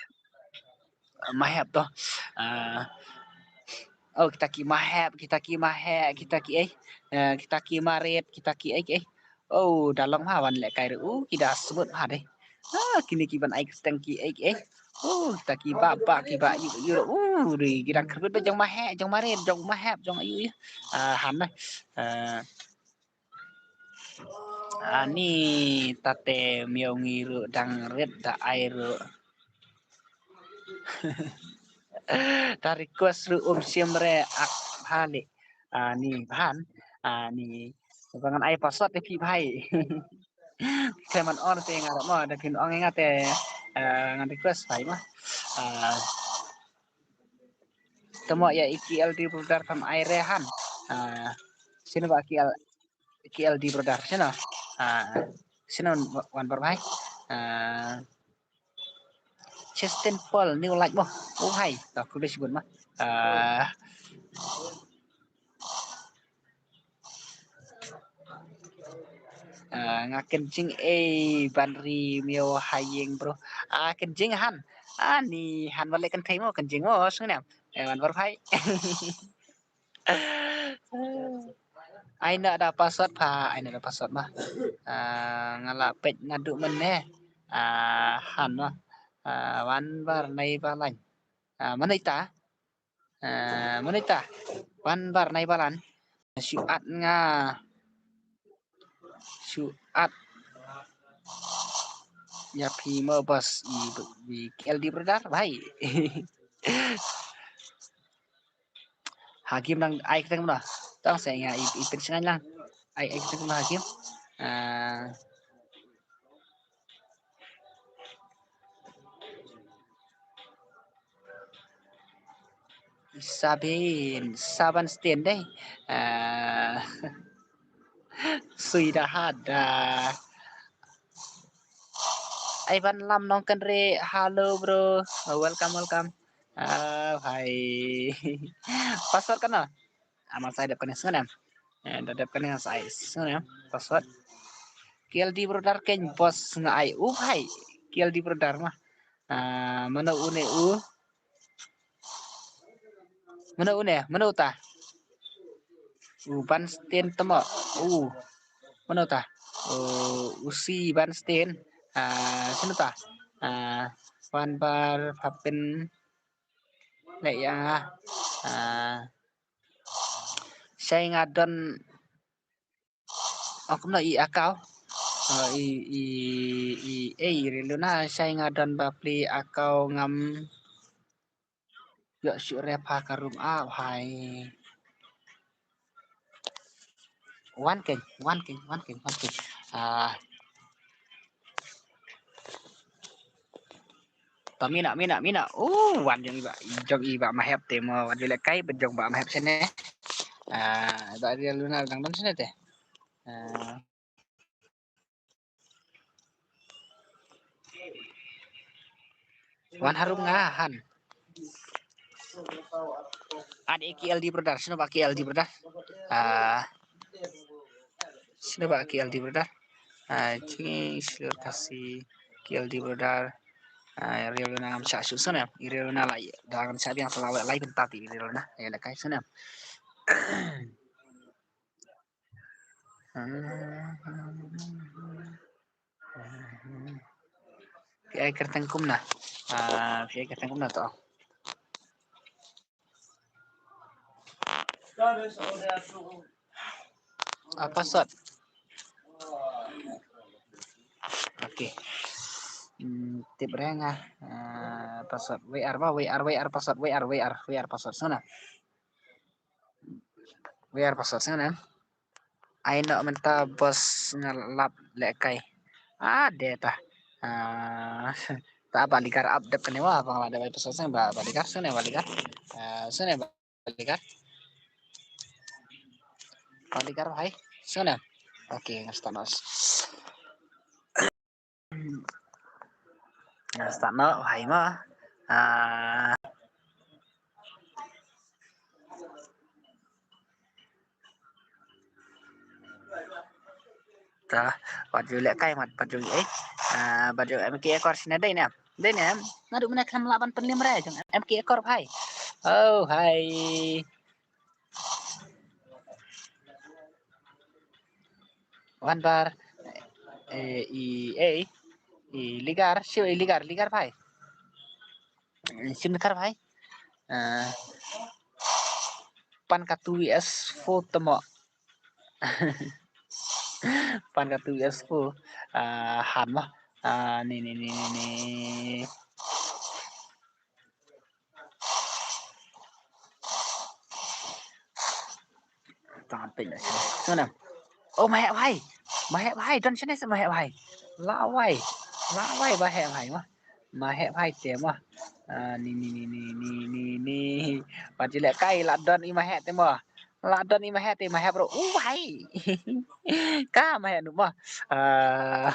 Ah, Mahep to. Ah, oh, kita ki Mahep, kita ki Mahep, kita ki eh. Ah, kita ki Marit, kita ki eh, eh. Oh, da long ha wan lehkai ruh. Uh, ki da smut ha dei. Ah, kine ki ban ai ksteng ki eh, eh. Oh, kita ki ba ba ki ba yu yu. Uh, dei ki dang kyrpit ba jong Mahep, jong Marit, jong Mahep, jong ayu yu. Ah, han na. Ah, ani tate miau ngi ruh dang rit da ai ruh. Ta request ruh um sim re ak bhali. Ani bhan. Ani ba ngan ai password te phi bhai. Te man on te nga mo da phin ong nga te, eh, ngan request bhai ma. Ah, te mo ïa i K L D brother tam ai re han. Ah, sino ba K L, K L D brother sino. Ah, sino wan bar bhai. Ah, Justin Paul new like mo. Oh hai, ta khublei shibun ma. Ah, ah, Ah, nga kynjing ei ban ri miaw ha ïing bro. Ah, kynjing han. Ani han ba leh kynthei mo, kynjing mo, sngewnem. Eh, wan bar phai. Ai na da password pha, ai na da password ma. Ah, nga la peit naduh mynne. Ah, han ma. Ah, wan bar nai ba lain. Ah, mano ita? Ah, mano ita? Wan bar nai ba lan. Shu add nga. Shu add. Ïa phi mo boss i, i K L D brother bhai. Ha game nang ai kyrteng kumno? Tang sa nga i, i pyn sngain lang. Ai, ai kyrteng kumno ha game? Ah. Sabin, Saban Sten dei. Ah. Sui da hat da. Ai ban lam nong kan re. Hello bro. Welcome, welcome. Ah, hai. Password kano? Amal sai dep kane sngewnem. Eh, da dep kane sai sngewnem. Password. K L D brother ken boss nga ai. Uh, hai. K L D brother ma. Ah, mano une u? Mano une? Mano ta? U Ban Sten tamo. U. Mano ta? U, u si Ban Sten. Ah, sino ta? Ah, wan bar hapin. Leh ïa nga. Ah, shai nga don. Oh, kumno i account? Oh, i, i, i, eh, i ri luna shai nga don bapli account ngam. Ïoh shu rep ha ka room ah, hai. Wan keng, wan keng, wan keng, wan keng. Ah. Ta mina, mina, mina. Oh, wan jong i ba, jong i ba Mahep te mo, wan jong le kai, ban jong ba Mahep sene. Ah, ba ri luna dang dang sene te. Ah. Wan harum nga han. Ade K L D brother, sino ba K L D brother? Ah, sino ba K L D brother? Ah, chingi silur kasi K L D brother. Ah, real na ngam sha shu sene. Real na lai, da ngam sha biang sala lai penta ti real na. Ya la kai sene. Phi ai kyrteng kumno? Ah, phi ai kyrteng kumno to? Ah, password. Okay. Hmm, tip reng ah. Ah, password. W R ba, W R, W R password, W R, W R, W R password. Sana. W R password sana. Ai no mynta boss nga lap lehkai. Ah, de ta. Ah, ta ba ligar up dep kane wa, ba nga da bai password sana ba, ba ligar sana, ba ligar. Ah, sana ba ligar. Ba ligar hai. Sana. Okay, nga start nos. Nga start noh, hai mo. Ah. Ta, bad ju lehkai mat, bad ju, eh. Ah, bad ju M K Accord sini dei ne. Dei ne. Naduh mynne khlem lah ban pynliem re jong M K Accord hai. Oh, hai. Wan bar, eh, i, eh, i ligar, shu i ligar, ligar bhai. Shu ligar bhai. Eh, pan ka two S four tamo. Pan ka two S four. Eh, han mo. Eh, ni, ni, ni, ni, ni. Tang pin da sini. Sini. Oh, mahek bhai. Mahek bhai, don sini se mahek bhai. Lawai. Lawai mahek bhai mah. Mahek bhai te mah. Ah, ni, ni, ni. Pat jilek kai la don i mahek te mah. La don i mahek te mahek bro. Uh, bhai. Ka mahek nu mah. Ah.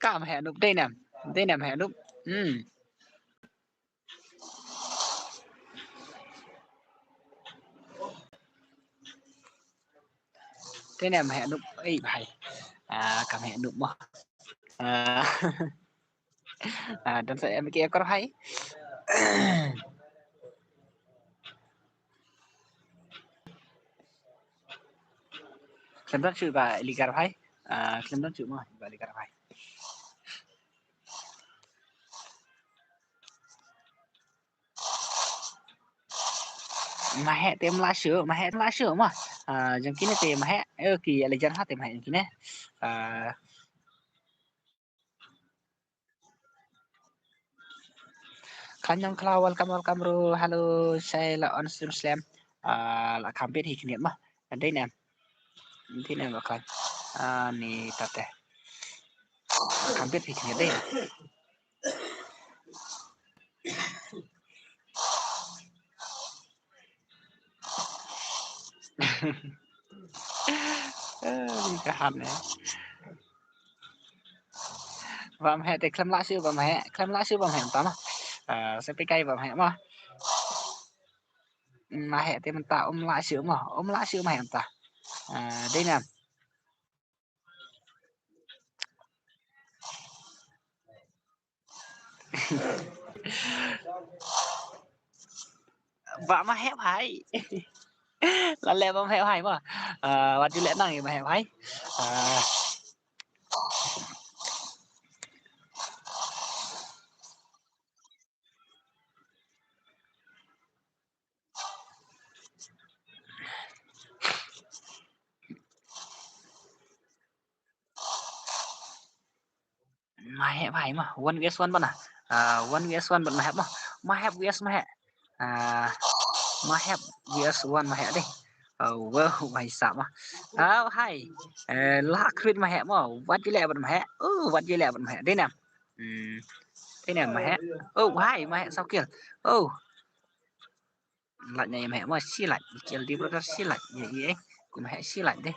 Ka mahek nu dei nem. Dei nem mahek nu. Hmm. Te ne ma heh nup ei bhai. Ah, kam heh nup mo. Ah, ah, don sa em ki akor bhai. Khlem don shuh ba ligar bhai. Ah, khlem don shuh mo ba ligar bhai. Ma heh te mlah shuh, ma heh mlah shuh mo. Ah, jong kine te ma heh, eh, ki alejan ha te ma heh jong kine. Ah, Khlaiñ Nongkhlaw, welcome, welcome bro. Hello, shai la on stream slem. Ah, la kham bit hi khyndiat mo. Dei ne em. Dei ne em ba khlaiñ. Ah, ni tate. La kham bit hi khyndiat dei. Eh, ni ka han ne. Bam heh te khlem lah shuh bam heh, khlem lah shuh bam heh tam. Eh, sa phi kai bam heh mo. Ma heh te mynta um lah shuh mo, um lah shuh ma heh mynta. Eh, dei ne em. Ba ma heh bhai. La leh ba ma heh bhai mo. Ah, wat ju leh nang ma heh bhai. Ah. Ma heh bhai mo, one V S one bana. Ah, one V S one ban ma heh mo. Ma heh V S ma heh. Ah, ma heh V S one ma heh dei. Oh, wow, bhai sah mo. Ah, hai. Eh, la krit ma heh mo. Wat ji leh ban ma heh. Oh, wat ji leh ban ma heh. Dei ne em. Hmm. Dei ne em ma heh. Oh, hai, ma heh saw kill. Oh. Lait ne em heh mo shi lait. K L D brother shi lait. Ye ye. Em heh shi lait dei.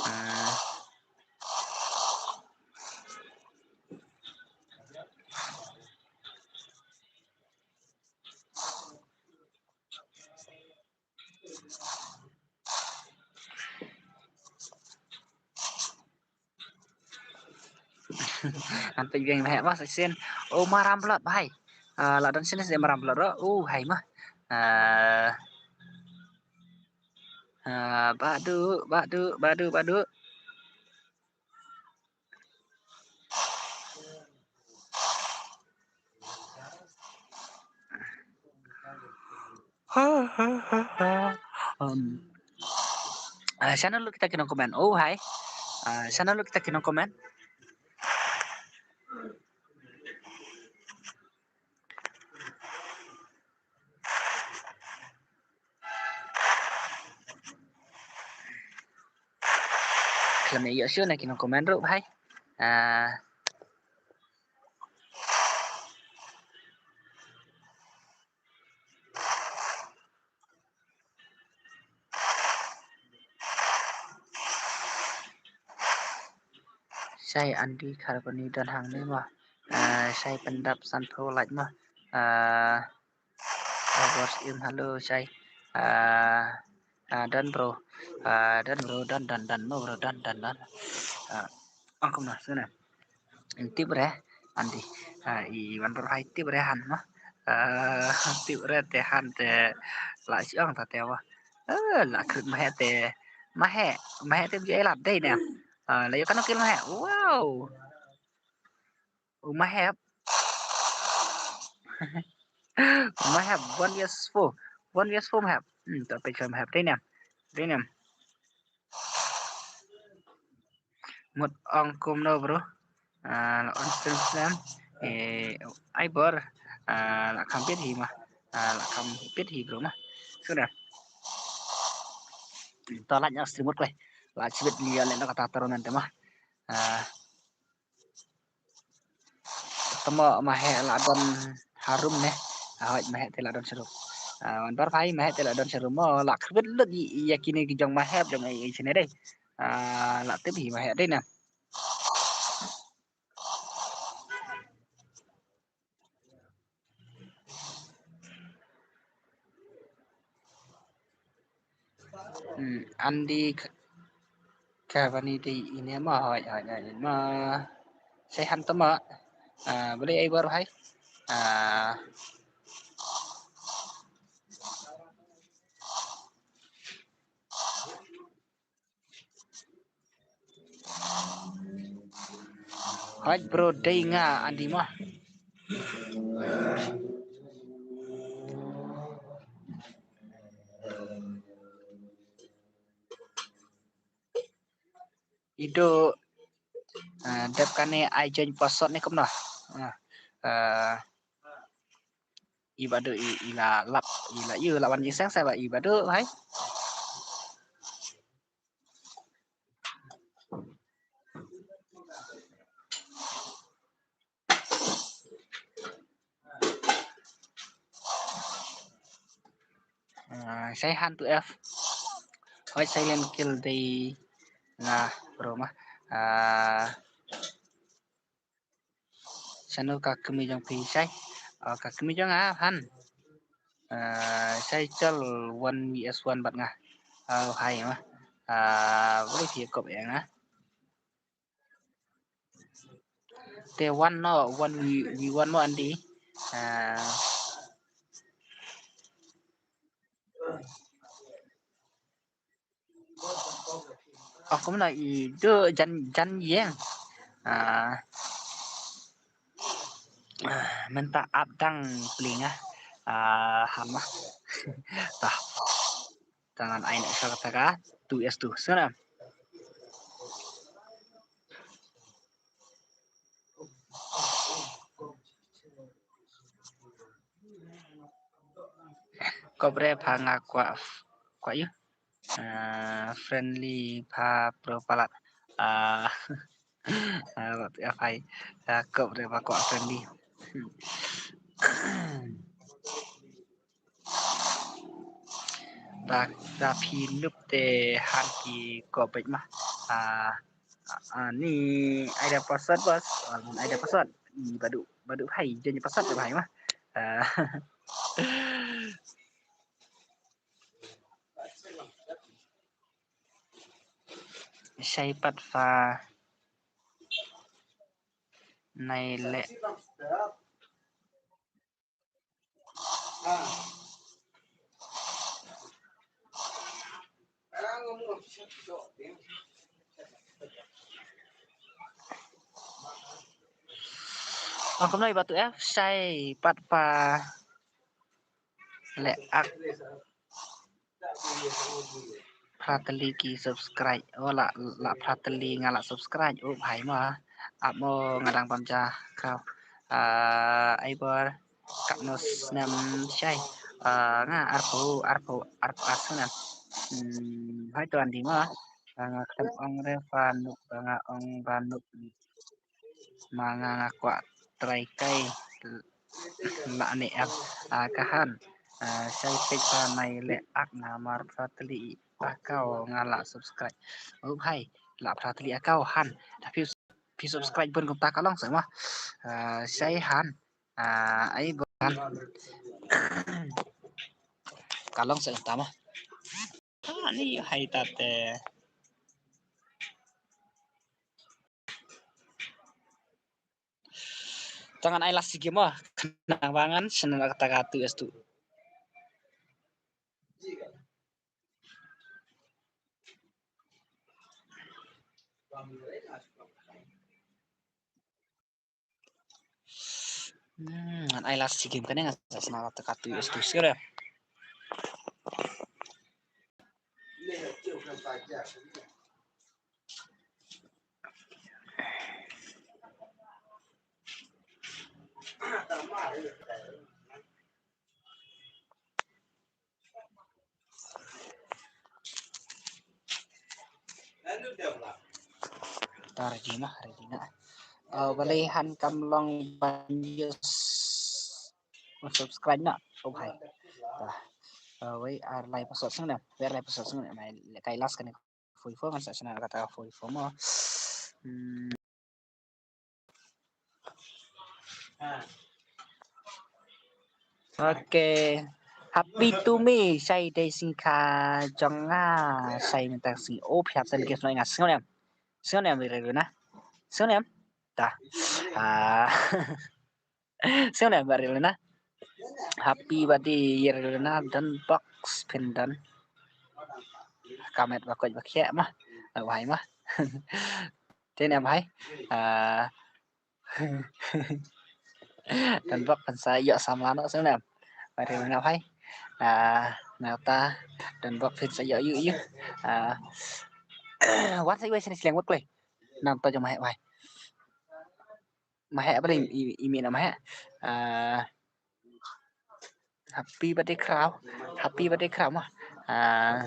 Ah. An peit biang ma heh mo sa shisien. Oh, Maram Blood bhai. Ah, la don shisien Maram Blood ro. Oh, hai mo. Ah, ah, Badu, Badu, Badu, Badu. Um, ah, shano lut kita ki nongkomen. Oh, hai. Ah, shano lut kita ki nongkomen. Khlem ïoh shuh na ki nongkomen ruh bhai. Ah. Shai Andy Kharbani don hangne mo. Ah, shai pyndap sanphew like mo. Ah, Abor Im, hello shai. Ah, ah, don bro. Ah, don bro, don, don, don mo bro, don, don, don. Ah, ong kumno sngewna. Tip re Andy. Ah, i wan bro hai tip re han mo. Ah, tip re te han te la shu ong ta te mo. Ah, la krit ma heh te. Ma heh, ma heh te bji ai lap dei ne. Ah, la ïoh katno kill ma heh. Wow. U ma heh. U ma heh one V S four. One V S four ma heh. Hmm, to peit ma heh. Dei ne em. Dei ne em. Mut ong kumno bro. Ah, la on stream slem. Eh, ai bor. Ah, la kham peit hi mo. Ah, la kham peit hi bro mo. Sudah. To la nya stream mut kloi. La chibit li ya le na kata taron nante mo. Ah, Tamo ma heh la don harum ne. Ah, hooid ma heh te la don sharum. Ah, wan bar phai ma heh te la don sharum mo la khrbit lut ïa kine ki jong ma heh jong ai ai chine dei. Ah, la tip hi ma heh dei na. Hmm, Andy K-, Ka bani dei ine ma, hoi, hoi, hoi, ma. Sai han tama. Ah, balei ai bar hai. Ah. Hoi bro, dei nga Andi ma. Idu, ah, dep kane ai join password ne kumno. Ah, ah, i badu i, i la lap, i la yu la wan i seng sa ba i badu hai. Ah, sai han tu F. Hoi, silent kill dei nga bro ma. Ah, sanu ka kmie jong phi sai. Ah, ka kmie jong nga han. Ah, sai chal one V S one bad nga. Ah, hai ma. Ah, boleh phi kop ïa nga. Te one no, one we, we one mo Andi. Ah. Oh, kumno i du jan, jan ïeng. Ah. Ah, mynta ap dang pling ah. Ah, hama. Tah. Tangan ai na sa kata ka two S two. Sana. Kobre pha nga kwah, kwah yu. Ah, friendly pha pro palat. Ah, ah, ya phai. Ah, kobre pha kwah friendly. Da, da phi nup te han ki ko pek ma. Ah, ah, ni ai da password bos. Ah, ai da password. I badu, badu hai, janji password badu hai ma. Ah. Sai pat pha nai leh. Ong kumno i batu eh, sai pat pha leh ak. Phra tylli ki subscribe. Oh, la, la phra tylli nga la subscribe. Oh, bhai mo. Ap mo nga dang pam ja ka. Ah, ai bor. Katno snem shai. Ah, nga arphew, arphew, arphew ar snem. Hmm, hai tuan di mo. Ah, nga khlem ong re pha nuk, nga ong ba nuk. Ma nga nga kwah try kai la ne em, ah, ka han, ah, sai peit pha nai leh ak namar phra tylli i pakaw nga la subscribe. Oh bhai, la phra tylli akaw han. Da phi, phi subscribe bun kumta ka long seh ma. Ah, sai han. Ah, ai bun han. Ka long seh kumta ma. Ani hai tate. Tangan ai last game ah. Kena bangan senen kata katu es tu. Hmm, ngan ai last game kane ngan sa sna kata katu es tu sure. Ta ready na, ready na. Oh, balei han kam long ban use. Oh, subscribe na. Oh, hai. Ta. Oh, wei, ar lai password seng na. Wei, ar lai password seng na. Mai, kai last kane. Forty-four kan sa sna kata forty-four mo. Hmm. Okay. Happy to me, shai dei sngi kha jong nga, shai mynta sngi. O, phi hap ten gift noh ïa nga. Sngew ne em? Sngew ne em, Rilena? Sngew ne em? Ta. Ah. Sngew ne em, Rilena? Happy birthday, Rilena, don box phin don. Ka met ba koit ba khiah ma. Bhai ma. Te ne bhai. Ah. Don box phin sa ïoh samla noh, sngew ne em? Bad ri na bhai. Ah, nangta don box phin sa ïoh ïoh ïoh. Ah. Wan sa ïoh sini sleng wat klei. Nang to jong ma heh bhai. Ma heh bhai, i, i mi na ma heh. Ah. Happy birthday Kraw. Happy birthday Kraw ma. Ah.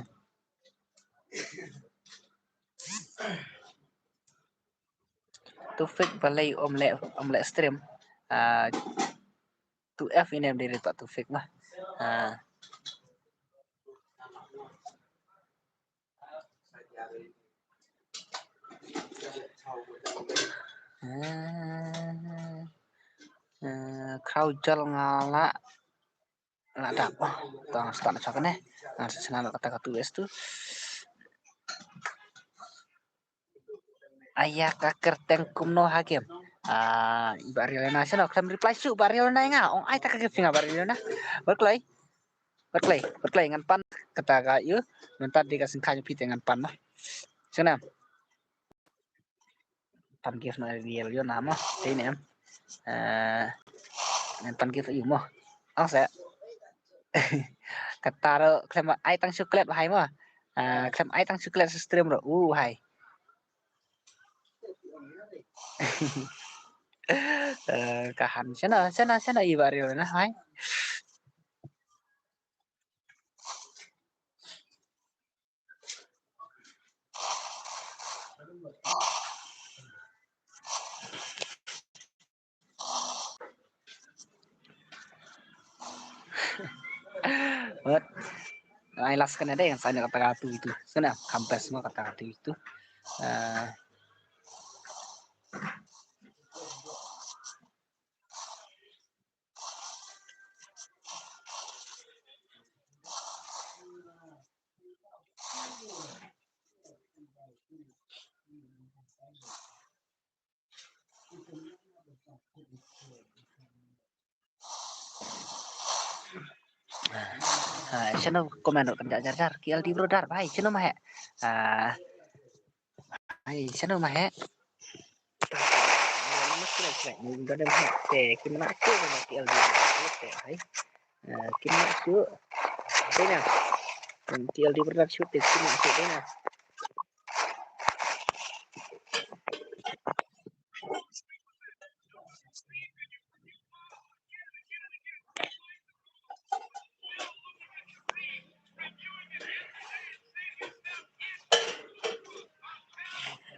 Tufik balei ym leh, ym leh stream. Ah, tu F inem dei rit pat Tufik ma. Ah. Ah, ah, Kraw jal nga la la dap. Oh, tang start na chakane. Nga sa channel kata ka tu es tu. Aya ka kyrteng kumno ha game. Ah, i Bah Rielena, shano khlem reply shuh Bah Rielena nga. Ong ai ta ka gift nga Bah Rielena. Berkloi. Berkloi, berkloi ngan pan kata ka ïu. Mynta dei ka sngewkha phi te ngan pan ma. Shano. Pan gift na Riel ïoh na ma. Te ne em. Eh, ngan pan gift ïu mo. Ong se. Kata ro khlem ai tang chocolate hai mo. Eh, khlem ai tang chocolate sa stream ro. U hai. Eh, ka han shano, shano, shano i Bah Rielena hai. Wat. Ai last kan ada yang sana kata katu itu. Sana kampes semua kata katu itu. Eh, Ah, shano comment kan jar jar, K L D brother, bhai, shano ma heh? Ah, bhai, shano ma heh? Te, kim na shu, K L D brother, te, bhai. Ah, kim na shu. Dei na. K L D brother shu, te, kim na shu, dei na.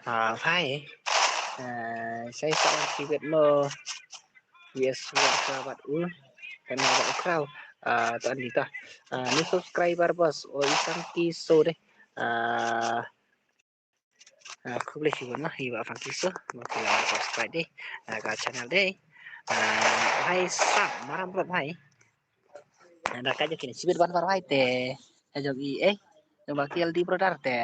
Ah, bhai. Ah, sai sa wan siwet mo. Yes, wan sa bat u. Kan wan bat u Kraw. Ah, to andi ta. Ah, new subscriber bos. O isang kiso de. Ah, Ah, khublei shibun ma, i Bah Frankie Su, ma ki la subscribe de, ah, ka channel de. Ah, hai sa, maram rot hai. Ah, da ka jong kine, shibit wan wan hai te. Ka jong i, eh, jong Bah K L D brother te.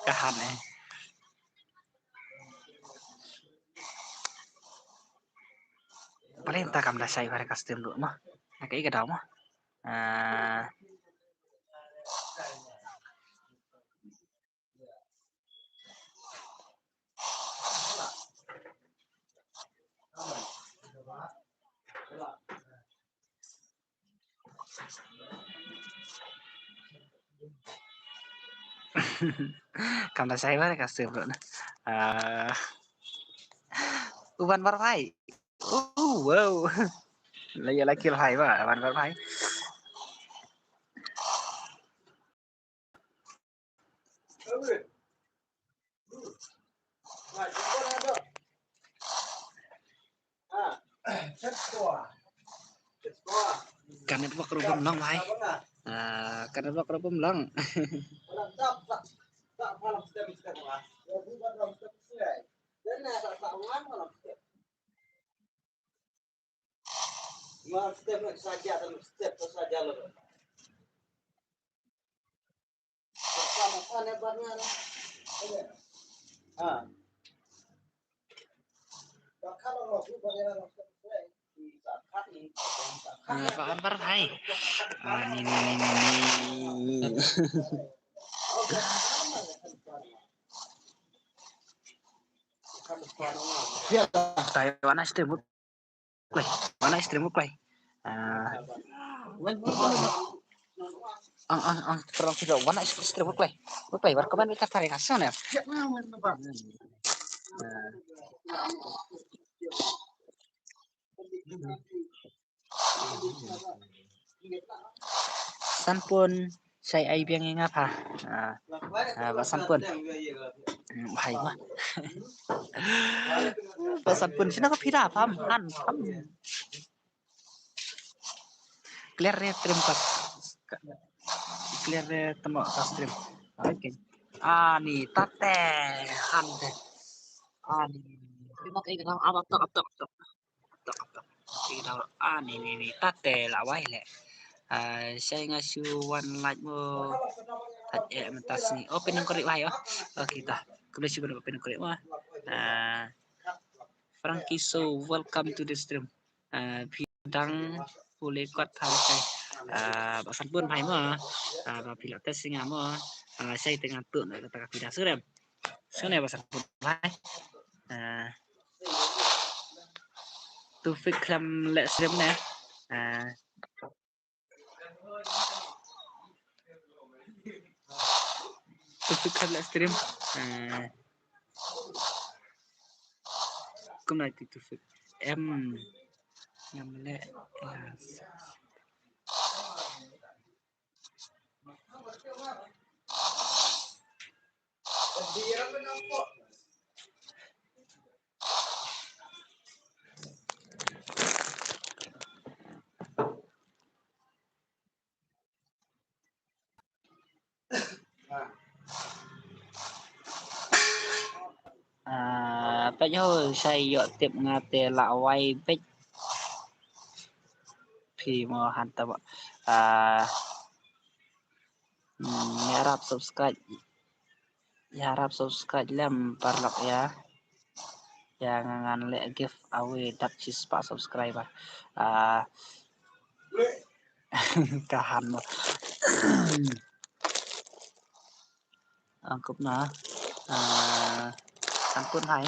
Ka han eh. Paling ta kam da shai bare ka stream ruh ma. Ka i ka daw ma. Ah. Kam da shai ba ka stream ruh na. Ah, u Ban Bar Bhai. Oh, wow. La ïa la kill hai ba, Ban Bar Bhai. Ka network ruh bym long bhai. Ah, ka network ruh bym long. Ah, Pak Anwar, hai. Ah, ni, ni, ni, ni, ni. Taiwan na stream kloi. Mana stream kloi. Ah. Ang, ang, ang, terang tidak, mana stream kloi. Kloi, war kaban kita tarik asal ya. Ah. Sanpun, shai ai biang ïa nga pha. Ah, ah, Bah Sanpun. Hmm, bhai ma. Bah Sanpun, shano ka phi da pham, han, pham. Clear re stream ka. Clear re temo ka stream. Okay. Ani, tate, han te. Ani. Terima kasih, abang, tok, tok, tok. Tok, tok. Tok, tok. Ani, ni, ni, tate la wai le. Ah, shai nga shu wan like mo. Tat e mentas ni. Oh, pinang korik wai oh. Okay, ta. Khublei shibun, pinang korik mo. Ah, Frankie, so welcome to the stream. Ah, phi dang pule kot pha shai. Ah, Bah Sanpun bhai mo. Ah, ba phi la test ïa nga mo. Ah, shai te ngan tuh na kata ka phi da surem. Shane Bah Sanpun bhai. Ah, Tufik khlem leh stream ne. Ah, Tufik khlem leh stream. Ah, kumno ïa Tufik? Em, ngam leh. Ah, peit ho, shai ïoh tip nga te la wai beit. Phi mo han ta ba. Ah, hmm, ïarap subscribe. Ïarap subscribe lem paralok ïa. Ïa nga ngan leh giveaway dap shispah subscriber. Ah, ka han mo. Angkup na. Ah, Sanpun hai.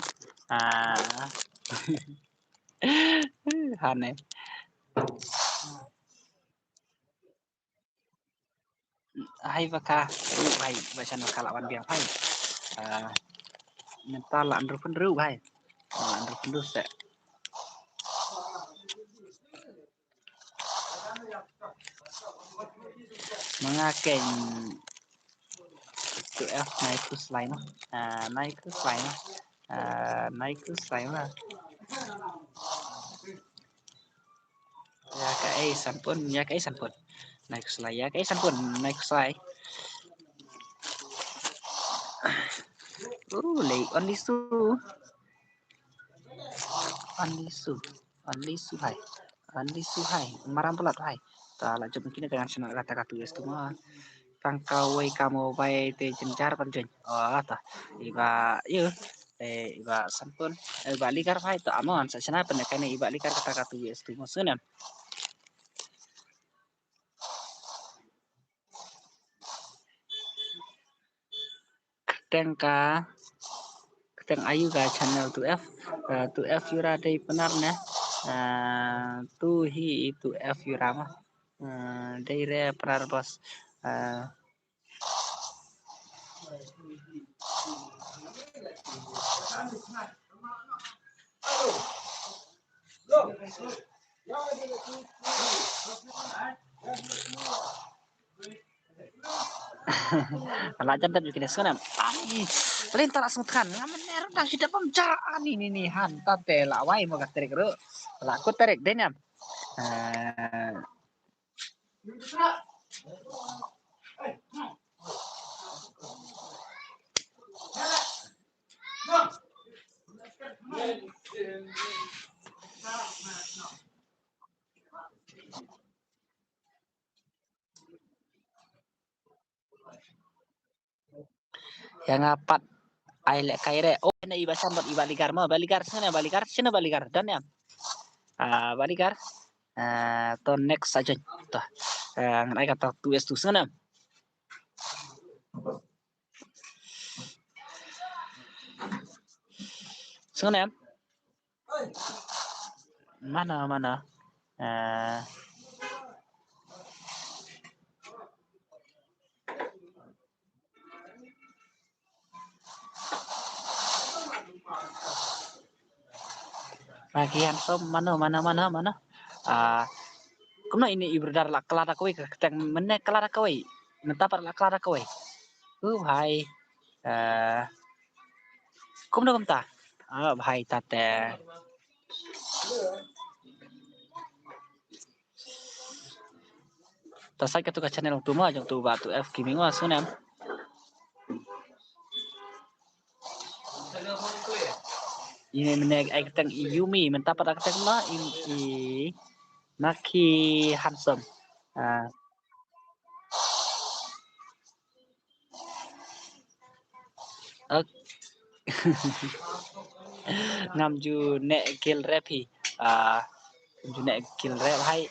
Ah. Han eh. Hai ba ka ruh hai ba shan ba ka la wan biang hai. Ah, mynta la hynriewphew hynriew hai. Ah, hynriewphew hynriew seh. Ma nga keiñ tu eh nai kus lai no. Ah, nai kus lai no. Ah, nai kus lai no. Ïa kaei Sanpun, ïa kaei Sanpun. Nai kus lai, ïa kaei Sanpun, nai kus lai. Oh, lei only su. Only su. Only su hai. Only su hai. Maram palat hai. Ta la jop kine ka ngan sna kata ka tu es tu ma. Tang kawei ka mobile te jynjar ban join. Oh, ta. Iba, yu. Eh, iba Sanpun. Eh, iba Ligar hai to amon sa sna pen kane iba Ligar kata ka tu es tu ma sunem. Kyrteng ka, kyrteng aïu ka channel two F, eh, two F Yura dei Pnar ne, eh, tu hi two F Yura ma, eh, dei re Pnar boss, eh, La jan dap ïa kine sngewbha. Ai, lynter la sngewthan. Nga mynne ruh dang shu dap bam ja ani ni ni han. Tate la wai mo ka tarik ruh. La kut tarik dei ne em. Eh, Ïa nga pat ai lehkai re. Oh, na i Bah Shan bad i Bah Ligar mo. Bah Ligar sngewbha, Bah Ligar, sngewbha Bah Ligar. Done em. Ah, Bah Ligar. Ah, to next sa join. To. Ah, ngan ai kata two S two sngewbha em. Sngewbha em. Mana, mana. Eh, Maki Handsome, mano, mano, mano, mano. Ah, kumno ini i brother la kylla da kawei ka kyrteng, mynne kylla da kawei. Mynta pat la kylla da kawei. Uh, bhai. Eh, kumno kumta? Ah, bhai tate. Ta sait katu ka channel tu ma jong tu Bah Tu F Gaming wa sngewbha em. Ini mynne ai kyrteng i Yumi, mynta pat ai kyrteng ma i, i Maki Handsome. Ah. Ok. Ngam ju neh gel rep hi. Ah, ngam ju neh gel rep hai.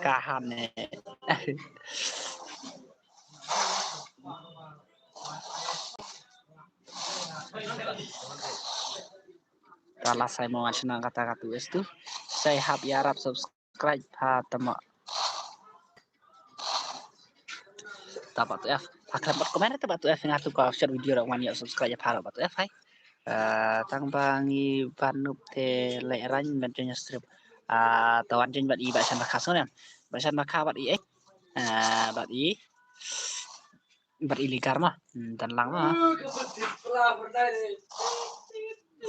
Ka han ne. Ka la sai mo ngan shna kata ka two S two. Sai hap ïarap subscribe pha tama. Ta Bah Tu F. Pha khlem pat comment ta Bah Tu F, nga tu ka short video ra wan ïa subscribe ïa pha Bah Tu F hai. Ah, tang ba ngi ban nup te leh rang ban join stream. Ah, ta wan join bad i Bah Shan Bakha sngewbha em. Bah Shan Bakha bad i eh. Ah, bad i, bad i Ligar ma. Hmm, tan lang ma.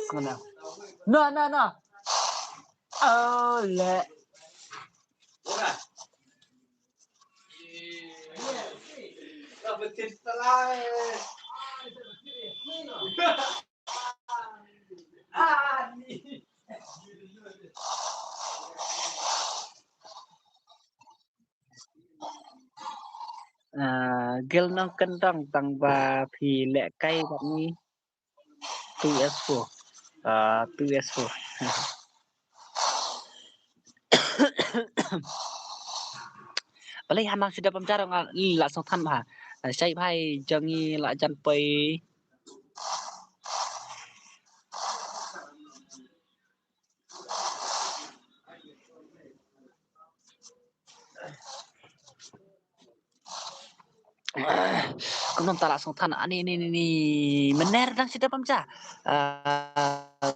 Sngewbha em. No, no, no. Oh, le. Ah, gel nongkyndong tang ba phi lehkai bad ngi. Two S four. Ah, two S four. Balei hanang sida pam jarong la song than ba. Shai bhai jong ngi la jan poi. Kumno ta la song than ani ni ni ni. Mener dang sida pam ja. Ah,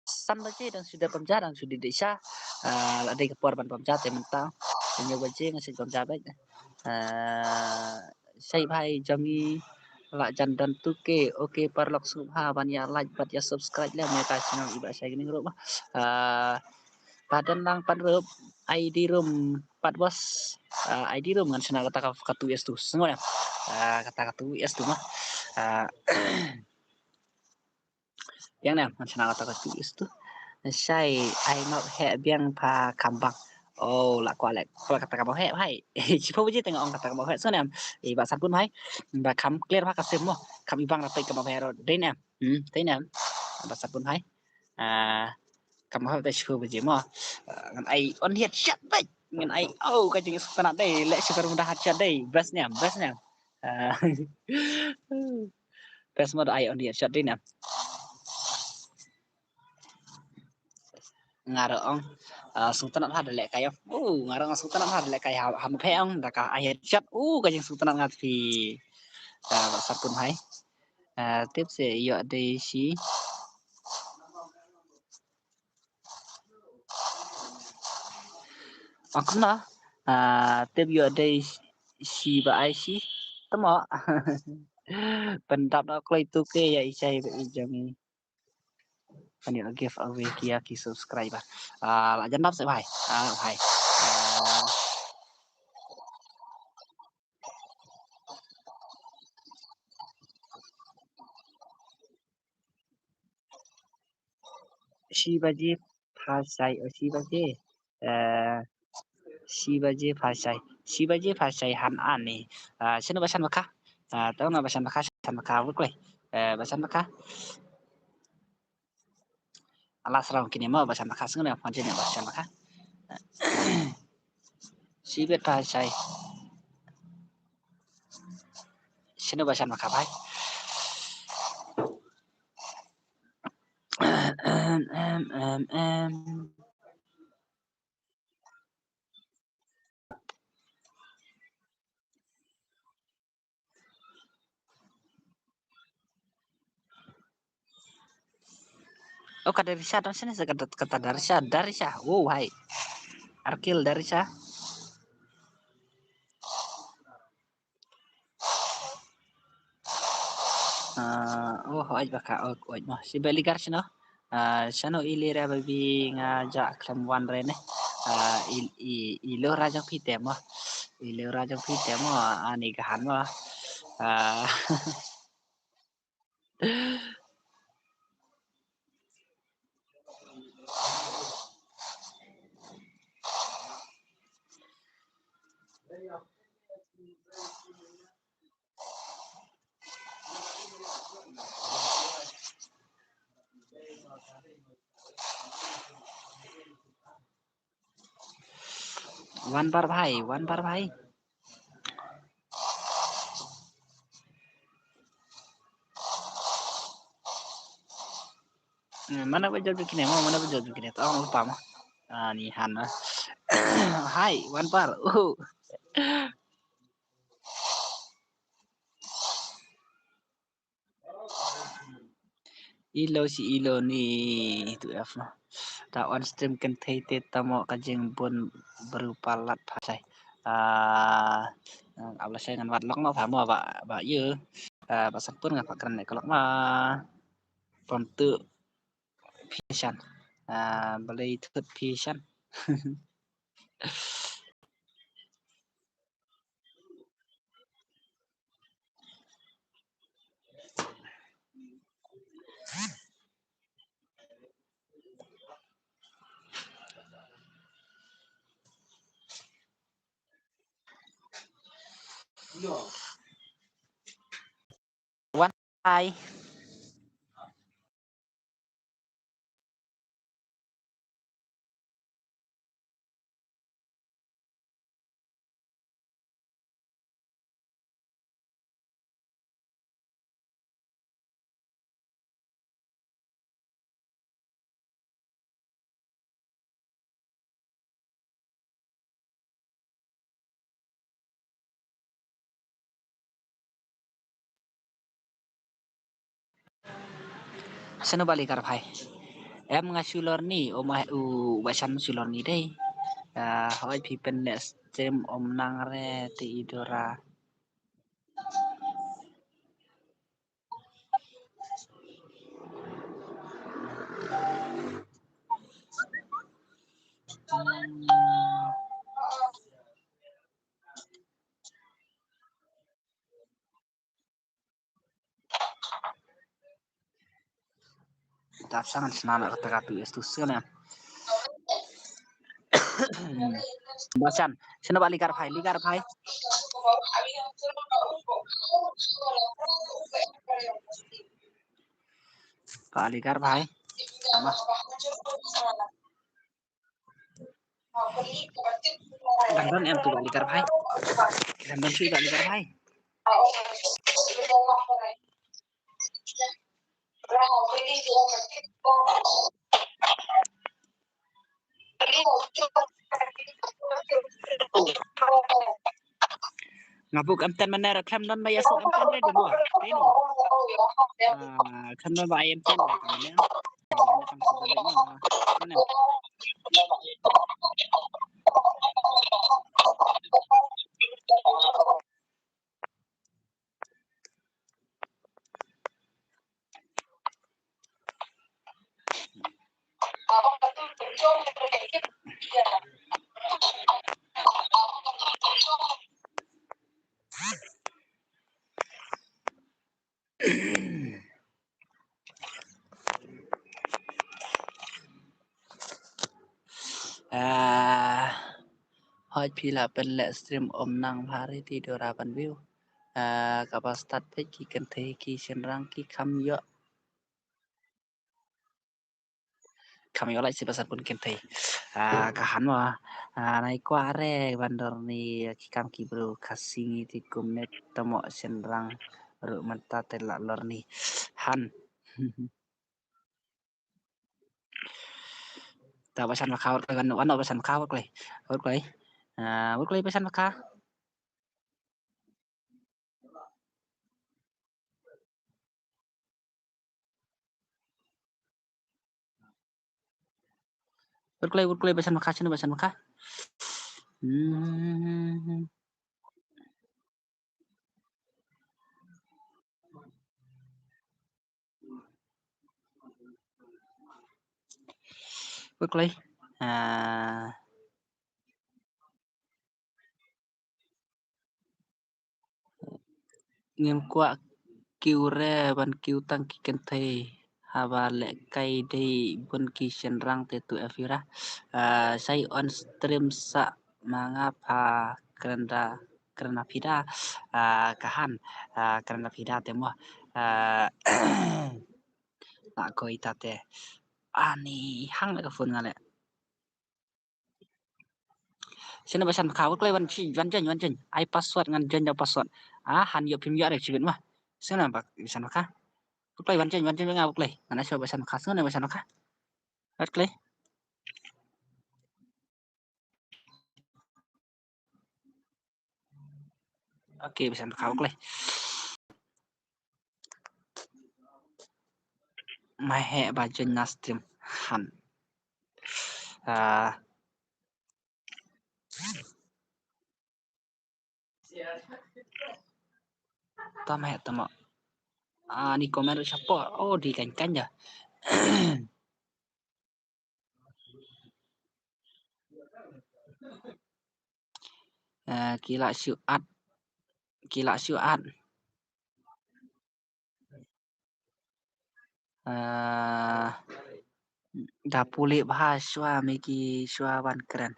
san baje dang sida pam ja, dang sida dei sha. Ah, la dei ka por ban pam ja te mynta. Hynñiew baje nga sida pam ja bad. Ah, shai bhai jong ngi la jan don tu ke. Ok paralok sngewbha ban ïa like bad ïa subscribe lem ïa ka channel i Bah Shai Gaming ruh. Ah, Pat don lang pat ruh I D room pat bos. Ah, I D room ngan shna kata ka, ka two S two sngewbha em. Ah, kata ka two S two ma. Ah, ïa ne ngan shna kata ka two S two. Shai ai map heh biang pha kham bang. Oh, la kwah leh, kwah kata ka map heh bhai. Shiphew baje te nga ong kata ka map heh sngewbha em. I Bah Sanpun bhai. Ba kham clear pha ka sim mo. Kham i bang ra peit ka map heh ruh dei ne em. Hmm, dei ne em. Bah Sanpun bhai. Ah, ka map heh te shiphew baje mo. Ah, ngan ai on headshot beit. Ngan ai, oh, ka jingïasuk tana dei, leh shiphew rung da headshot dei. Best ne em, best ne em. Ah, best mo da ai on headshot dei ne em. Nga ruh ong, ah, sngewtynnat ha da lehkai ong. Uh, nga ruh ong sngewtynnat ha da lehkai ha, ha ma phe ong da ka ai headshot. Uh, ka jingsngewtynnat nga tpi. Ah, ba Sanpun hai. Ah, tip se ïoh dei shi. Ong kumno? Ah, tip ïoh dei shi ba ai shi. Tamo. Pyndap na kloi tu ke ïa i chai ba i jong i. Kan ïoh giveaway ki ïa ki subscriber. Ah, la jan dap se bhai. Ah, bhai. Ah. Shi baje pha shai, oh, shi baje. Eh, shi baje pha shai. Shi baje pha shai han ani. Ah, shano ba shan ba kha? Ah, tang na ba shan ba kha, shan ba kha, wut kloi. Eh, ba shan ba kha. Ala sraw kine mo ba shan ba kha, sngewne phone jene ba shan ba kha. Shi bet pha shai. Shano ba shan ba kha bhai. Em, em, em, em. Oh, ka Darisha, don sini sa kata, kata Darisha, Darisha. Oh, hai. Arkil Darisha. Ah, oh, oj baka, oj, oj mo. Si beligar sino. Ah, sano ili re baby nga ja klem wan re ne. Ah, il, i, ilo rajang pite mo. Ilo rajang pite mo, ani gahan mo. Ah. Wan bar bhai, wan bar bhai. Hmm, mana ba jot kine mo, mana ba jot kine. Tong lupa mo. Ah, ni han na. Hai, wan bar. Uh. Ilo si ilo ni tu F no. Ta on stream kan thei te tamo ka jingbun berupa lat phasai. Ah, abla sai ngan wat lok ma phamo ba, ba ye. Ah, ba sapun ngan pakran ne kelok ma. Pom tu phi shan. Ah, balei thut phi shan. Wan ai. Sano ba likar bhai? Em nga shu lor ni, u ma, u ba shan shu lor ni dei. Ah, hoi phi pen ne stream om nang re te i dora. Dap sang sna la kata katu es tu sene. Basan, sino ba ligar bhai, ligar bhai. Ba ligar bhai. Sama. Dang don em tu ba ligar bhai. Dang don sui ba ligar bhai. Nga buh em ten mynne, khlem don ba ïa suk em ten re dei mo. Dei mo. Ah, khlem don ba ïa em ten re dei mo. Ah, hooid phi la pynleh stream ym nang bha re te dei ruh ban view. Ah, kaba start peit ki kynthei ki shynrang ki kham ïoh. Kham ïoh lait shi ba san bun kynthei. Ah, ka han mo. Ah, nai kwah re ban lorni ki kam ki briew Khasi ngi te kumne te mo shynrang ruh mynta te la lorni. Han. Ta ba san ba kha, wat kloi, wan, wan ba san ba kha, wat kloi. Wat kloi. Ah, wat kloi ba san ba kha. Wat kloi, wat kloi ba san ba kha, shano ba san ba kha. Hmm. Wat kloi. Ah. Ngim kwah kiew re ban kiew tang ki kynthei. Haba lehkai dei bun ki shynrang te tu Elvira. Ah, shai on stream sa ma nga pha kren da, kren da phi da. Ah, ka han, ah, kren da phi da te mo. Ah, la koi ta te. Ani hang le ka phone nga le. Shano ba san ba kha, wat kloi wan shi, wan join, wan join. Ai password ngan join da password. Ah, han ïoh phim ïoh re shibit ma. Shano ba san ba kha. Wat kloi wan join, wan join nga wat kloi. Ngan ai shuwa ba san ba kha, shano ba san ba kha. Wat kloi. Okay, ba san ba kha, wat kloi. Ma heh ba join na stream han. Ah. Ta ma heh ta ma. Ah, ni comment ruh shapoh. Oh, dei kan kan ja. Eh, ki la shu add. Ki la shu add. Eh, da pule bha shuwa me ki shuwa ban kren.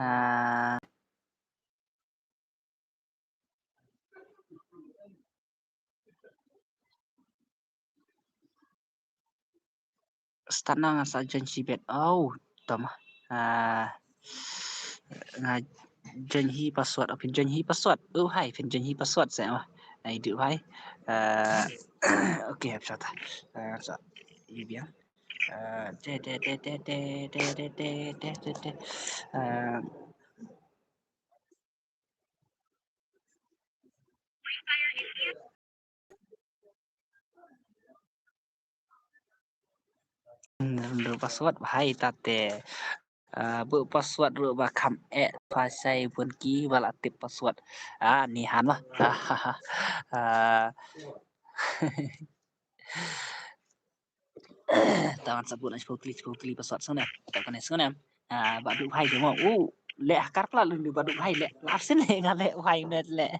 Eh, Start na nga sa join shibit. Oh, tama. Ah, nga join hi password. Oh, phin join hi password. Oh, hai, phin join hi password sa ma. Ai du hai. Ah, okay, hap shata. Ah, sa. Ibi ya. Ah, te te te te. Ah, Ru password bha ita te. Ah, buh password ruh ba kham eh, pha shai bun ki ba la tip password. Ah, ni han ma. Ah, Tawan sa buh na shiphew tylli, shiphew tylli password sngewne. Tawan kane sngewne. Ah, ba duh bha ïa mo. U, leh ha kar pla lun ba duh bha leh. Lap sien leh nga leh bha ne leh.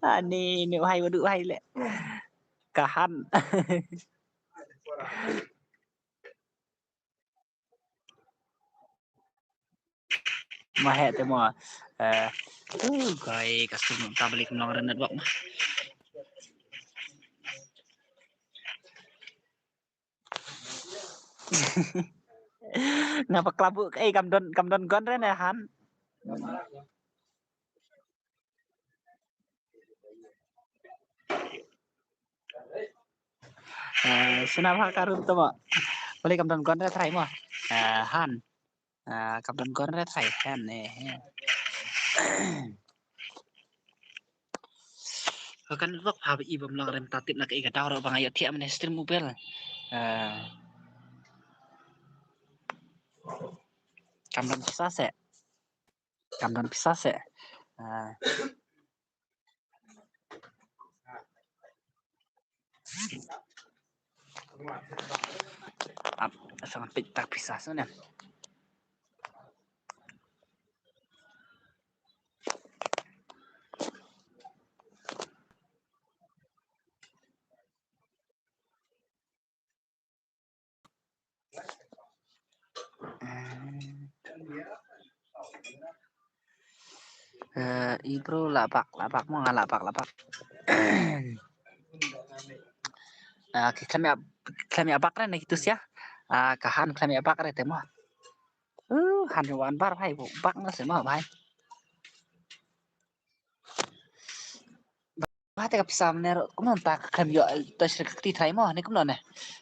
Ani ne bha ba duh bha leh. Ka han. Ma heh te mo. Eh, uh, kai ka sum ta balik nong ren network ma. Nga ba klabu, eh, kam don, kam don gon re ne han. Eh, sngewbha ka rum to mo. Balik kam don gon re trai mo. Eh, han. Ah, kam don gon re thai hen ne he. Ka kan bok pha ba i bam long rem ta tip na ka i ka daw ro ba nga ïoh thiah mane stream mobile. Ah. Kam don pisa se. Kam don pisa se. Ah. Ap, sang pik tak pisa se ne. Eh, i bro la bak, la bak mo, nga la bak, la bak. Ah, ki khlem ïa, khlem ïa bak re ne kitu sia. Ah, ka han khlem ïa bak re te mo. Uh, han wan bar bhai, bak na se mo bhai. Ba te ka pisa mane ro, kumno ta ka khlem ïoh, ta shri ka kti trai mo, ne kumno ne.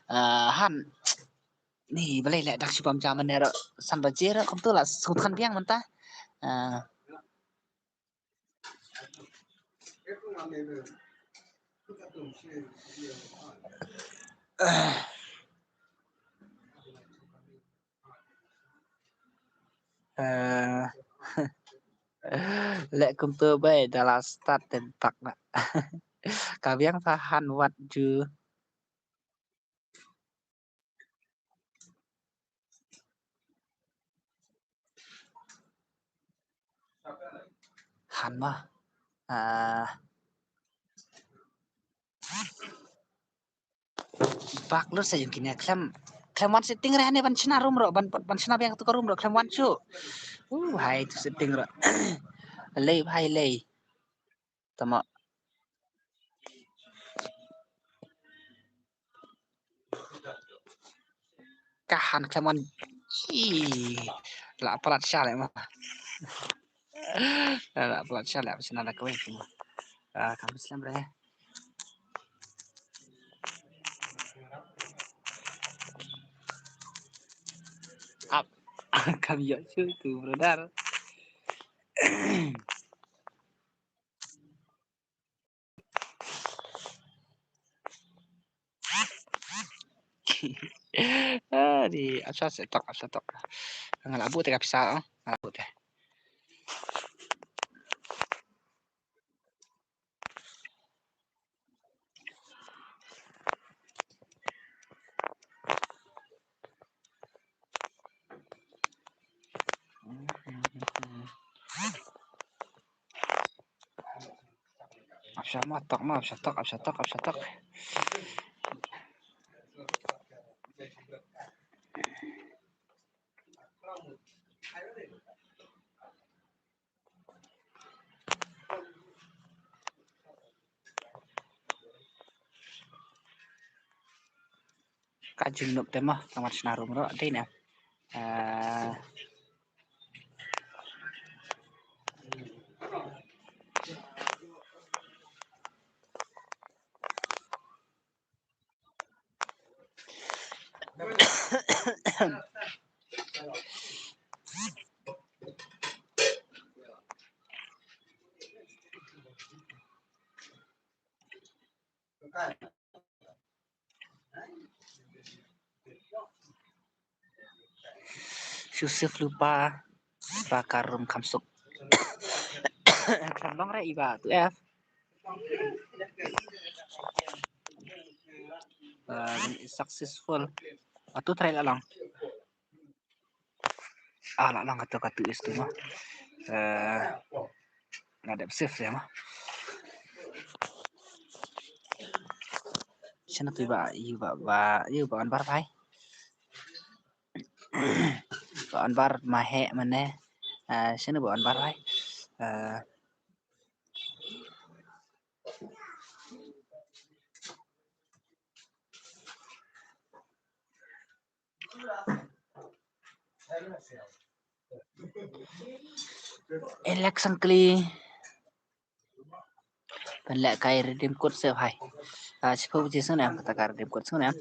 Ah, han. Ni, balei leh dak shu bam jam mane ro, san baje ro, kumto la sut khan biang mynta. Ah. Eh, leh kumto bai da la start te bak na. Ka biang pha han wat ju. Han ma. Ah. Bak lut sa jong kine khlem, khlem wan setting re hane ban shna room ro, ban, ban shna biang tu ka room ro, khlem wan shuh. Uh, hai tu setting ro. Lei bhai lei. Tama. Ka han khlem wan. Ih, la palat sha leh ma. La palat sha leh, shna da kawei ma. Ah, kam slem re. Ap, kam ïoh shuh tu, brother. Ah, di, ap sha tok, ap sha tok. Nga la buh te ka pisa, oh. Nga la buh te. Ap sha ma tok ma, ap sha tok, ap sha tok, ap sha tok. Ka jingnup te ma, ka mat shna room ro, dei ne. Ah. Shu save lypa ba ka room kham suk. Khlem long re i ba tu F. Ah, successful. Atu try la long. Ah, la long katu katu is tu ma. Eh, nga dep save ya ma. Shano tu ba, yu ba, ba, yu ba on bar bhai. Ba on bar ma he mane. Eh, shano ba on bar bhai. Eh, Election kli. Ban leh kai redeem code se bhai. Ah, shiphew baje sngewbha kata ka redeem code sngewbha.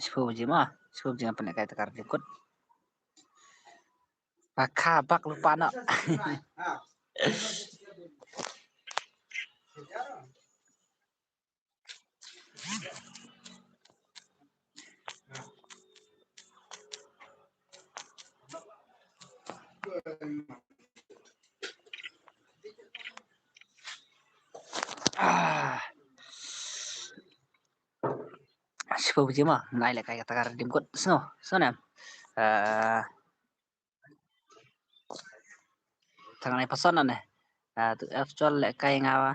Shiphew baje ma. Shu jingpynlehkai ta ka redeem code. Ba kha bak lypa noh. Ah. Shiphew baje mo, ngan ai lehkai kata ka redeem code. Sngew, sngew ne em. Ah, tang nai password na ne. Ah, tu F chol lehkai nga ba.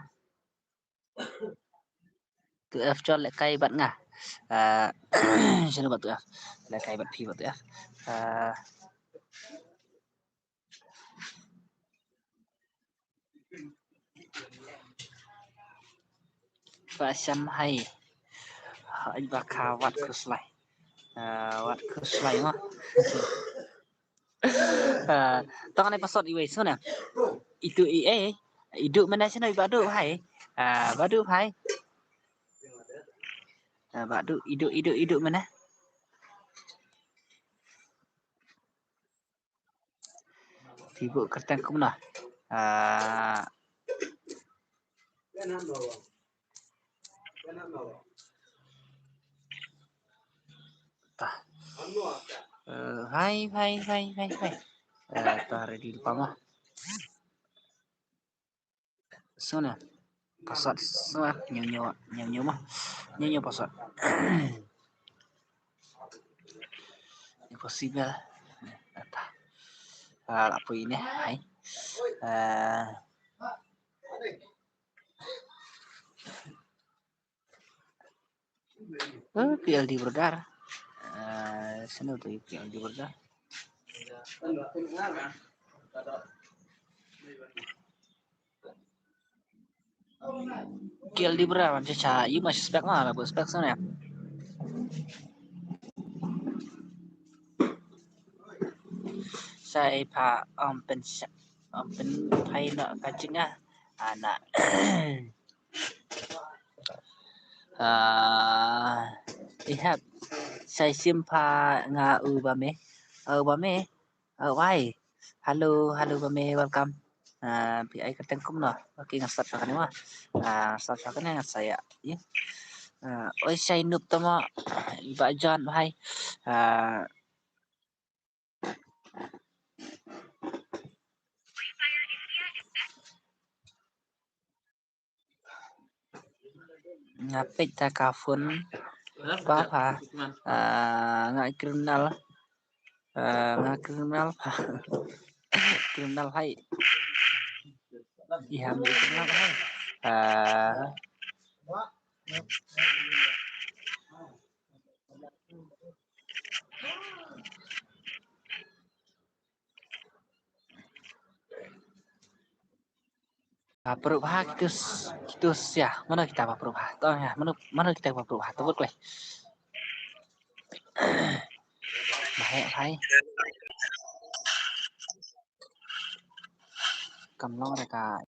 Tu F chol lehkai bad nga. Ah, shano ba tu F? Lehkai bad phi ba tu F. Ah, Ba sham hai. Hai ba kha wat khuslai. Ah, wat khuslai mo. Ah, tang nai password iwei sngewna. Itu i eh. Idu mynne shano i ba du hai. Ah, ba du hai. Ah, ba du idu idu idu mynne. Phi buh kyrteng kumno? Ah. Tah. Eh, hai, hai, hai, hai, hai. Eh, tah, ready lypa mo. Sngewna. Password sngewna. Ñiew ñiew, ñiew ñiew mo. Ñiew ñiew password. Impossible. Ata. Ah, la poi ne. Hai. Ah. Eh, P L D brother. Eh, shano to P L D brother. P L D brother, wan cha cha, ïa ma spek ma, la buh spek sngewna. Shai pha, um, pyn sha, um, pynphai noh ka jingïa. Ah, na. Ah, i hap. Shai shim pha nga u ba me. U ba me. Oh, wai. Hello, hello ba me, welcome. Ah, phi ai kyrteng kumno? Okay, ngan start pha kane mo. Ah, start pha kane ngan sa ïa. Ïa. Ah, oi shai nup tamo. I ba John hai. Ah, Nga peit ta ka phone. Ba pha. Ah, nga criminal. Ah, nga criminal pha. Criminal hai. Ïa, nga criminal hai. Ah. Ba pruh bha kitu s-, kitu sia. Mano kita ba pruh bha? To ïa, mano, mano kita ba pruh bha? To bud kloi. Ba heh bha. Kam long re ka.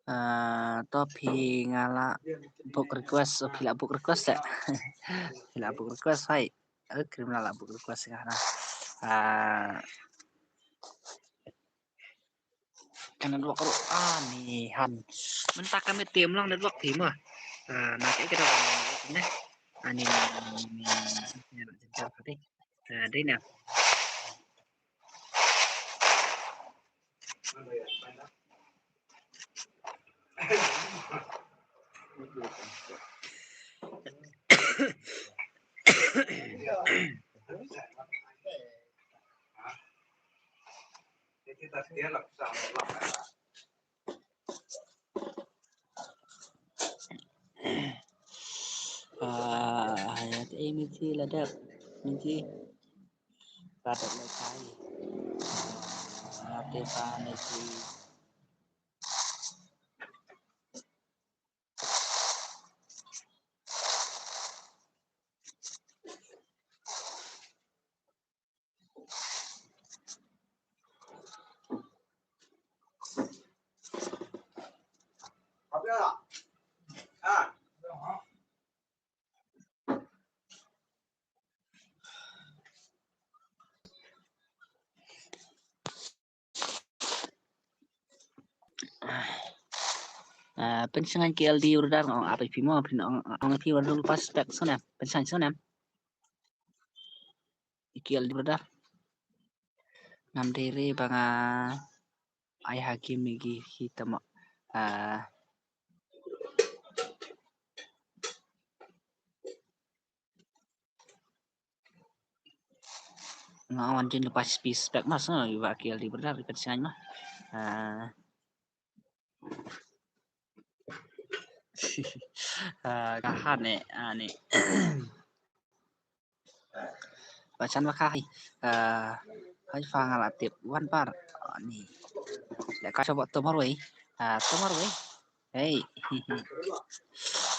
Ah, to phi nga la book request, oh, phi la book request eh. Phi la book request hai. Eh, criminal la book request nga na. Ah, ka network ruh ani han. Mynta ka miet te ym long network te mo. Ah, na ka ka da ne. Ani ne. Ah, dei na. Ei, Mithi la dep, Mithi. Ka dep lehkai. Nga te pa Mithi. Ah, pynshngaiñ K L D brother, ong ap ïa phi mo, phin ong, ong ïa phi ba dul pass spec sngewbha, pynshngaiñ sngewbha. K L D brother. Ngam dei re ba nga ai ha ki migi hi tama. Ah. Nga wan jin lepas pi spec mas nga ba K L D brother, ipat sian ma. Ah. Ah, ka han ne, ah, ne. Ba chan ba ka hai. Ah, hai fa nga la tip wan par. Ah, ni. Da ka coba tomar wei. Ah, tomar wei. Hey.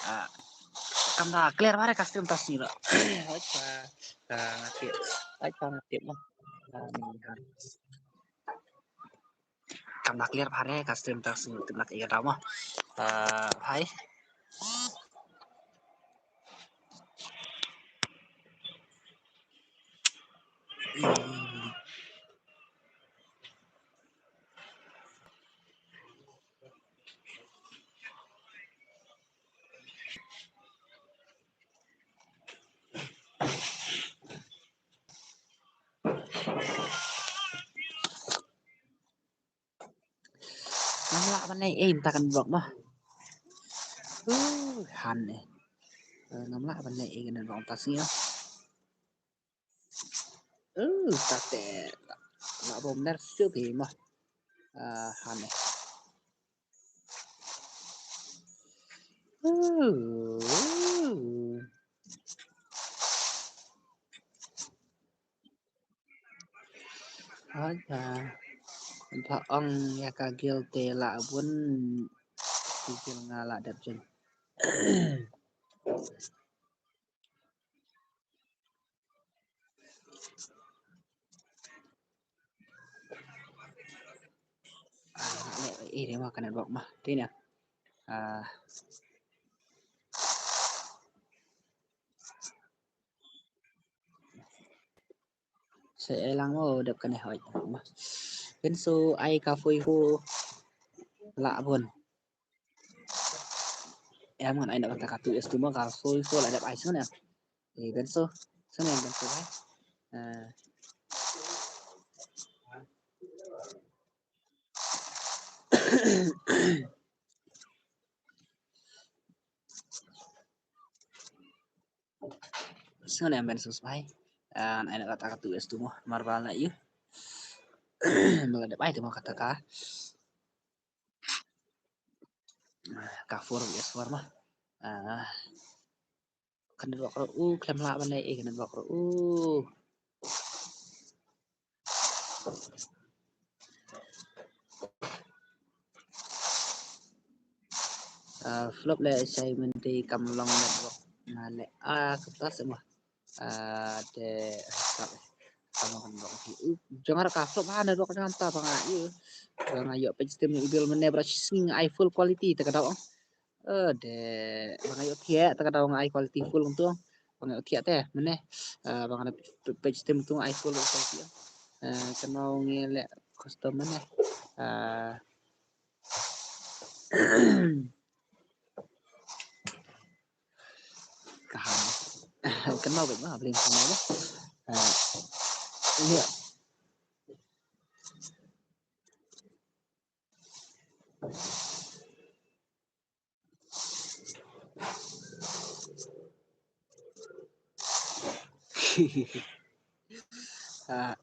Ah, kam da clear bare ka stream ta sni ra. Hai fa. Ah, nga tip. Hai fa nga tip ma. Ah, ni, ha. Kam da clear bare ka stream ta sni, tip nak iya da ma. Ah, hai. Ngam lah ban ai ei mynta kan block ma. Uh, han ne. Eh, ngam lah ban ai ei kan block mynta sngi ma. Uh, ta te. Lah bom ner sup hi ma. Ah, han ne. Uh. Aja. Ba ong ïa ka guild te la bun. Ki guild nga la dep jin. Ah, ne, eh, ne ma ka network ma. Ti ne. Ah. Se elang mo dep kane hoi ma. Ken so ai ka foi ho la bun. Em ngan ai na kata ka tu es tu mo ka foi ho la dep ai sene. Eh, ben so sene ben so ai. Eh. Sngewbha men subscribe. An ai na kata ka tu es tu mo marbal na yu. Mala dep ai tu mo kata ka. Ka four es four ma. Ah. Kan dok ro u klem la ban ai kan dok ro u. Ah, flop le sai mynta kam long network. Nga le, ah, kertas mo. Ah, te kam long network. Jong nga ka flop ha network jong nga ta ba nga ïoh. Ba nga ïoh page stem i bil mynne bra shisngi ai full quality te ka dok. Eh, de, ba nga ïoh thiah te ka dok nga ai quality full tu. Ba nga ïoh thiah te mynne. Eh, ba nga page stem tu nga ai full quality. Eh, kynmaw ngi leh custom mynne. Eh, ka ham. Kynmaw bad ma bling kynmaw ba. Eh, ïa. Ah.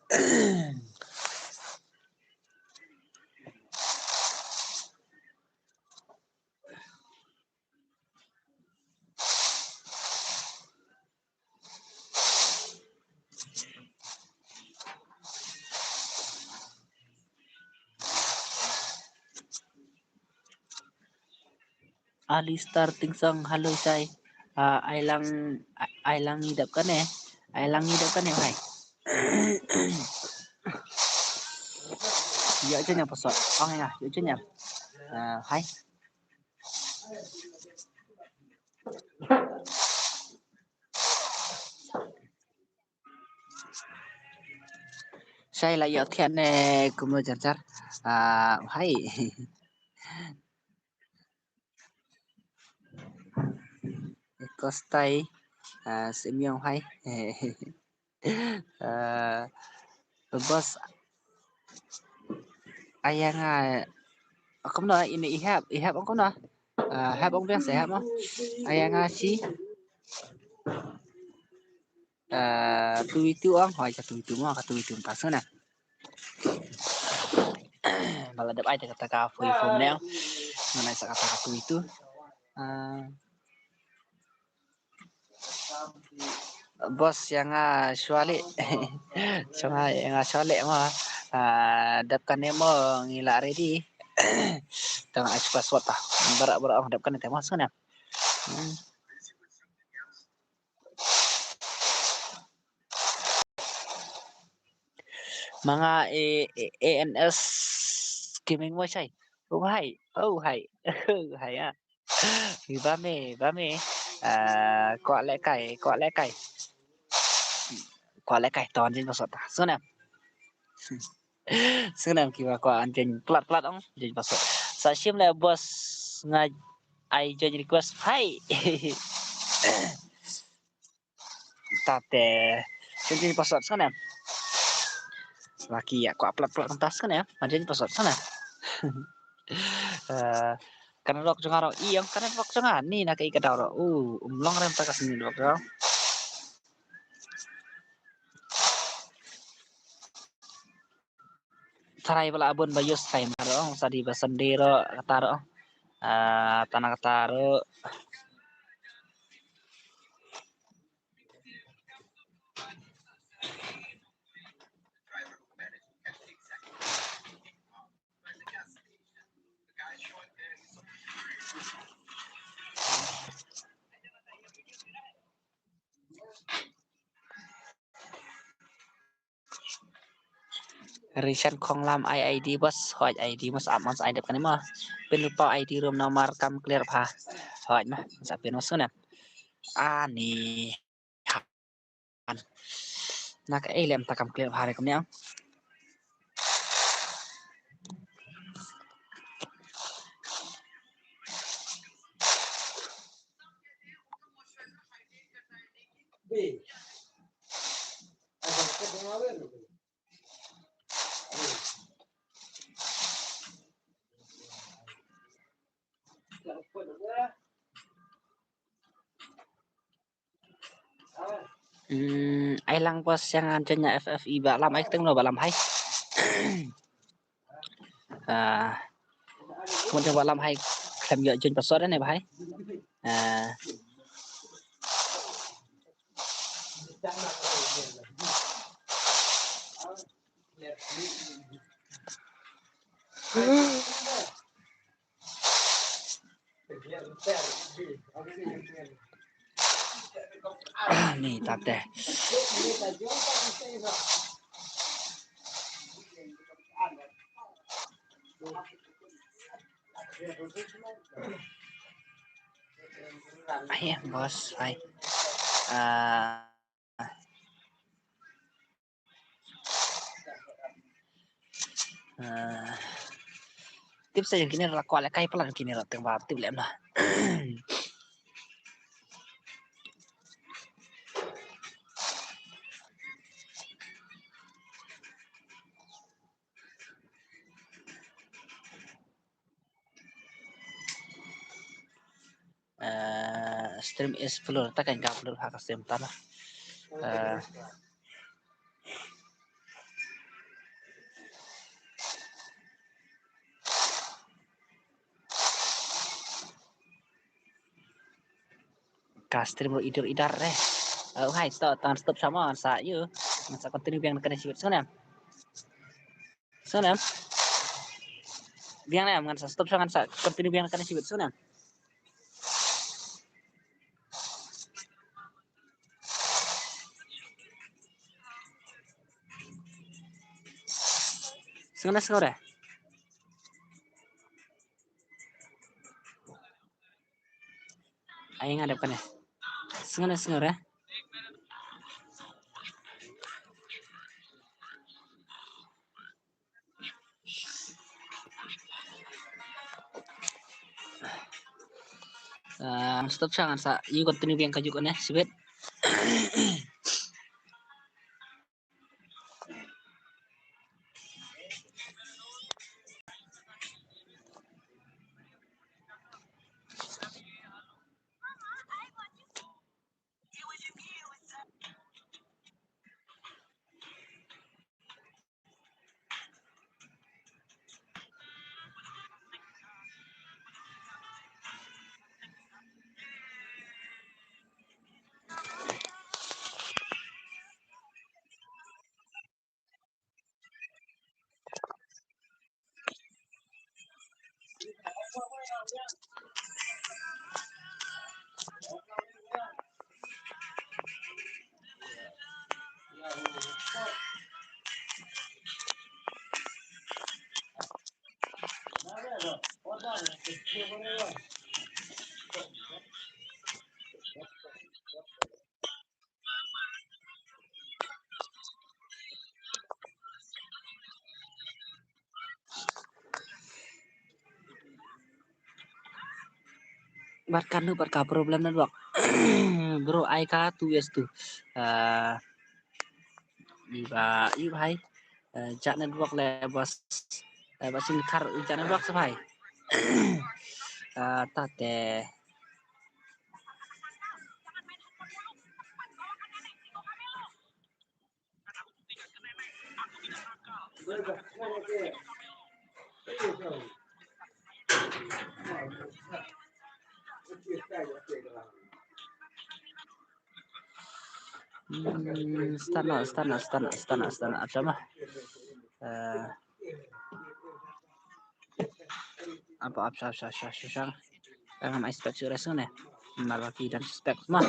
Alistar Tingsong, hello Shai. Ah, ai lang, ai lang ngi dep kane. Ai lang ngi dep kane, hai. Ïa chen ïa pasot. Ong ïa, ïa chen ïa. Ah, hai. Shai la ïoh thiah ne kumno jar jar. Ah, hai. Kostai, ah, Simiong hai. Ah, bos ayang, ah, kumno ini ihap, ihap kumno? Ah, hap ong biang se hap mo. Ayang, ah, si. Ah, tu itu ong, hoi ka tu itu mo, ka tu itu ka sana. Bala dep ai kata ka fui fum ne. Mana sa kata ka tu itu. Ah, bos ïa nga shuwa leh. Shuwa ïa nga shuwa leh mo. Ah, dep kane mo ngi la ready. Tang ai password ta. Barak barak ong dep kane te mo sana. Hmm. Manga A N S Gaming mo Shai. Oh hai, oh hai, oh hai ah. Ba me, ba me. Ah, kwah leh kai, kwah leh kai. Kwah leh kai ton jin pasot ta. Sngewnem. Sngewnem kiba kwah an jin plat plat ong jin pasot. Sa shim leh bos nga ai join request. Hai. Tate. Jin jin pasot sngewnem. Laki ïa kwah plat plat tas sngewnem. Jin pasot sngewnem. Eh, kan rok jong nga rok i ong kan rok jong nga ni na ka i ka daw rok. U, um long rem ta ka sni rok rok. Tharai ba la bun ba use time rok, sa di ba Sunday rok, kata rok. Ah, tana kata rok. Rishan Khonglam ai I D bos, hoi I D mas ap mas ai dep kane ma. Pin lupa I D room namar kam clear pha. Hoi ma, sa pin mas sngewnem. Ani. Na ka ei lem ta kam clear pha re kumne. Hmm, ai lang bos ïa nga join ïa F F E ba lam ai teng lo ba lam hai. Ah, kumne ba lam hai khlem ïoh join password ne ba hai. Ah. Ni tate. Ai bos, ai. Ah. Ah. Tip sa jong kine ra kwah leh kai palat kine ra teng ba tip lem na. Eh, stream is full ta kan ka upload ha ka stream ta na. Eh, ka stream ruh idur idar re. Eh, hai to tan stop sama sa yu. Ngan sa continue biang kane sibit sngewnem. Sngewnem. Biang ne ngan sa stop sa ngan sa continue biang kane sibit sngewnem. Sngew ne sngew re? Ai nga dep kane. Sngew ne sngew re? Ah, stop sha ngan sa ïa continue biang ka juk ne sibit. Bad kano bad ka problem network. Bro, ai ka two S two. Ah, iba, iba hai. Eh, jak network le bos. Eh, ba shin kar jak network sa hai. Ah, tate. Hmm, start noh, start noh, start noh, start noh, start noh. Apa mah? Eh, apa, apa, apa, apa, apa, apa. Ngam expect shuh re shuh ne. Mar ba ki dang expect mah.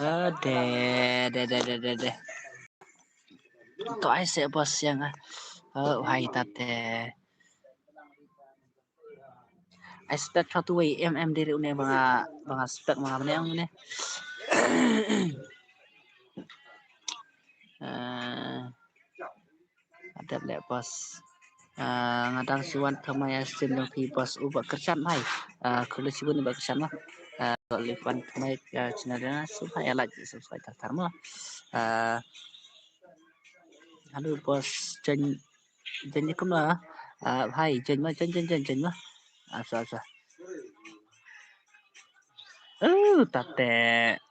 Ah, de, de, de, de, de, de. To ai se bos yang ah. Oh, hai tate. Ai spek satu wei em em diri une banga, banga spek banga bane ang une. Eh, Adep leh bos. Ah, nga dang shu wan thymmai ïa stream jong phi bos, u ba kyrshan mai. Ah, khublei shibun u ba kyrshan ma. Ah, leh wan thymmai ïa channel jong nga, sngewbha ïa like, subscribe tar tar ma. Ah, hello bos, jan jan ïa kumno? Ah, hai, jan ma, jan jan jan jan ma. Asa asa. Uh, tate.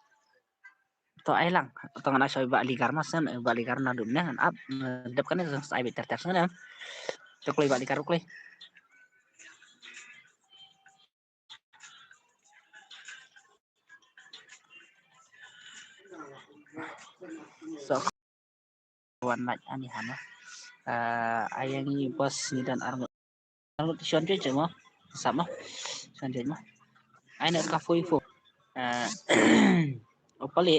To ai lang. To ngan ai soi ba ligar ma sen, ba ligar na dum ne ngan ap, eh, dep kane sen ai bit ter ter sen ne. To kloi ba ligar kloi. So wan lait ani hana. Eh, ai ngi bos ngi don ar ngut. Ar ngut shuan joi joi mo. Sap mo. Shuan joi mo. Ai ne ka fo i fo. Eh, o pali.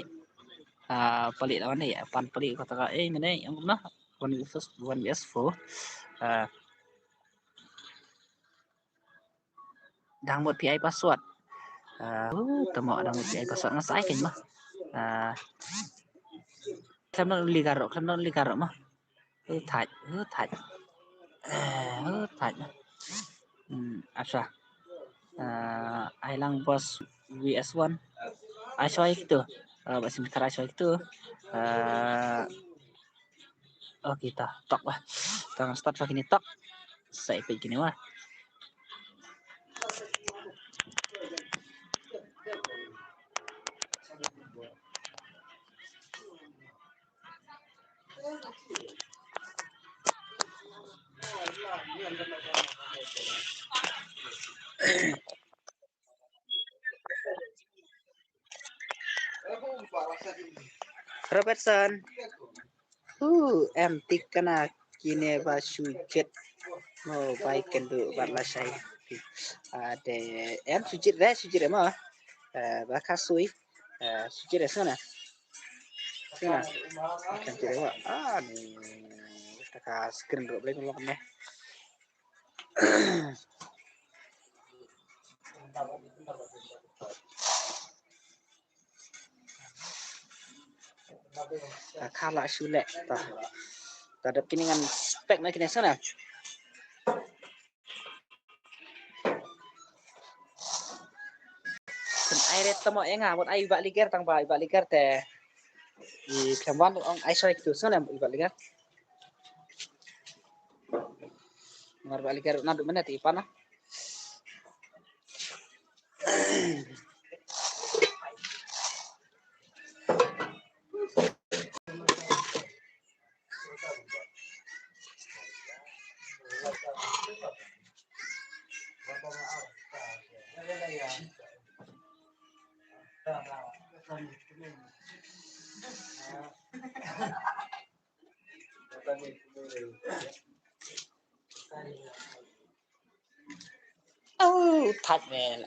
Ah, pali da wan ne ya. Pan pali kata ka, eh, mene yang kumno. One V S, one V S four. Eh, dang mut P I password. Ah, uh, tamo dang mut P I password nga sai kein ma. Ah, khlem don ligar ro, khlem don ligar ro ma. Uh, thait, uh, thait. Eh, uh, thait. Hmm, asa. Ah, ai lang bos V S one. Ai soi kitu. Ah, ba sim kara soi kitu. Ah, okay, ta tok bah. Tang start bah kini tok. Sa ipit kini bah. Robertson. U em tik kana kine ba shu jied. Mo bai kynduh bad lashai. Ade em shu jied re, shu jied re mo. Eh, ba ka sui. Eh, shu jied re sngewna. Sngewna. Kan jied re mo. Ah, ni. Ka screen ruh blei lok ne. Ka khala shu leh ta. Ta dep kine ngan spek na kine sana. Kan ai ret tamo enga wat ai ba liger tang ba, ba liger te. I khlem wan ong ai soi tu sana ba liger. Ngar ba liger na du mena ti pana. Oh, tight man.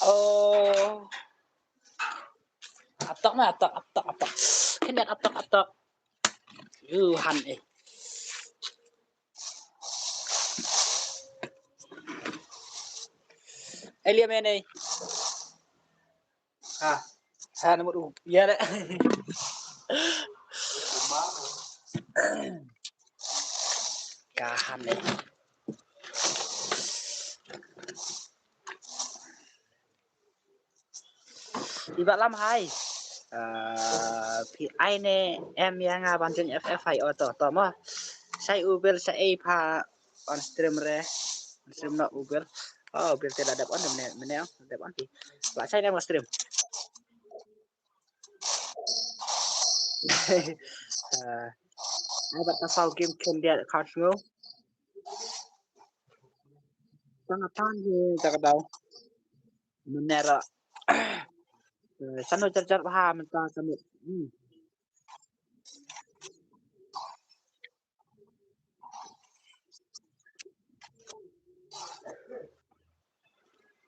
Oh. Atok na, atok, atok, atok. Kene atok, atok. Yuhan eh. Elia mene. Ha. Ha, nomor u. Ya le. Kahan eh. Iba lam hai. Ah, phi ai ne em ïa nga ban join F F hai o to to mo. Sai u bel sai ei pha on stream re. On stream no u bel. Oh, u bel te la dep on mene mene on dep on phi. La sai ne mo stream. Ah, ai ba ta sau game ken dia card ngo. Tang atan je ta ka dau. Menera. Eh, sano jar jar ha menta kami. Hmm.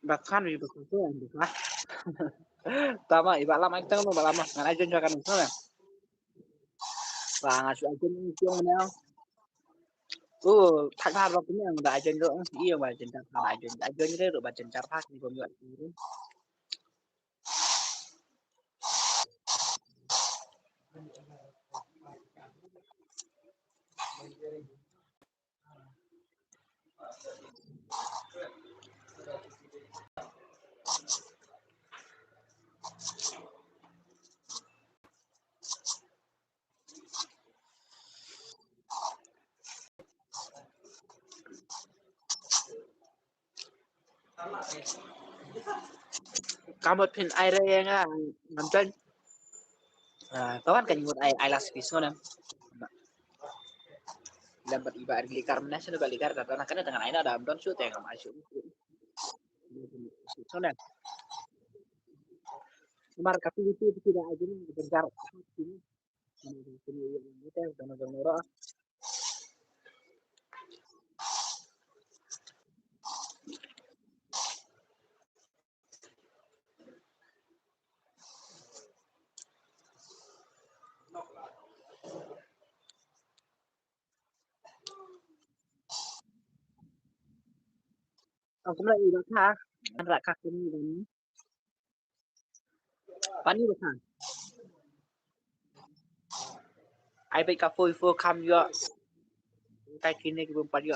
Ba khan wi ba khan ko an ba. Tama iba lama itang no ba lama ngan ajon jakan no. Ba nga su ajon ni siang mana. Oh, thak har ba kunyang ba ajon ro. Iyo ba ajon jar ba ajon ajon re ro ba ajon jar ha ni ba mi wa. Ka mut phin ai re ïa nga, ngam join. Ah, to wan ka ngut ai, ai last piece ngam. Lem bad i Bah Erlikar mynne, shu Bah Erlikar, da na kane tang ai na da don shu te ngam ai shu. Shu ne. Mar ka tu tu tu da ai jin, da jar. Ang kumla i ba ka, ang ra ka kini dan. Pani ba ka. Ai ba ka foi fo kam yo. Kai kini ki bum pan yo.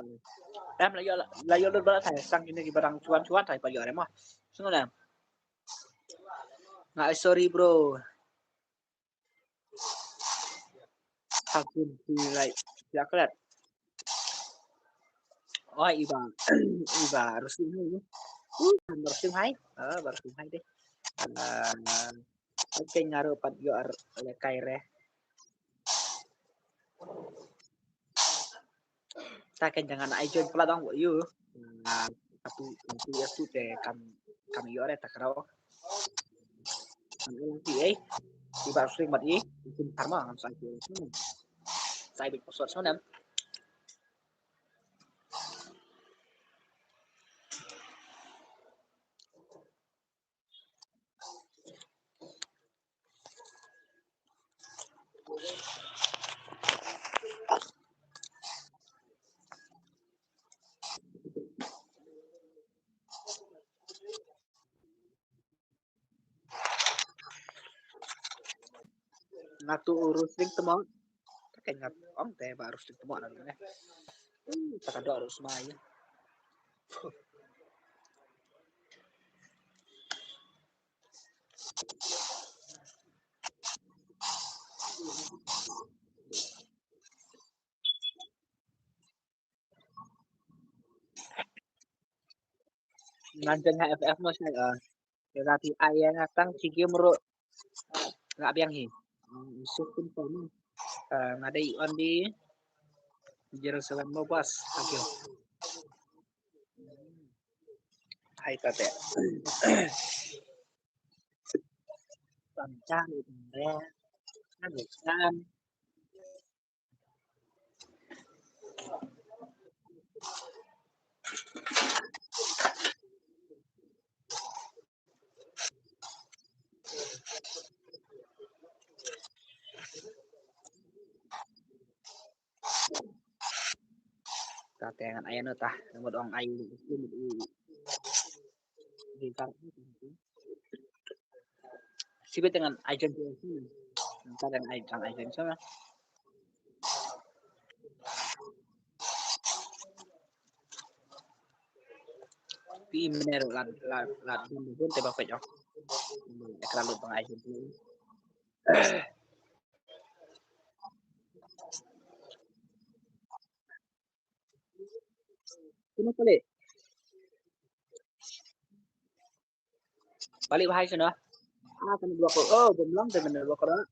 Em la yo, la yo lut ba la thai sang kini ki barang chuan chuan thai pan yo re mo. Sung na. Nga ai sorry bro. Hakim ti lai ya klet. Oh, iba, iba Ruslim hai. Uh, Ruslim hai. Ah, Ruslim hai deh. Ah, okay, ngaro pat yo ar le kai re. Ta kan jangan ai join pala dong yu. Ah, tapi tapi ya tu te kam kam yo re ta karo. Kan ulang ti ai. Iba Ruslim mat i. Mungkin karma ngam sai ti. Sai bit password sonem. Nga tu Ruslim temo. Ka nga ong te ba Ruslim temo na ne. Hmm, ta ka do Rusmai. Ngan jeng ha F F mo shai, ah. Ïa ka ti ai ïa nga tang chi game ruh. Nga biang hi. Hmm, suk pun pun. Ah, nga dei on di zero seven mo bas. Thank you. Hai ta te. Pang chang ni re. Kan kan. Ta te ngan ai ano ta, namut ong ai. Sibit dengan agent tu. Ntar dengan agent, agent sana. Pi mener lad lad lad dun dun te ba pet yo. Ekra lut bang agent tu. Kena palik. Palik bahai sana. Ah, kena block. Oh, belum kena block dah.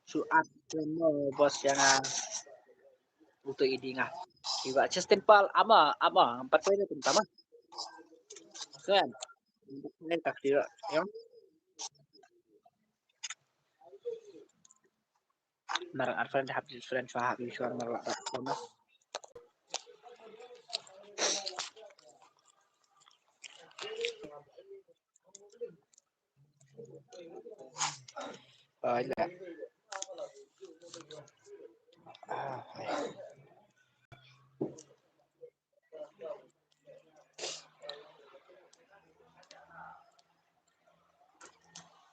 Suat mo bos yang uto idinga. Iba Justin Paul ama ama empat poin itu utama. Kan? Ini tak kira ya. Mar ar friend hap friend fa hap yu shuar mar la rak kona. Ai la. Ah, ai.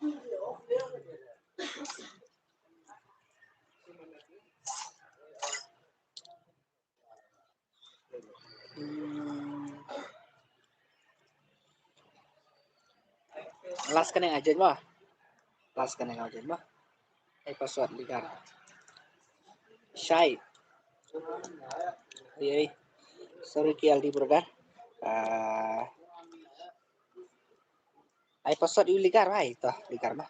Hmm. Last ka neng ajen mo. Last ka neng ajen mo. Ai password ligar. Shai. Oi, oi. Sorry K L D brother. Ah, ai password u ligar ai to, ligar mo.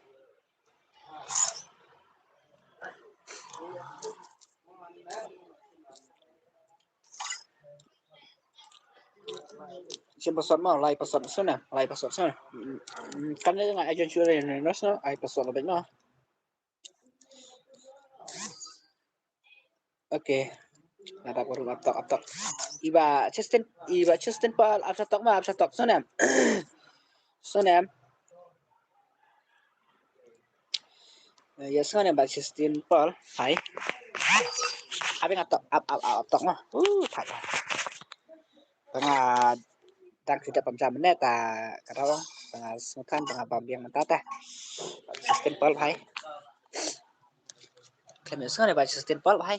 Sien password mo, lai password sien, lai password sien. Kan nga ajen sure ne, no, ai password lo bet mo. Okay. Nada baru laptop, laptop. Iba Justin, iba Justin Paul, laptop ma, laptop. Sonem. Sonem. Eh, ya, sonem ba Justin Paul. Hai. Abeng laptop, ap, ap, ap, laptop ma. Uh, hai. Tanga dang kita pam jam ne ta kata wang. Tanga sengkan, tanga bam biang mata ta. Justin Paul, hai. Kami sonem ba Justin Paul, hai.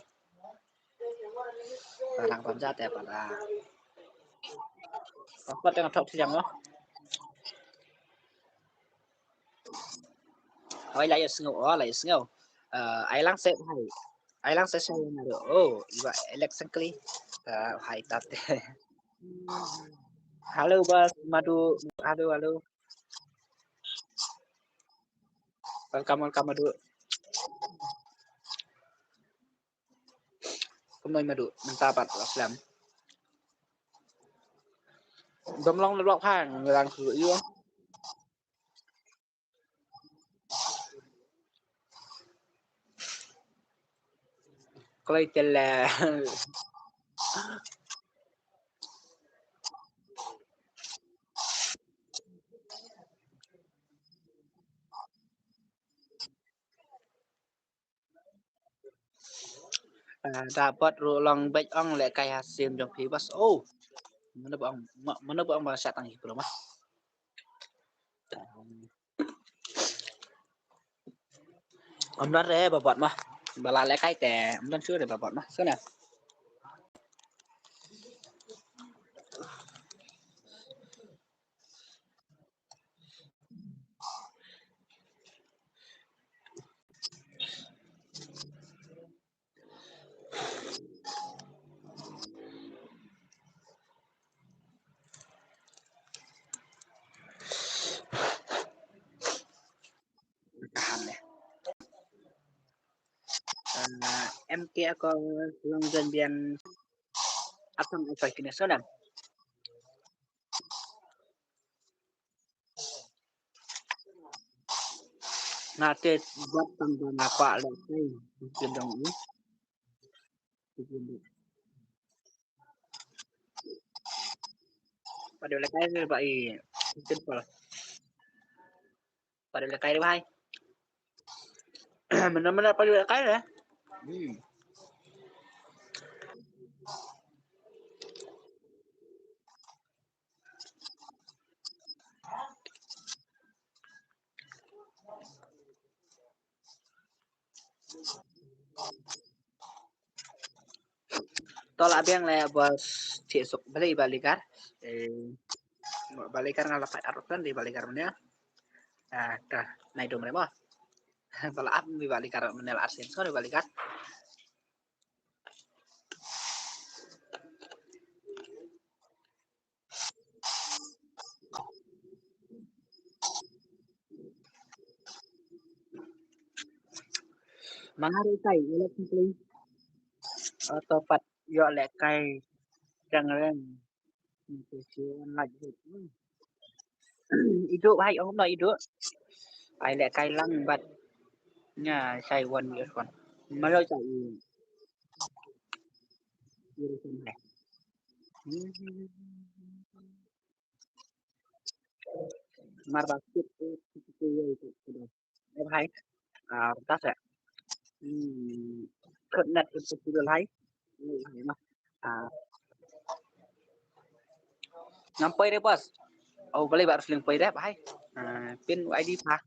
Parang pam jate para. Apa tengah thok siang lo? Oi, la ïa sngew, oh, la ïa sngew. Eh, ai lang set hai. Ai lang set hai. Oh, iba Alex Sengkli. Eh, hai tat. Halo bos Madu, halo, halo. Welcome, welcome Madu. Kumno Madu, mynta pat la slem. Dom long lok phang ngilang su yu. Kloi tele. Ah, da bot ruh long beit ong lehkai ha sim jong phi bos. Oh. Mano ba ong, ma-, mano ba ong ba sha tang hi pro ma. Ym don re ba bot ma. Ba la lehkai te ym don shuh re ba bot ma. Sngewna. Kahan ne. Eh, M K ako long jan bian atang upai kine sonam. Nga te bad tang ba nga kwah lehkai. Mungkin dong ni. Padu lehkai ni ba i. Simple. Padu lehkai ni ba hai. Mana-mana padu lehkai ni. Hmm. To lah biang le bos cik suk beli balikar. Eh, balikar ngala pat arut kan di balikar mene. Ah, dah, nai dum remo. Bala ap mi balikar mene la arsen so di balikar. Manga ri kai, ïa lehkai. Auto pat ïa lehkai. Jang reng. Iduh hai ong no iduh. Ai lehkai lang bad. Nya sai wan ïa wan. Malo sai. Mar ba kit eh, kit eh, eh, eh, eh, eh, hai. Ah, tas ya. Hmm, kut net untuk video hai. Hmm, hai, nah. Ah. Ngam poi re bos. Oh, boleh ba harus link poi re, hai. Ah, pin I D pa.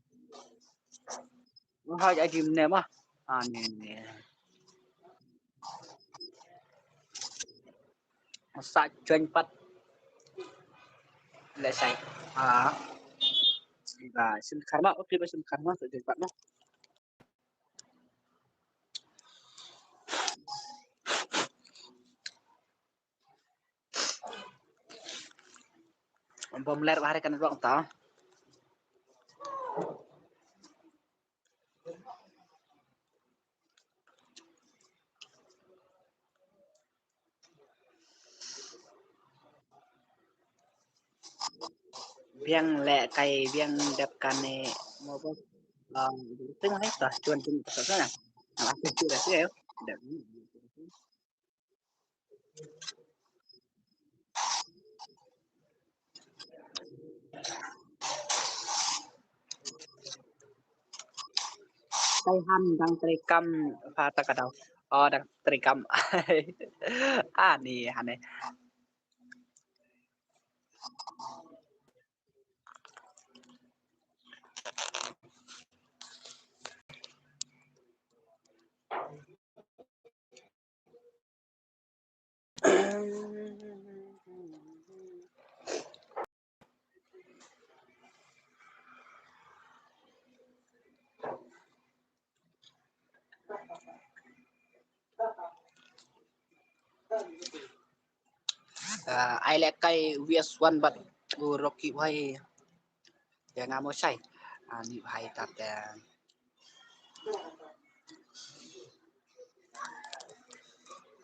Oh, hai, I D mene ma. Ah, ni, ni. Sa join pat. Let's say. Ah. Ba shin karma, okay, ba shin karma, so just ba no. Bom ler ba hari kan ruang ta. Biang leh kai biang dep kane mo bos. Teng hai ta chuan teng ta sa na. Ala tu tu da tu. Kai han dang trei kam pha ta ka dau. Oh, dang trei kam. Ani hane. Ah, ai leh kai V S one bad u Rocky wai. Ya nga mo shai. Ah, ni hai tat, eh.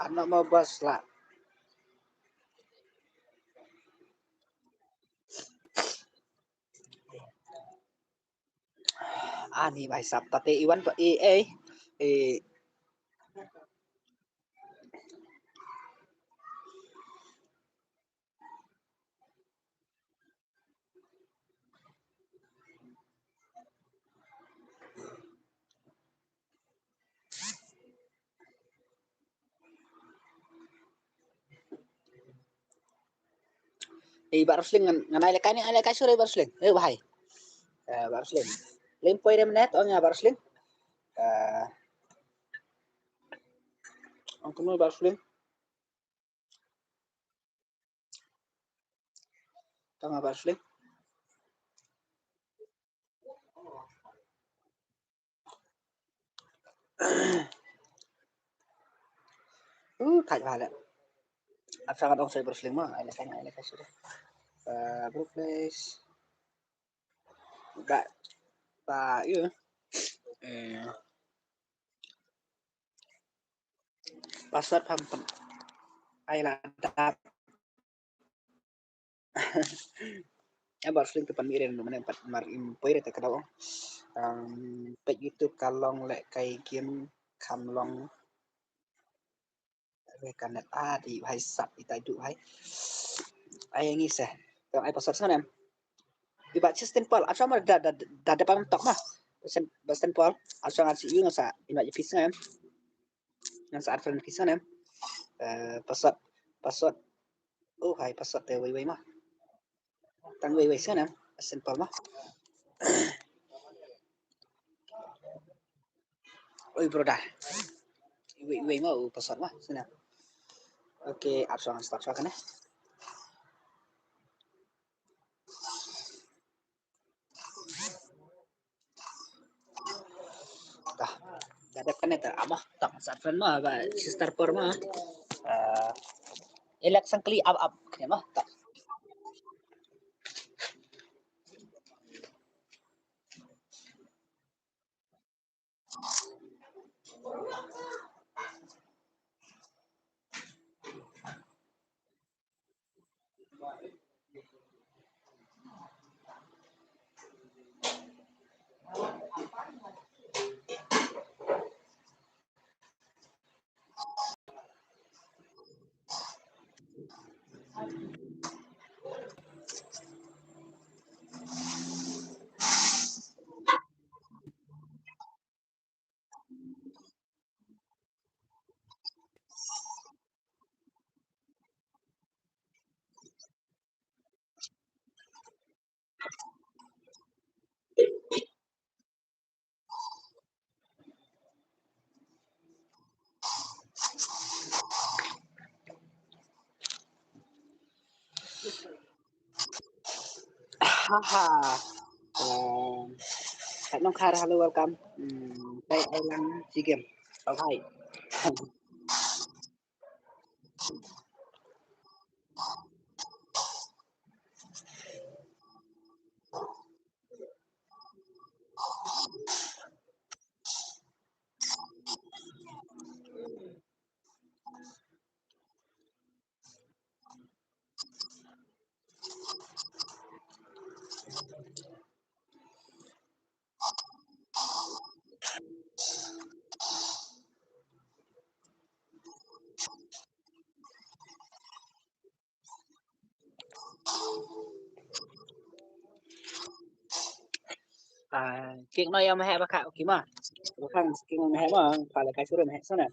Ano mo bos la. Ani bai sap tate iwan pa e e e. Eh, Bah Rusling ngan, ngan ai leh kai ni, ai leh kai sure Bah Rusling. Eh, bahai. Eh, Bah Rusling. Lim poi dem net ong ya Bah Rusling. Eh, ong kumno Bah Rusling. Tang Bah Rusling. Uh, thait bha leh. Ap sangat ong sai Bah Rusling ma, ai leh kai, ai leh kai sudah. Uh, Bru Place. Ba, ba, iya. Eh. Password pam pam. Ai la dap. Ya Bah Rusling tu pan miren mane pat mar im poi re ta ka dau. Um, pet YouTube ka long leh kai game kam long. Re ka net a di hai sap ita du hai. Ai ngi se. Tang ai password sana em. Iba Justin Paul, asal mar da da da da pam tok ma. Justin Justin Paul, asal ngan si yu ngasa ina ipis sana em. Ngan sa ar friend ki sana em. Eh, password, password. Oh, hai password te wei wei ma. Tang wei wei sana em. Simple ma. Oi, brother. Wei wei ma, oh, password ma sana. Okay, ar song start song kana. Dah, dah dep kane ta ama tak sat friend ma ba sister por ma. Eh, elak sangkli ap ap kane ma tak. Haha. Um, Khatnongkhar, hello, welcome. Hmm, Khatlai Lang, Sigem. Okay. Ah, kik no ya mahek baka, okay ma. Bukan kik no mahek ma, pala kai suruh mahek sana.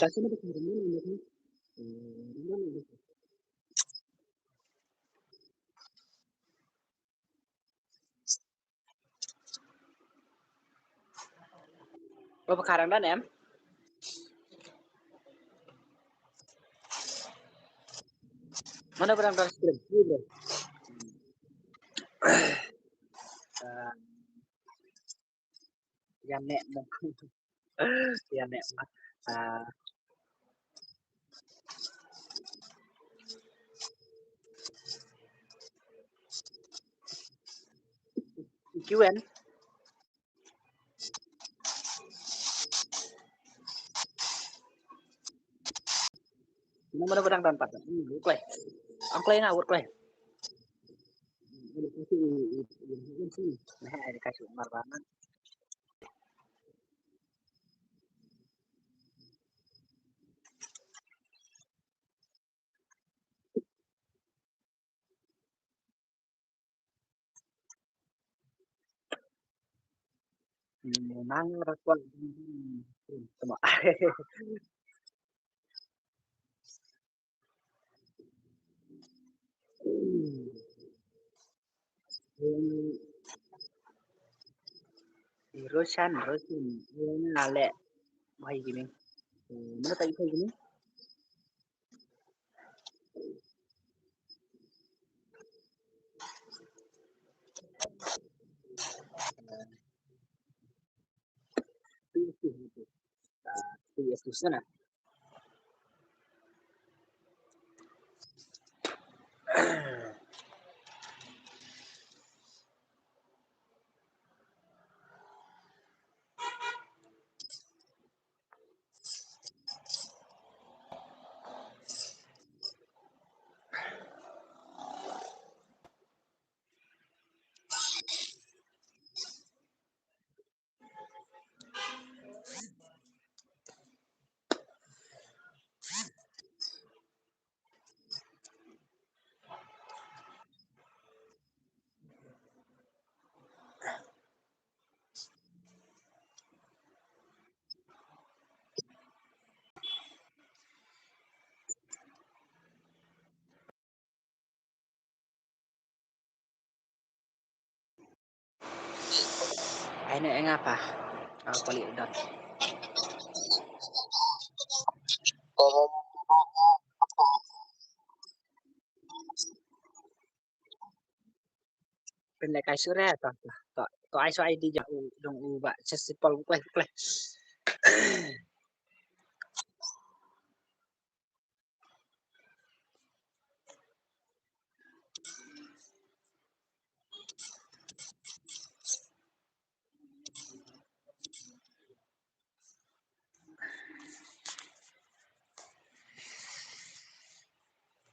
Ka shu na ka ring na ka. Eh, ring na ka. Ba ba ka dang don em? Mano ba dang don stream? Ni bro. Ah, ïa ne mo. Ïa ne mo. Ah. Q N. Mano ba dang don pat? Hmm, wut kloi. Ong kloi nga, wut kloi. Nah, ai ka shu mar ba na. Nang rakwa. Tama. Roshan, Roshan, nga le. Mai gini. Mana tak ikut gini? Ai ne enga pa. Au pali dot. Pynlehkai shuh re to, to, to, to ai shuh I D jong u, jong u Bah Chesipol, kloi, kloi.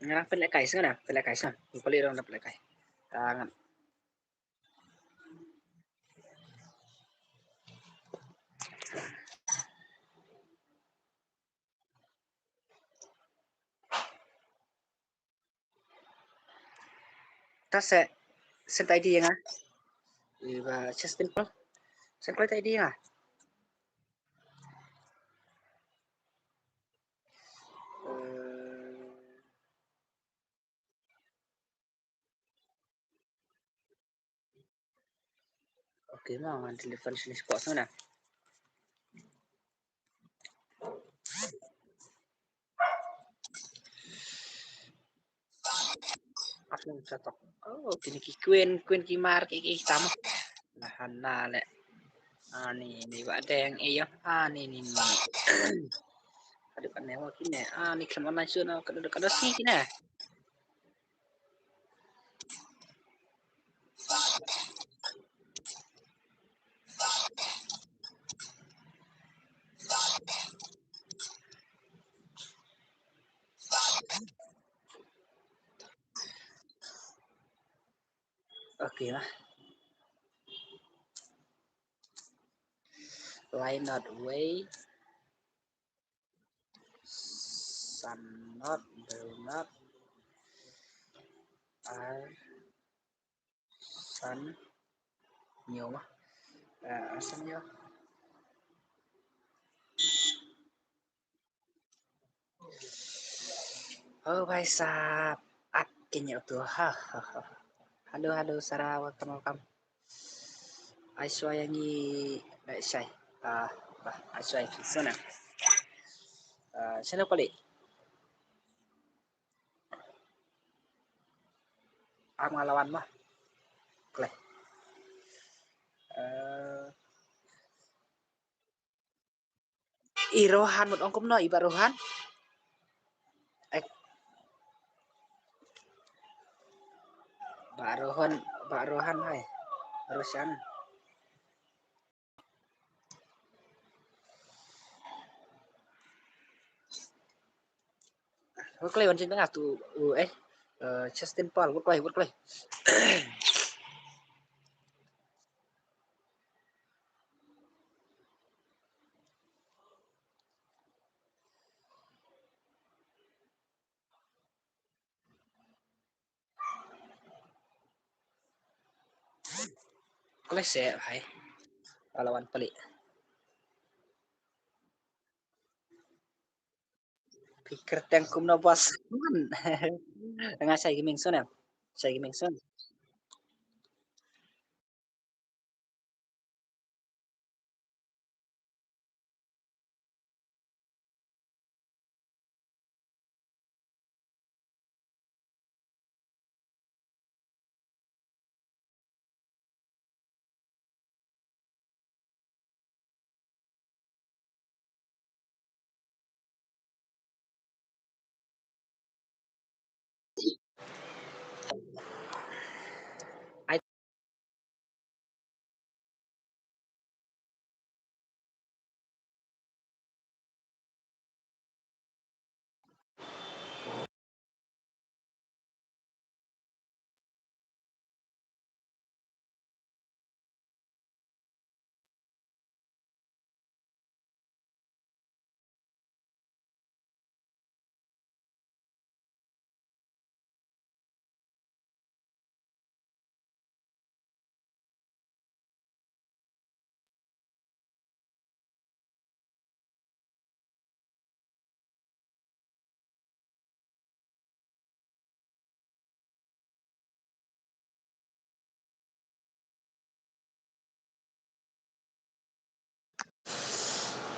Nga pynlehkai shuh, nga pynlehkai shuh. Pynlehkai dong, pynlehkai. Ah, ngan. Ta se, send I D ïa nga. Iba Justin Paul. Send kloi ta I D ïa nga. Eh, okay, ma ngan telefon sini spot sana. Apa yang cocok? Oh, kini ki queen, queen ki mar, ki, ki hitam. Nah, hana le. Ah, ni, ni ba deng, eh, yo. Ah, ni, ni, ni. Aduh, kan ne, wah, kine. Ah, ni khlem online shuh na, kada, kada si kine. Okay lah. Why not way? Sun not, do not, are sun, nyo ma. Ah, sun nyo. Oh, bhai sahab, at kenya tu. Ha, ha, ha. Hello, hello, Sarah, welcome, welcome. Aishwarya ngi, eh, shai. Ah, bah, Aishwarya ki sana. Ah, sana pali. Am nga la wan ma. Kle. Eh, i Rohan mut ong kumno, i Bah Rohan. Eh. Bah Rohan, Bah Rohan hai. Roshan. Wat kloi wan jin nga tu, u, eh, eh, Justin Paul, wat kloi, wat kloi. Kloi se hai. Pahlawan pali. Phi kyrteng kumno boss? Nga Shai Gaming Son em. Shai Gaming Son.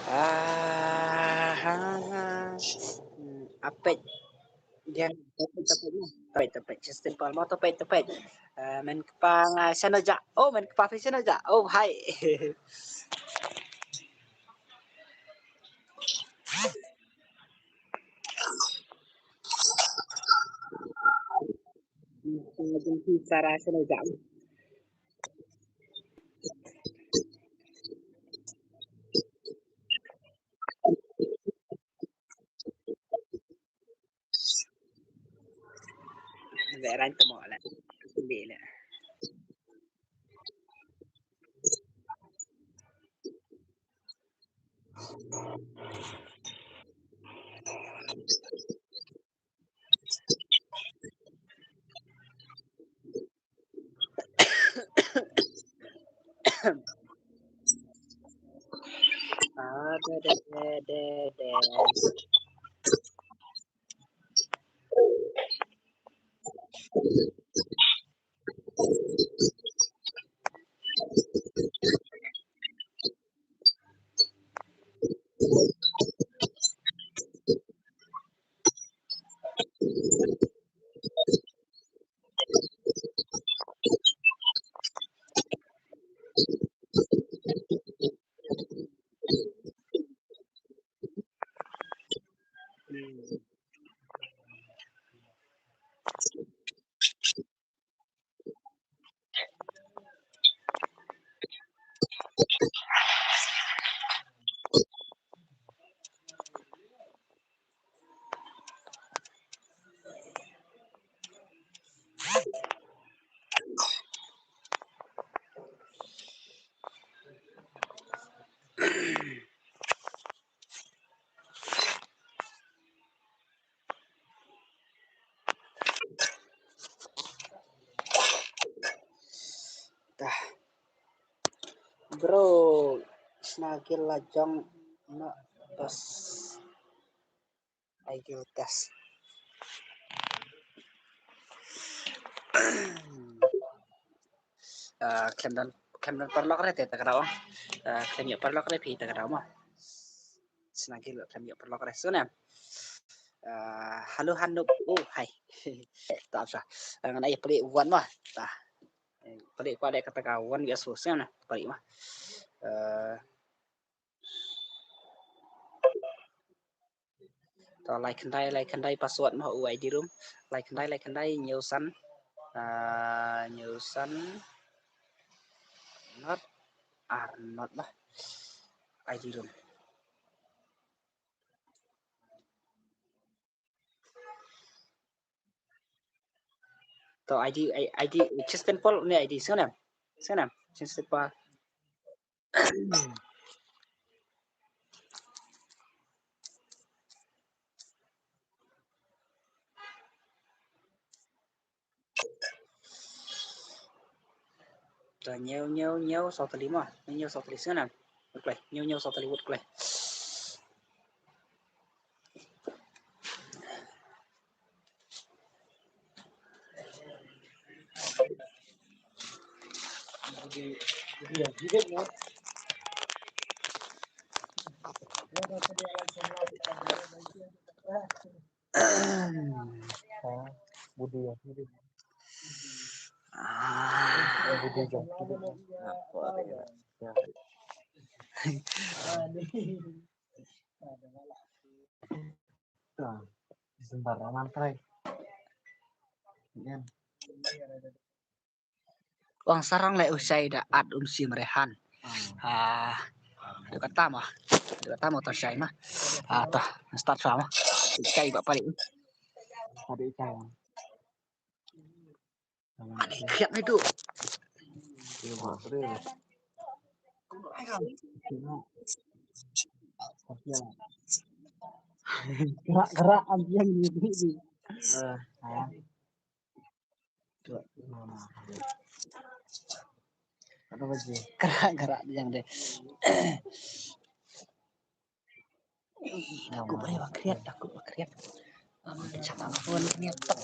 Ah, ha, ha. Hmm, apet. Dia tapet, tapet ni. Tapet, tapet. Justin Paul mau tapet, tapet. Ah, men kepang, ah, sana ja. Oh, men kepang sana ja. Oh, hai. Sarah sana ja. Veteran tu mo la. Hindi la. Ah, de, de, de, de, de. Tah. Bro, sna gil la jong na bas. Ai gil test. Ah, khlem don, khlem don paralok re te ta ka daw. Ah, khlem ïoh paralok re phi ta ka daw mo. Sngewbha khlem ïoh paralok re sngewbha. Ah, hello Hanup. Oh, hi. Ta sa. Ah, ngan ai pali wan mo. Ta. Eh, pali kwah dei kata ka wan biasa sngewbha pali mo. Ah, To lai khyndai lai khyndai password mo u I D room. Lai khyndai lai khyndai hynñiew san. Ah, hynñiew san. Not. Ar not bah. I D room. To I D, I D Kristen Paul ne I D sngewbha. Sngewbha Kristen Paul. Ta hynñiew hynñiew hynñiew saw tylli mo. Hynñiew hynñiew saw tylli sngewbha. Wut kloi. Hynñiew hynñiew saw tylli wut kloi. Sembarangan, Trai. Yan. Ong sarong leh u shai da at um shim rehan. Ah, dei kata mo. Dei kata mo to shai mo. Ah, to start sa mo. Shai ba pali. Ada ikan. Ada ikan itu. Gerak-gerak ambiang ni. Ah. Gerak-gerak dia deh. Aku boleh bakriat, aku bakriat. Aku cakap pun ni tak.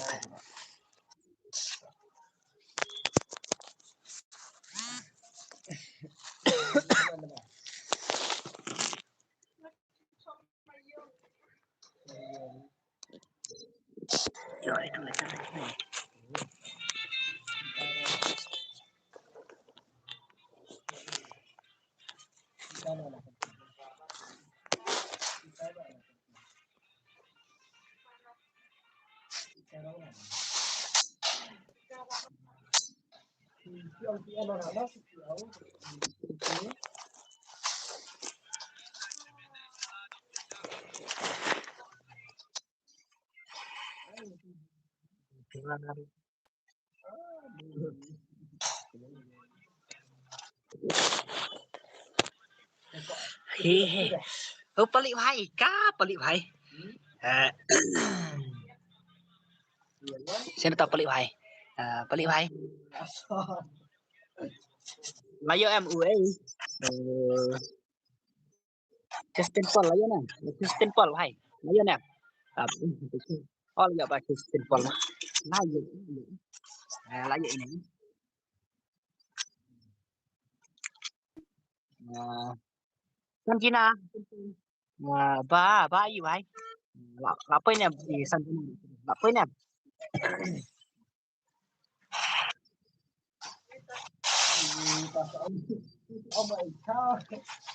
He he. Oh, palik bhai, ka palik bhai. Eh. Sino to palik bhai? Eh, palik bhai. Layo em u eh. Eh. Kristen Paul, layo na. Kristen Paul, bhai. Layo na. Ah, oh, layo ba Kristen Paul. Layo. Ah, layo ini. Ah, Sanjina. Ah, ba, ba, ayo, bhai. La, la apa ini? Eh, Sanjina. La apa ini?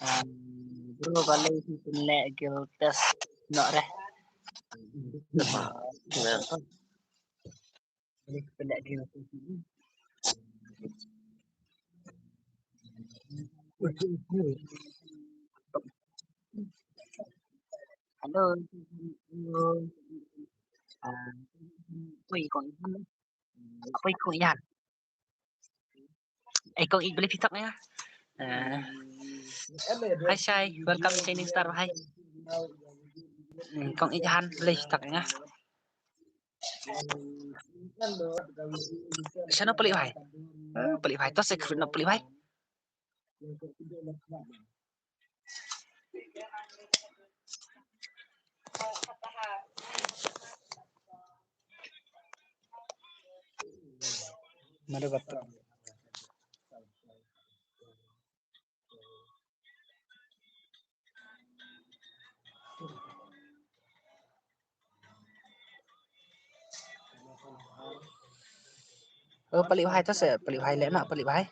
Um, bro, balei phi pynleh guild test noh re? Balei phi pynleh guild test noh? Hello. Hello. Ah, oi, kong. Apa ikut Ian? Eh, kong ik beli pitok ya. Eh. Hai Shai, welcome to Shining Star, hai. Hmm, kong ik han beli pitok ya. Shano palik bhai? Eh, palik bhai, to secret no palik bhai. Mari batuk. Oh, palik hai tu se, palik hai lek nak, palik hai.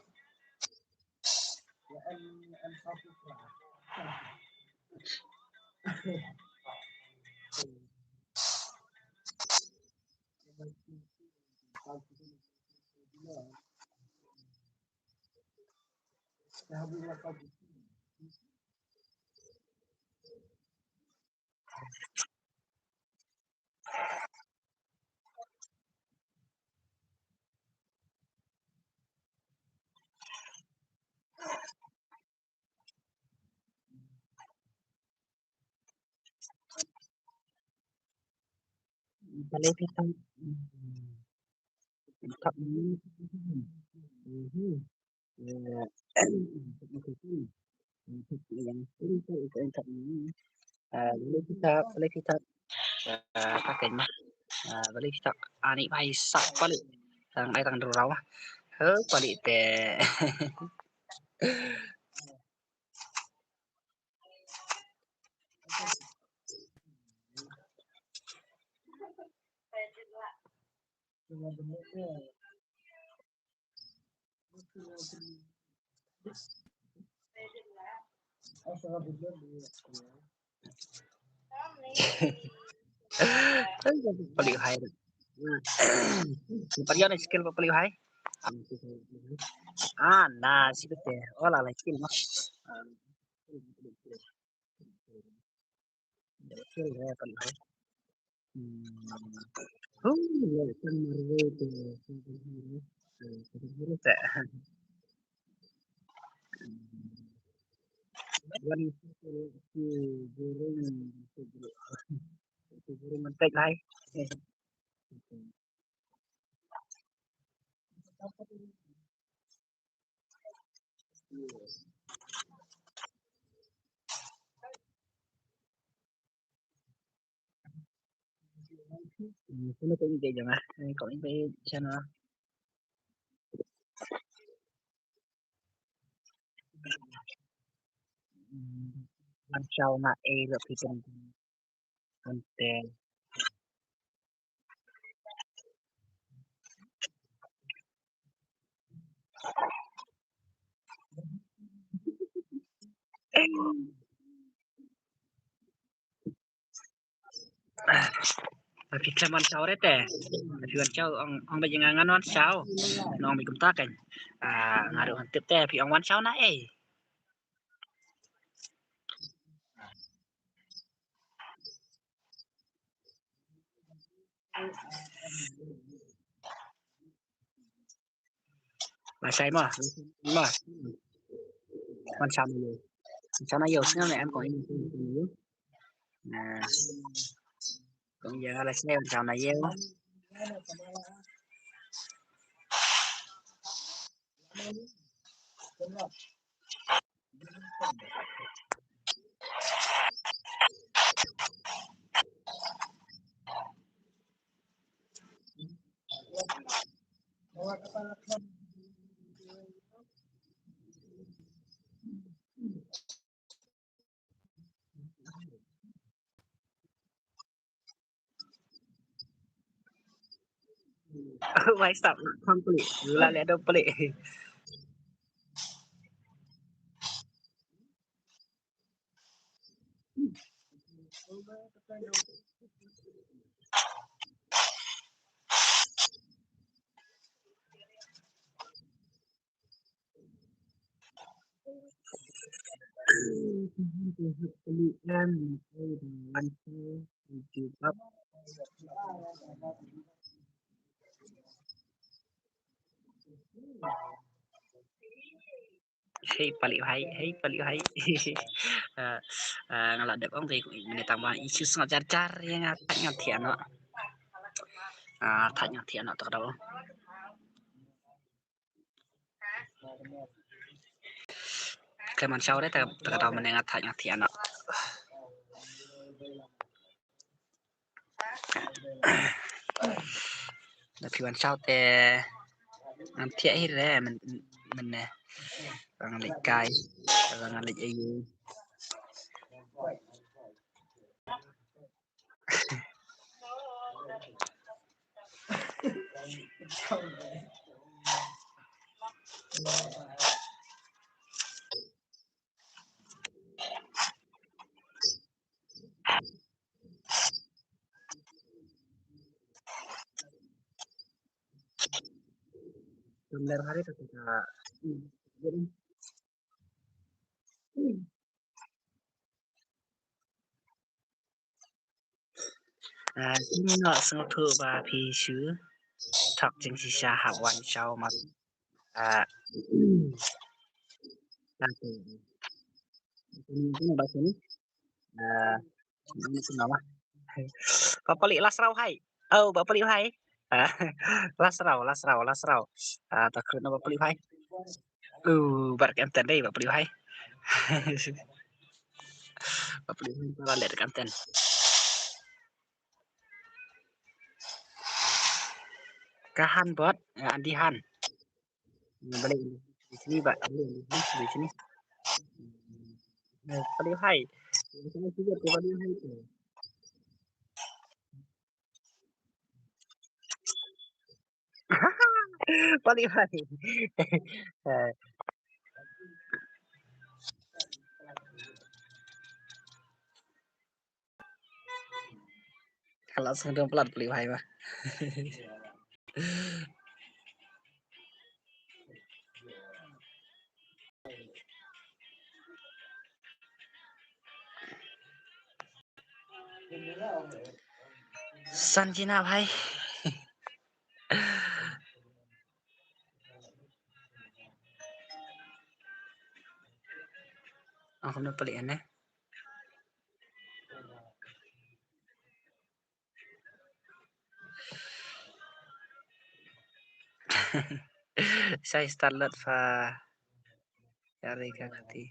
Balei phi tak? Phi tak ni. Mhm. Eh, yang yang tak yang tak ni. Ah, balei phi tak, balei phi tak. Ah, pakai mah. Ah, balei phi tak. Ani bai sak balik. Tang ai tang dulu rawa. He, balik te. Palik hai. Palik hai skill palik hai. Ah, na, sih betul. Oh, lah, lah, skill mas. Ah, betul, ya, palik hai. Hmm. Oh, ya, kan marwei tu. Wan burung, burung mentek hai. Hmm, sino ko in kay jong ah? Ay, ko in kay siya na. Hmm, ang siyaw na eh, lo pitin. Ante. Phi khlem wan shaw re te. Phi wan shaw ong, ong ba jing ngan wan shaw. Nong ba kumta kan. Ah, nga ruh ngan tip te phi ong wan shaw na ei. Ba shai mo. Mo. Wan shaw na ïew. Wan shaw na ïew, sngewbha em kong ïew. Nah. Kong ïew la shai wan shaw na ïew. Wai stop. Kham peli. Gula le do peli. Hei palik hai, hei palik hai. Ah, ah, nga la dep ong te mynta tang ba issue sngat jar jar ïa nga thait nga thiah noh. Ah, thait nga thiah noh ta ka daw. Khlem wan shaw re ta ka daw mynne nga thait nga thiah noh. Da phi wan shaw te. Ngan thiah hi re men, men ne. Ba nga leit kai, ba nga leit ayu. Kam ler hari kata ka. Ah, kine noh sngewthuh ba phi shu thok jingshisha hap wan shaw ma. Ah, okay. Kine, kine ba kine. Ah, kine sngewthuh ba. Ba pali la sraw hai. Oh, ba pali hai. Ah, la sraw, la sraw, la sraw. Ah, ta khrut na ba pali hai. Uh, bar ka em ten dei, ba pali hai. Ba pali hai, ba la leh ka em ten. Ka han bot, eh, Andi han. Balik sini, ba, balik sini. Eh, pali hai. Sini, sini, sini, pali hai tu. Pali hai. Eh. Ka la sngewdon palat pali hai ba. Sanjina bhai. Ang kumno pali ane. Sai start lut fa. Yari ka kati.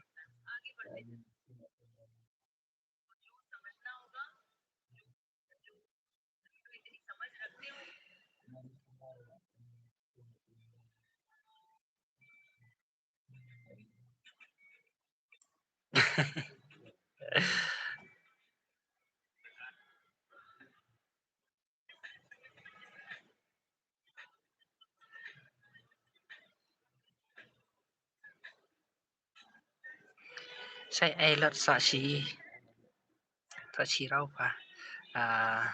Sai ai lut sa shi, sa shi rau pa. Ah,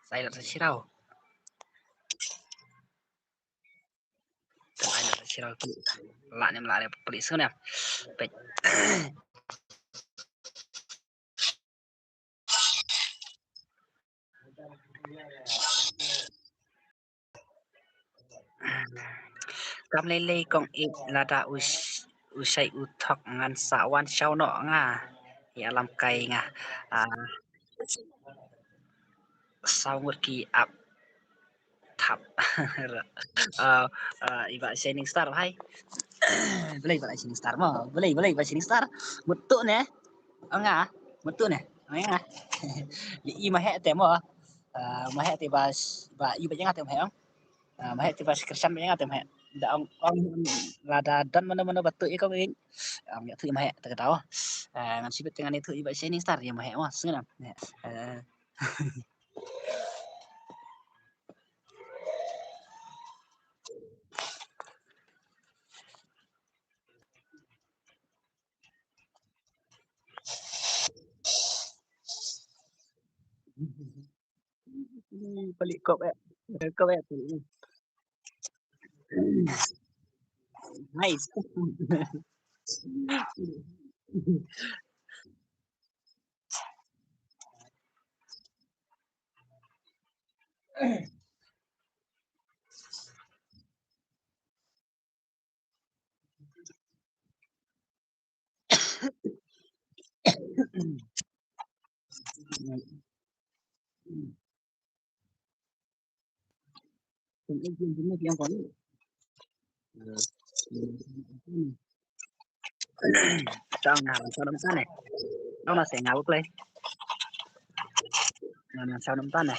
sai lut sa shi rau. Sa ai lut sa shi rau ki. La nem la re pali sun ya. Pek. Kam lei lei kong ip lada u sh-, u shai u thok ngan sa wan shaw noh nga. Ïa lam kai nga. Ah, saw ngut ki ap thap. Ah, ah, i Bah Shining Star bhai. Balei Bah Shining Star mo? Balei, balei Bah Shining Star? Mut tu ne. Ong nga, mut tu ne. Ong nga. Ïa i ma heh te mo. Ah, ma heh te ba, ba i ba ïa nga te ma heh ong. Ah, ma heh te ba kyrshan ba ïa nga te ma heh. Da ong, ong lada don mano mano ba tu ïa kong ïa. Ong ïa tu ïa ma heh te ka daw. Ah, ngan sibit te ngan ïa tu ïa Bah Shining Star ïa ma heh mo. Sngewbha. Ah. Palik kop eh. Kop eh palik ni. Nice. Tang na, tang na, tang na. Tang na, tang na, tang na. Tang na, tang na, tang na.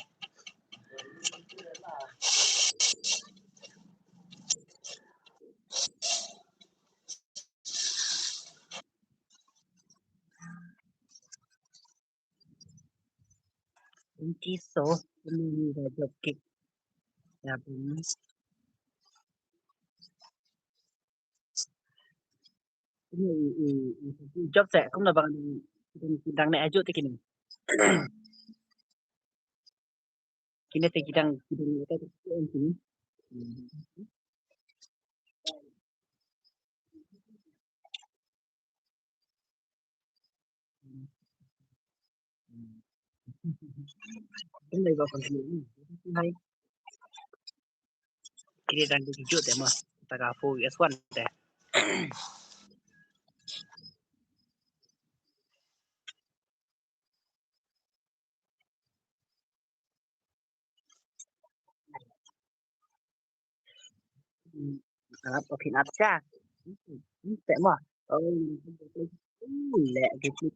Thank you so. Ini dah jump kick. Ya, bun. Ini i, i, i, i jump set. Kumno ba ngan dang, dang ne ajo te kine. Kine te ki dang, ki dang ita te kine. Kine dang ki jot te mo. Taga four S one te. Up, okay, up siya. Te mo. Oh, le, gitu.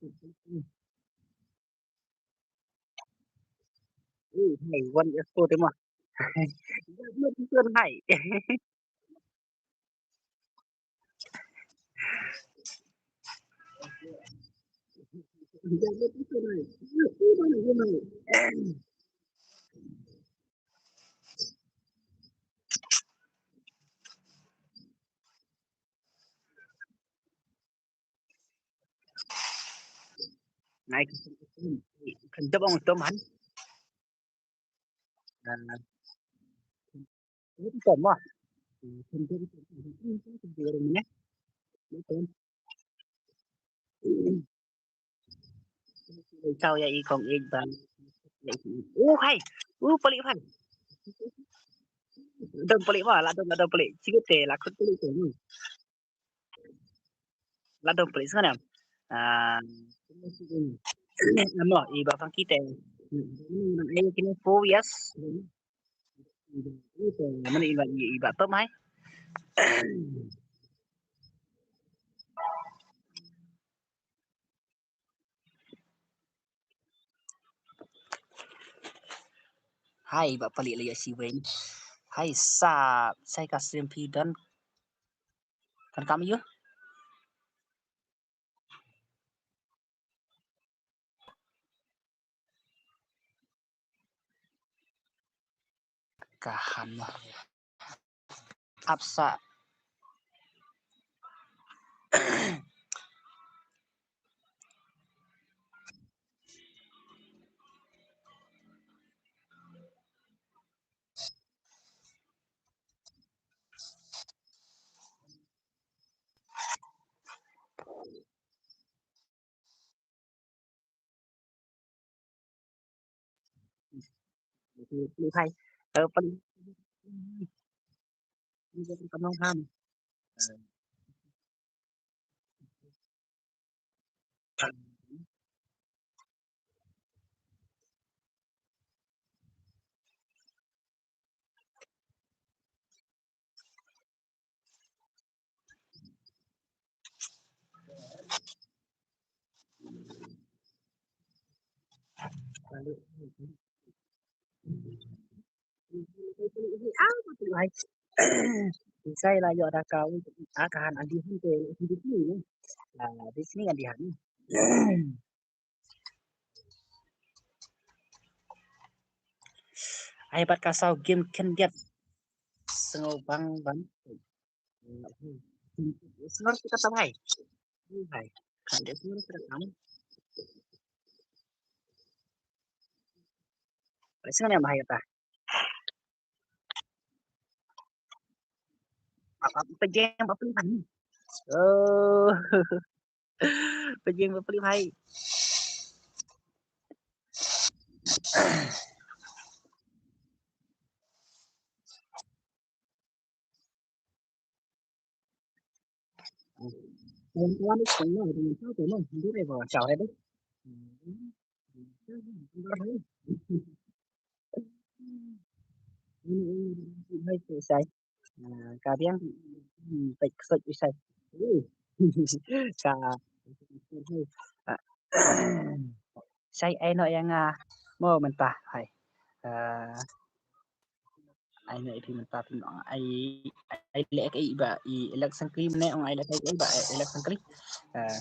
Oh, hey, one S four te mo. One S four, hey. Nai kan dep ong tom han. Tom mo. Chau ya i kong i ba. Oh hai. Oh palik hai. Dong palik mo, la dong, la dong palik. Cikit te, la khut palik te. La dong palik sana. Ah, mo i ba Funky te. Ai kini four years. Mana i ba, i ba tom hai. Hai ba palik la ïa shi wen. Hai sa sai ka stream phi don. Kan kam ïa. Ka han. Ap sa. Hai. Palik. Sai la ïoh da ka, ah, ka han andi hin te hin di ni. Ah, di sini andi han. Ai bat ka saw game khyndiat. Sngewbang ban. Sngewbang kita tam hai. Hai. Kan dia sngewbang kita tam. Sngewbang hai kata. Apa apa game apa ni? Oh. Pajing ba pli bhai. Tuan tuan ni semua dengan tahu tu lah. Dia dah bawa caw dah. Hai tu sai. Ah, ka biang, hmm, peit ksut u sai. Uh. Ka ah, sai ai noh ïa nga mo mynta hai. Ah, ai noh ïa phi mynta phi noh ai, ai leh kaei ba i election kli mane ong ai leh kaei ba election kli. Ah.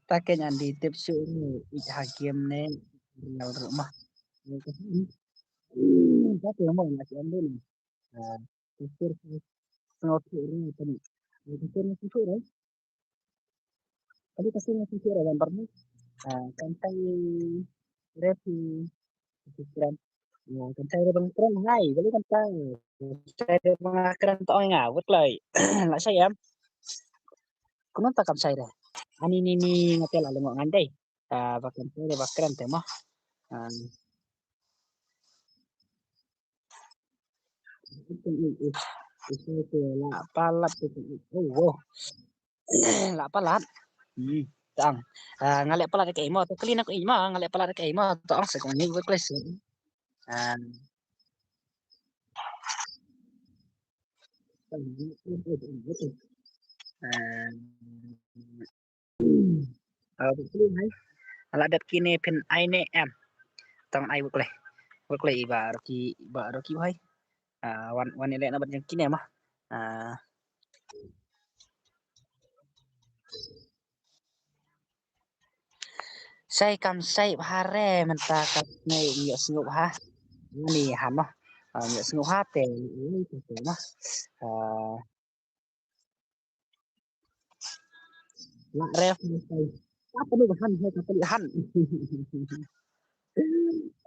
Ta kein Andy tip shuh ruh ïa ha game ne. Real ruh ma. Ka te mo na shu em dei na. Ah, ka sir sngewthuh ruh tani. Ka sir sngewthuh ruh. Kali ka sir sngewthuh ruh wan bar ni. Ah, kan tai ref ni. Kan tai ref bang kren hai. Kali kan tai. Kan tai ref bang kren to nga wut lai. La sa em. Kumno ta kam shai re. Ani ni ni nga te la lengo ngan dei. Ah, ba kam shai re ba kren te mo. Ah. La palat te. Oh, wow. La palat. Hmm, tang. Ah, nga leh palat ke mo. To kali na ko mo, nga leh palat ke mo. To ang se kong ni wek les. Ah. Ah, buk kli hai. Ala dat kine phin ai ne em. Tang ai buk le. Buk le iba roki, iba roki hai. Ah, wan, wan ile na bat jeng kine mah. Ah. Sai kam sai bha re mynta ka snei ïa sngup ha. Ni ha noh. Ah, ïa sngup ha te. Ni te noh. Ah. La ref ni sai. Apa ni bahan he ka peli han.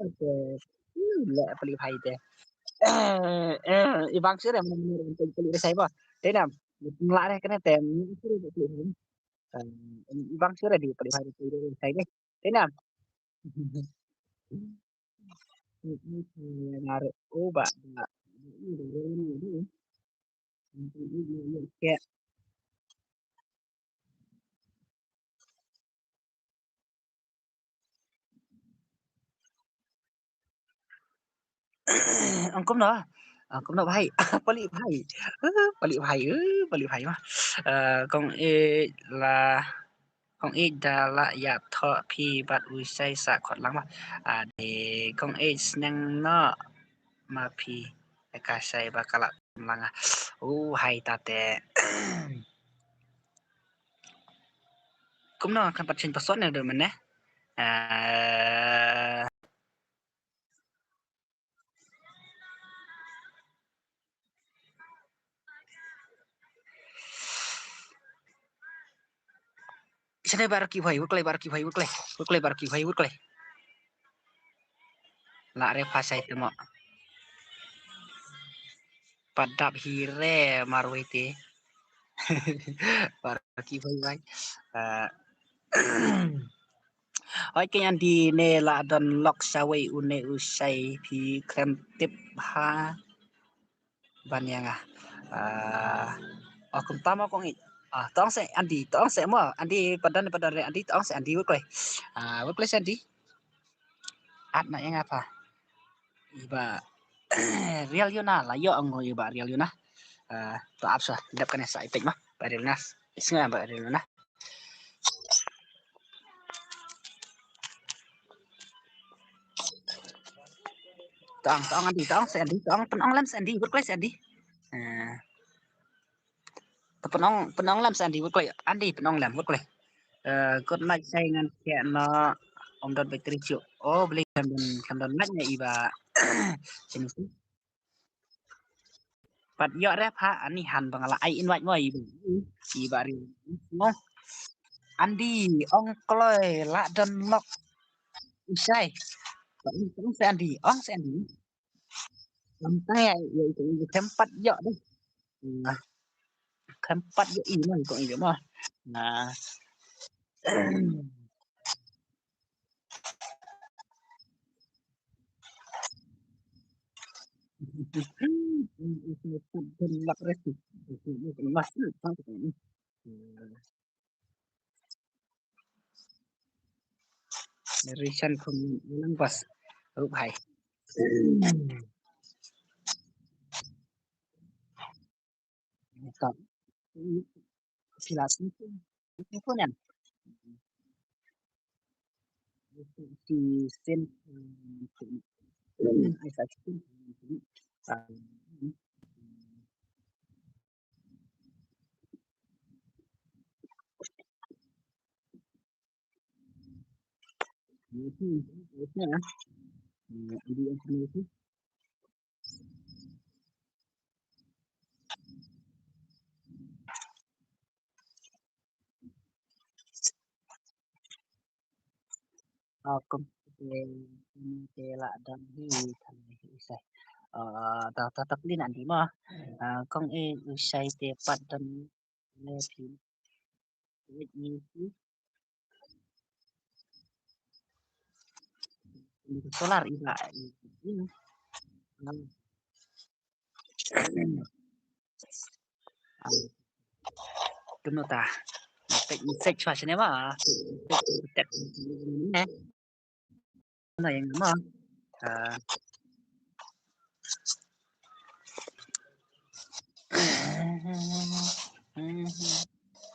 Okay. Hmm, le peli hai te. Eh, eh, ibang sure mana mana peli peli sai ba. Tenam. La ref kena tem. Sure peli hai. Em, ibang sure di peli hai peli sai deh. Tenam. Ngaruh uba. Ong kumno? Ong kumno bhai? Pali bhai. Eh, pali bhai. Eh, pali bhai mah. Eh, kong eh la kong eh da la ïa thoh phi bad u sai sa khot lang mah. Ah, de kong eh sneng no ma phi ka sai ba ka la lang ah. U hai ta te. Kumno kan pat change password ne dun mene. Ah. Sene bar ki bhai, wurklai bar ki bhai, wurklai. Wurklai bar ki bhai, wurklai. La re phasai temo. Padap hire marwei te. Bar ki bhai bhai. Ah. Oi, ke Andy ne la don lok sawei une u sai phi khlem tip ha ban ïa nga. Ah, oh, kumta mo kong i. Ah, tong se Andy, tong se mo. Andy padan padan re Andy, tong se Andy wurklai. Ah, wurklai se Andy. At na ïa nga pha. Iba real yu na la yo ang iba real yu na. Ah, to ap sa dep kane sa ipek ma. Ba real na. Isnga ba real na. Tong, tong Andy, tong se Andy, tong, pynong lem se Andy, wut kloi se Andy. Eh. Pynong, pynong lem se Andy, wut kloi. Andy, pynong lem, wut kloi. Eh, good night, sai ngan khe no, om dot battery chu. Oh, beli khlem don, khlem don mic ne iba. Sini si. Pat ïoh re pha ani han ba nga la ai invite mo iba. Iba ri. Mo. Andy, ong kloi la don lok. Usai. Ong se Andy, ong se Andy. Ong tai ai ïoh ito ito khlem pat ïoh deh. Nah. Khlem pat ïoh i mo ito ito mo. Nah. Narration khun lang bas. Rup hai. Ka. Sila sini. Ini pun kan. Si sen. Ai sa sen. Ah, kong te, kong te la dang hi than hi usai. Ah, ta ta tak din Andy mo. Ah, kong i usai te pat dan le phi. Wait ni si. Solar iba. Ini. Ah. Kano ta. Tek message pa sini ma. Tek tek. Eh. Na yang ma. Ah.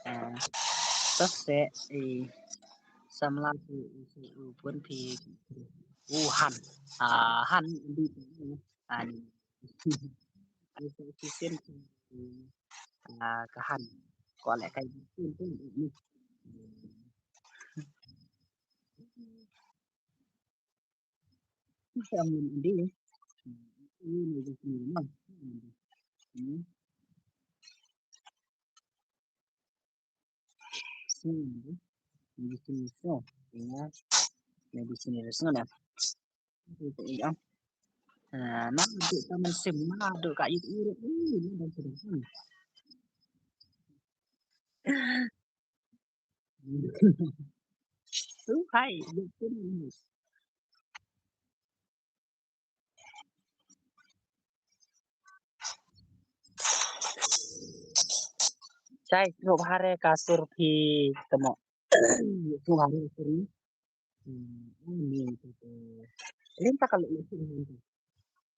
Ah. Tok se i samla tu u pun pi u han. Ah, han di. Ani. Ai sa ki sen ki, ah, ka han. Ko le kai ki sen ki ni. Sa mun di. Ini di sini mah. Hmm. Sini. Di sini so. Ya. Di sini so na. Ito, ito, ito. Ah, na, ito, tama sim, na, ito, ka, ito, ito, ito, ito, ito. Ito, hi, ito, ito. Chai, sngewbha re ka sur phi tamo. Sngewbha re ka sur ni. Hmm, ni tu tu. Lim ta ka le ni.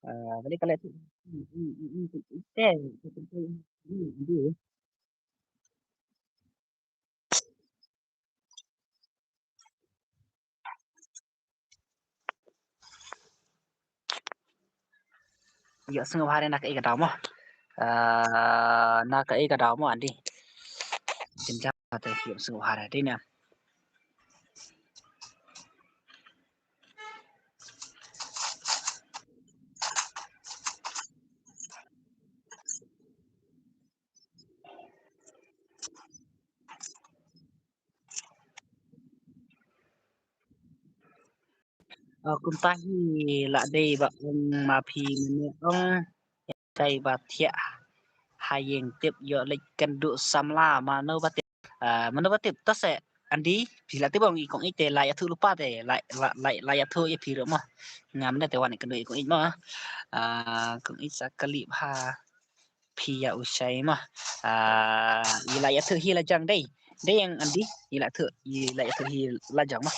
Ah, balik ka le tu. Te, te, te, te. Ïa sngewbha re na kaei ka daw mo. Ah, na kaei ka daw mo Andy. Jynjar te ïa sngewbha re dei na. Oh, kumta hi la dei ba ong ma phi mane ong. Ïa tai ba thiah ha ïing tip ïoh leit kynduh samla mano ba tip. Ah, mano ba tip ta se Andy phi la tip ong i kong i te la ïathuh lypa te la la la ïathuh ïa phi ruh mo. Ngam ne te wan kynduh i kong i mo. Ah, kong i sa kali bha. Phi ïa u shai ma. Ah, i la ïathuh hi la jang dei. Dei ïa Andy, i la thuh, i la ïathuh hi la jang ma.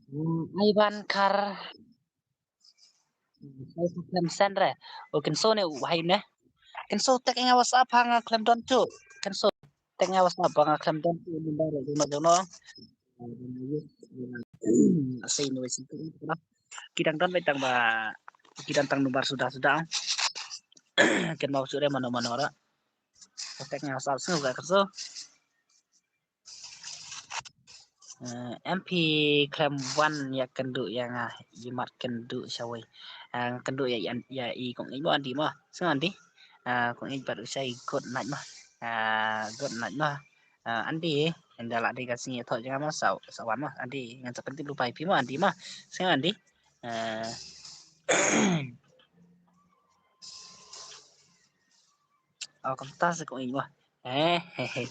Hmm, ai ban kar. Ai ban kar sen re. O, Kenso ne u hai ne. Kenso tek nga WhatsApp ha nga khlem don tu. Kenso tek nga WhatsApp ha nga khlem don tu number re jong no jong no. Sei no sei tu. Ki dang don beit tang ba ki dang tang number suda suda. Ken mau sure mano mano ra. Tek nga WhatsApp sngewbha Kenso. Eh, em phi khlem wan ïa kynduh ïa nga, i mat kynduh shawei. Eh, kynduh ïa, ïa, ïa i kong i mo Andy mo. Sngewbha Andy. Eh, kong i bad u shai good night mo. Eh, good night mo. Eh, Andy, ynda la dei ka sngi thoh jong nga mo sa, sa wan mo. Andy, ngan sa pyntip lypa ïa phi mo Andy mo. Sngewbha Andy. Eh, Oh, kumta sa kong i mo. Eh, he, he.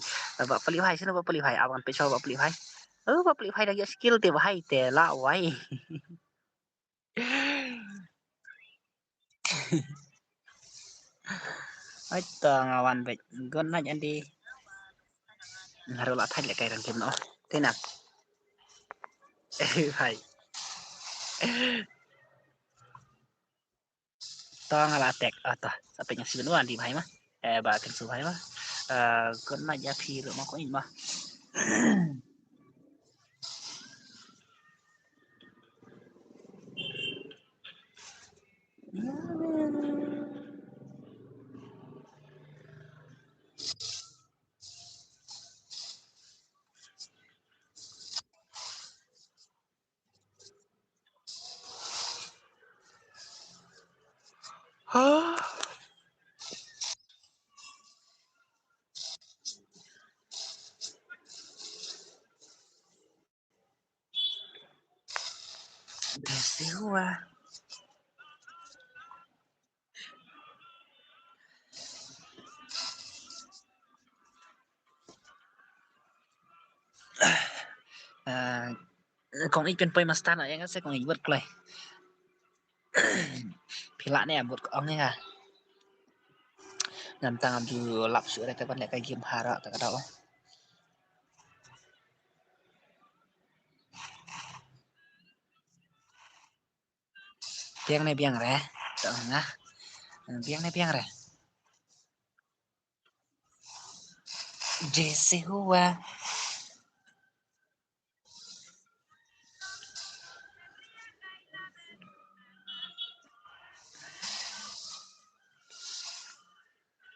Ba pali hai, sino ba pali hai, abang pecho ba pali hai. Oh, ba pali hai lagi skill te ba hai te la wai. Ai to nga wan beit. Good night Andy. Nga ruh la thait leh kai rang kim no. Te na. Eh, hai. To nga la tek, ah, to. Sa peit nga sibin wan di bhai ma. Eh, ba Kenso bhai ma. Eh, good night ïa phi ruh ma ko in ma. Besiwa. Eh, kong ik pynpoi master na ïa nga se kong ik bad kloi. Phi lah ne bad ong ïa nga. Ngam tang am ju lap shuh re te ban leh ka game hara ta ka daw. Biang ne biang re. Tang nga. Biang ne biang re. Jesse Hua.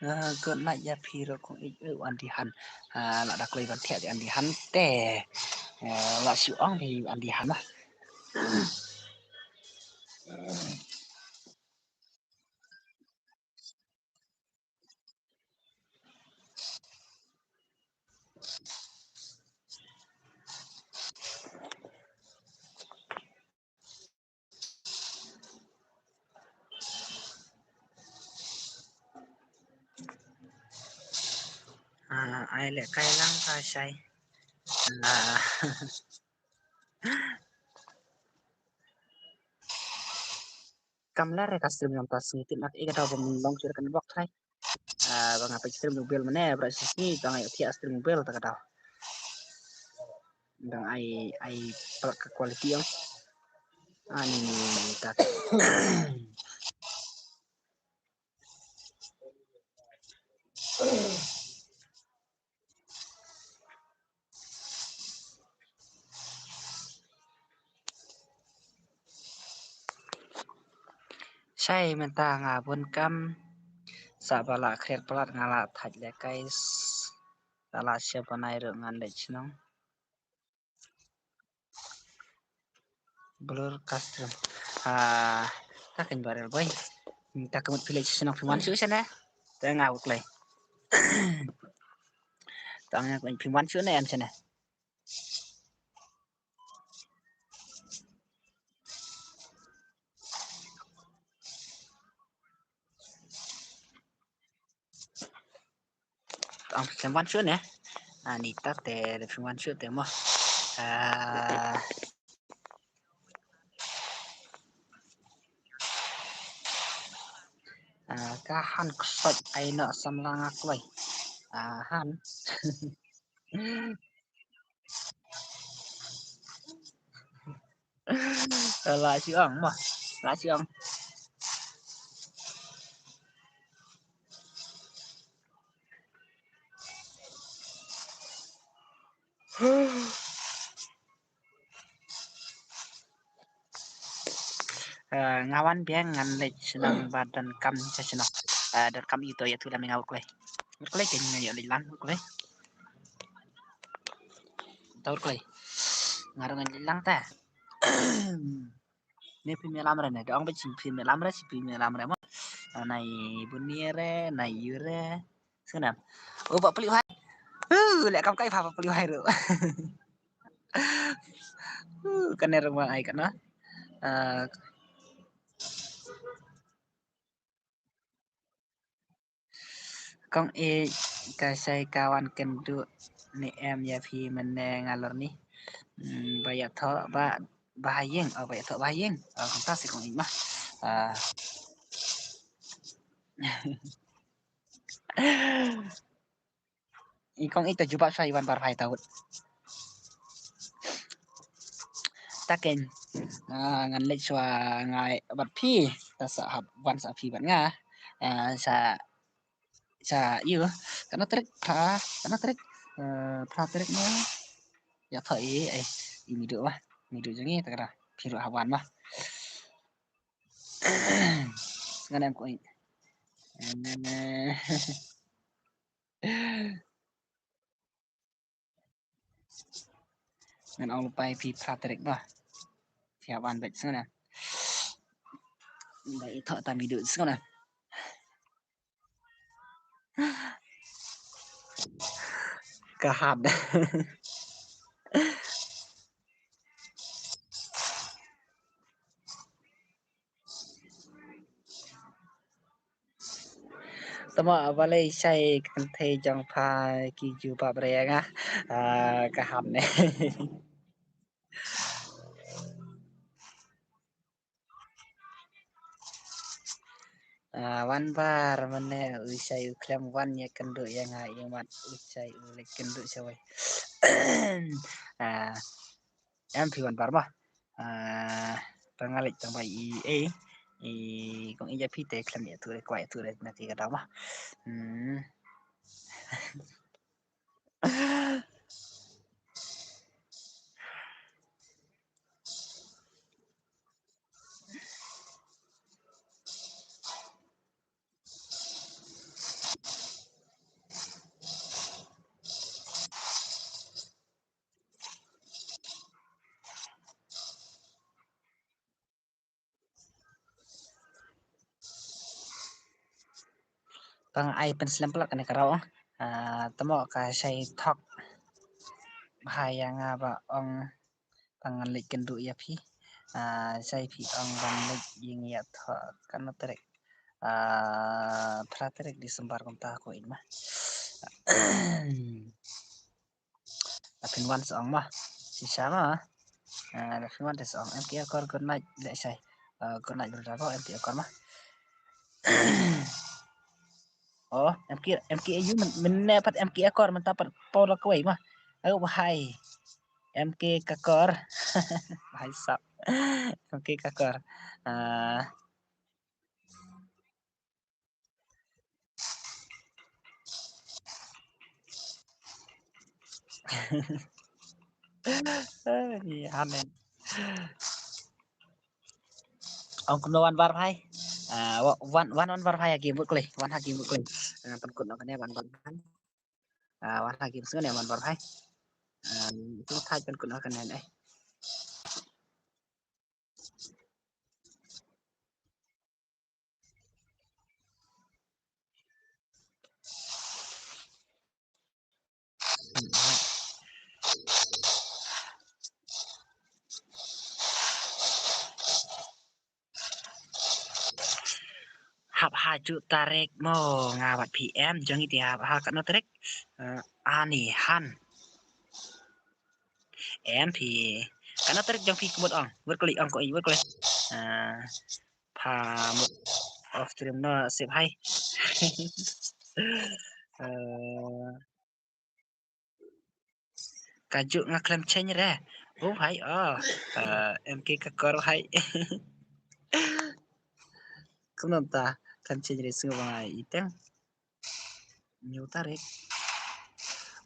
Ah, good night ïa phi ruh kong ik, eh, Andy Han. Ah, la da kloi ban thiah di Andy Han te. Eh, la shu ong di Andy Han lah. Ah, ai leh kai lang ka shai. Ah. Kam lar ka stream ngam ta sngi tip nak ika daw bam long shuh kan bok trai. Ah, ba nga peit stream mobil mane bra shisngi ba nga ïoh thiah stream mobil ta ka daw. Dang ai, ai palat ka quality ong. Ani ta. Shai mynta nga bun kam sa ba la khriat palat nga la thait leh kai sa la sha banai ruh ngan leh chnong. Blur custom. Ah, ta kan barel boy. Ta ka mut village shnong phi wan shu shane. Ta nga wuk lei. Ta nga phi wan shu ne em shane. Tang phi wan shu ne. Ani ta te phi wan shu te mo. Ah. Ah, ka han ksot ai no samla nga kloi. Ah, han. La shu ong mo. La shu ong. Ah, nga wan biang ngan leit shnong ba donkam sha shnong. Ah, donkam ito ïa tu la me nga ur klei. Ur klei ke nga ïa leit lang ur klei. Ta ur klei. Nga ruh ngan leit lang ta. Ne phi me lam re ne, dong ba chin phi me lam re, chin phi me lam re mo. Ah, nai bun ne re, nai yu re. Sngewna. Oh, ba pli wai. Uh, leh kam kai pha ba pli wai ruh. Uh, kane ruh ma ai kane. Ah, kong i ka shai ka wan kynduh ne em ïa phi mynne ngalor ni. Hmm, ba ïathoh ba, ba ha ïing, oh, ba ïathoh ba ha ïing. Oh, kumta shi kong i ma. Ah. I kong i ta jubab shwa i wan bar phai ta wut. Ta ken, ah, ngan leit shwa ngai bad phi, ta sa hap wan sa phi bad nga. Ah, sa, sa ïu, kano tarik pha, kano tarik, eh, pha tarik ma. Ïathoh i, eh, i miduh wa, miduh jong i ta kata, phi ruh hap wan ma. Ngan em ko i. Eh, ngan ong lypa ïa phi phra tarik noh. Phi hap wan beit sngewna. Ba ïathoh tam ïa u sngewna. Ka hat. Tama balei shai ka kynthei jong pha ki jubab re nga, ah, ka hat ne. Ah, wan bar mane u shai u khlem wan ïa kynduh ïa nga ïa mat u shai u leit kynduh shawei. Ah, em phi wan bar ma. Ah, tang nga leit tang bai i, eh, i kong i ïa phi te khlem ïa tu re kwai tu re na ti ka daw ma. Hmm. Tang ai pynslem palat kane ka rau. Ah, tamo ka shai thok. Bha ïa nga ba ong tang ngan leit kynduh ïa phi. Ah, shai phi ong ban leit ïing ïa thok kano trek. Ah, phra trek December kumta ko in ma. La phin wan sa ong ma. Shisha ma. Ah, la phin wan te sa ong. M K Akor good night. Leh shai. Ah, good night brother ko M K Akor ma. Oh, M K, M K ayu men, men ne pat M K Akor, men ta pat pau la kwai ma. Ayo bahai. M K Kakor. Bahai sap. M K Kakor. Ah. Ni aneh. Ong kumno wan bar phai. Ah, wa-, wan, wan, wan bar phai ha game bud klei. Wan ha game bud klei. Ah, pynkut noh kane wan bar phai. Ah, wan ha game sngewne wan bar phai. Ah, tu thai pynkut noh kane eh. Hap ha ju tarik mo nga bad P M jong iti hap ha katno tarik? Eh, ani han. Em phi. Katno tarik jong phi kumut ong. Wet kali ong ko i wet kali. Ah, pha mut off stream no sip hai. Eh, ka ju nga khlem change re. Oh, hai, ah, eh, M K ka kor, hai. Kumno ta, kan change re sngew ba nga i teng. Hynñiew tarik.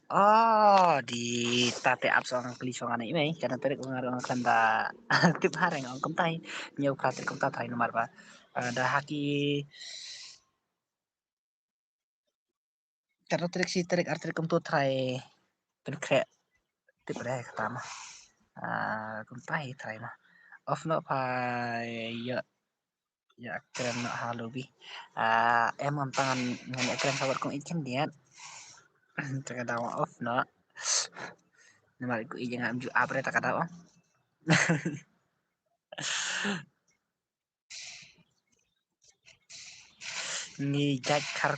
Oh, di ta te ap song kli song ane i mei. Katno tarik ong, ong khlem da tip ha reng ong kumtai. Hynñiew phra tarik kumta trai namar ba. Eh, da ha ki Teru tarik, shi tarik, ar tarik kumtu trai pynkhreh tip re kata ma. Ah, kumta hi trai ma. Off noh pha ïa, ïa kren noh ha lobby. Ah, em ngam tang ngan ïa kren khabar kong ikin diat. Taka daw off noh. Namar ku ijeng ngam ju ap re taka daw. Ngi jait khar,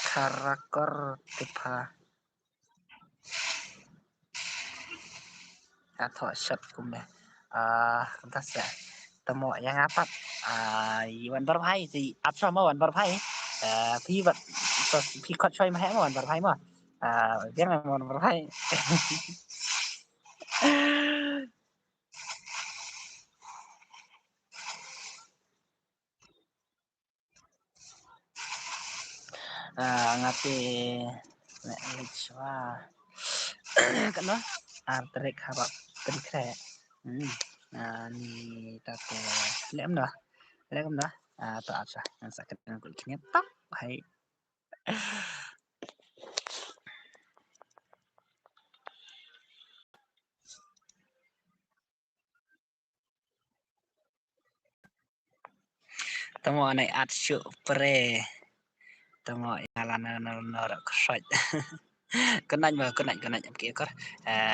kharakor tipha. Ka thoh shot kumne. Ah, kumta sia. Tamo ïa nga pat. Ah, i wan bar bhai, i ap sama wan bar bhai. Ah, phi bat, so, phi khot shoi ma he ma wan bar bhai ma. Ah, biang ma wan bar bhai. Ah, nga te, ne, leit shuwa. Katno? Ar tarik haba pynkhreh. Hmm. Ah, ni ta te lem noh. Lem noh. Ah, to ap sa. Ngan sa kynang kul kine. Tap. Hai. Tamo anai at shu pre. Tamo ïa la na na na ra khroit. Kynait mo, kynait, kynait, em ki kor. Eh.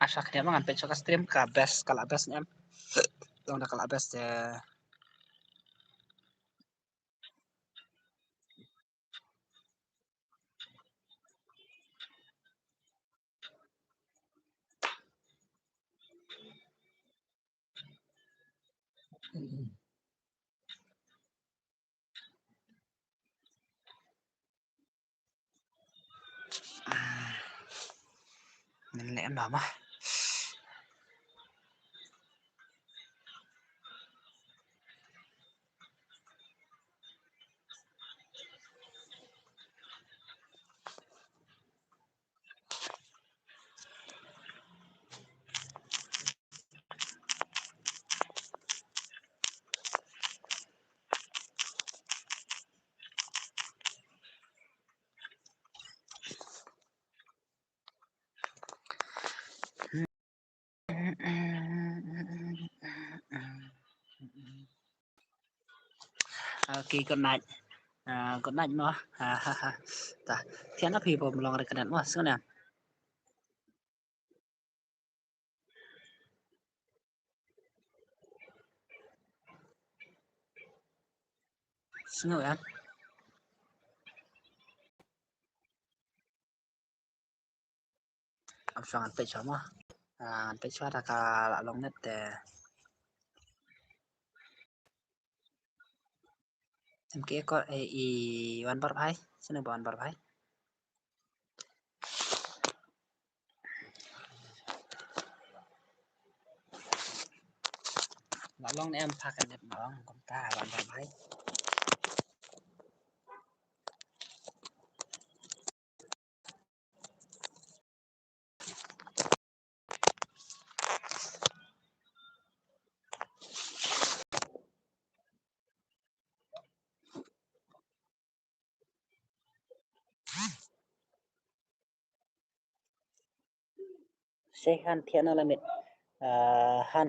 Asa khyndiat ma ngan peit sha ka stream ka best, ka la best ne em. Long da ka la best, eh. Min leh em lama. Okay, good night. Ah, good night mo. Ah, ha, ha. Ta, thiah na phi bym long reconnect mo, sngew ne? Sngew em? Am shong an peit shwa mo. Ah, an peit shwa da ka la long net te. Em ki ko, eh, i wan bar bhai. Sini ba wan bar bhai. La long ne em pha ka net ma ong kumta wan bar bhai. Sei han thiah na la miet. Ah, han.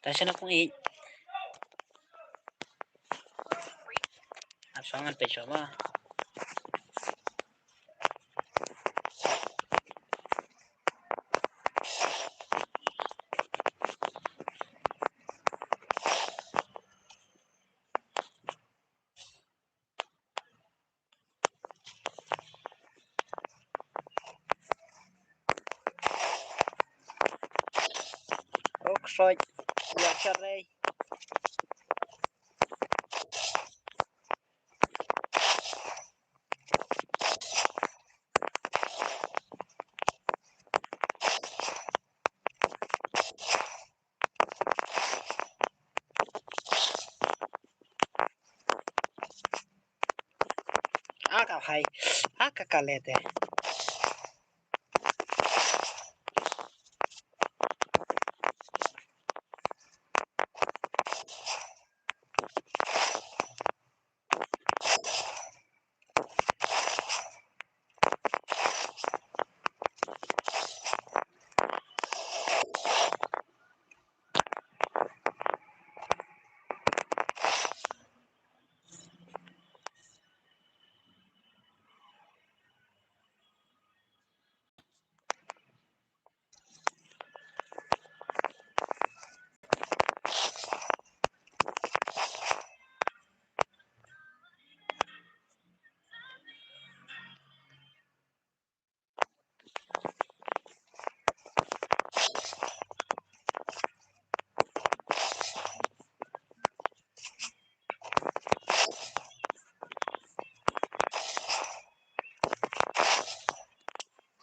Ta sien kong i. Ap Ngan peit shuwa ma. Ok, soi. Ya, sharei. Aka hai, aka kalete.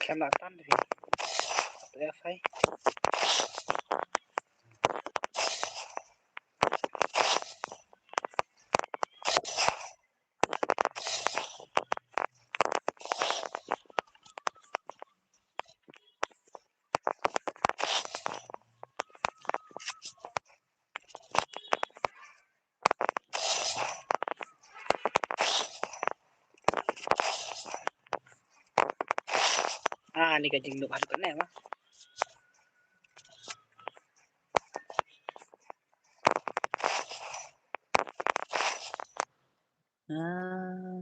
Khlem lah tan dei. Te phai. Ah, ni ka jingduk haduh kane ma. Ah,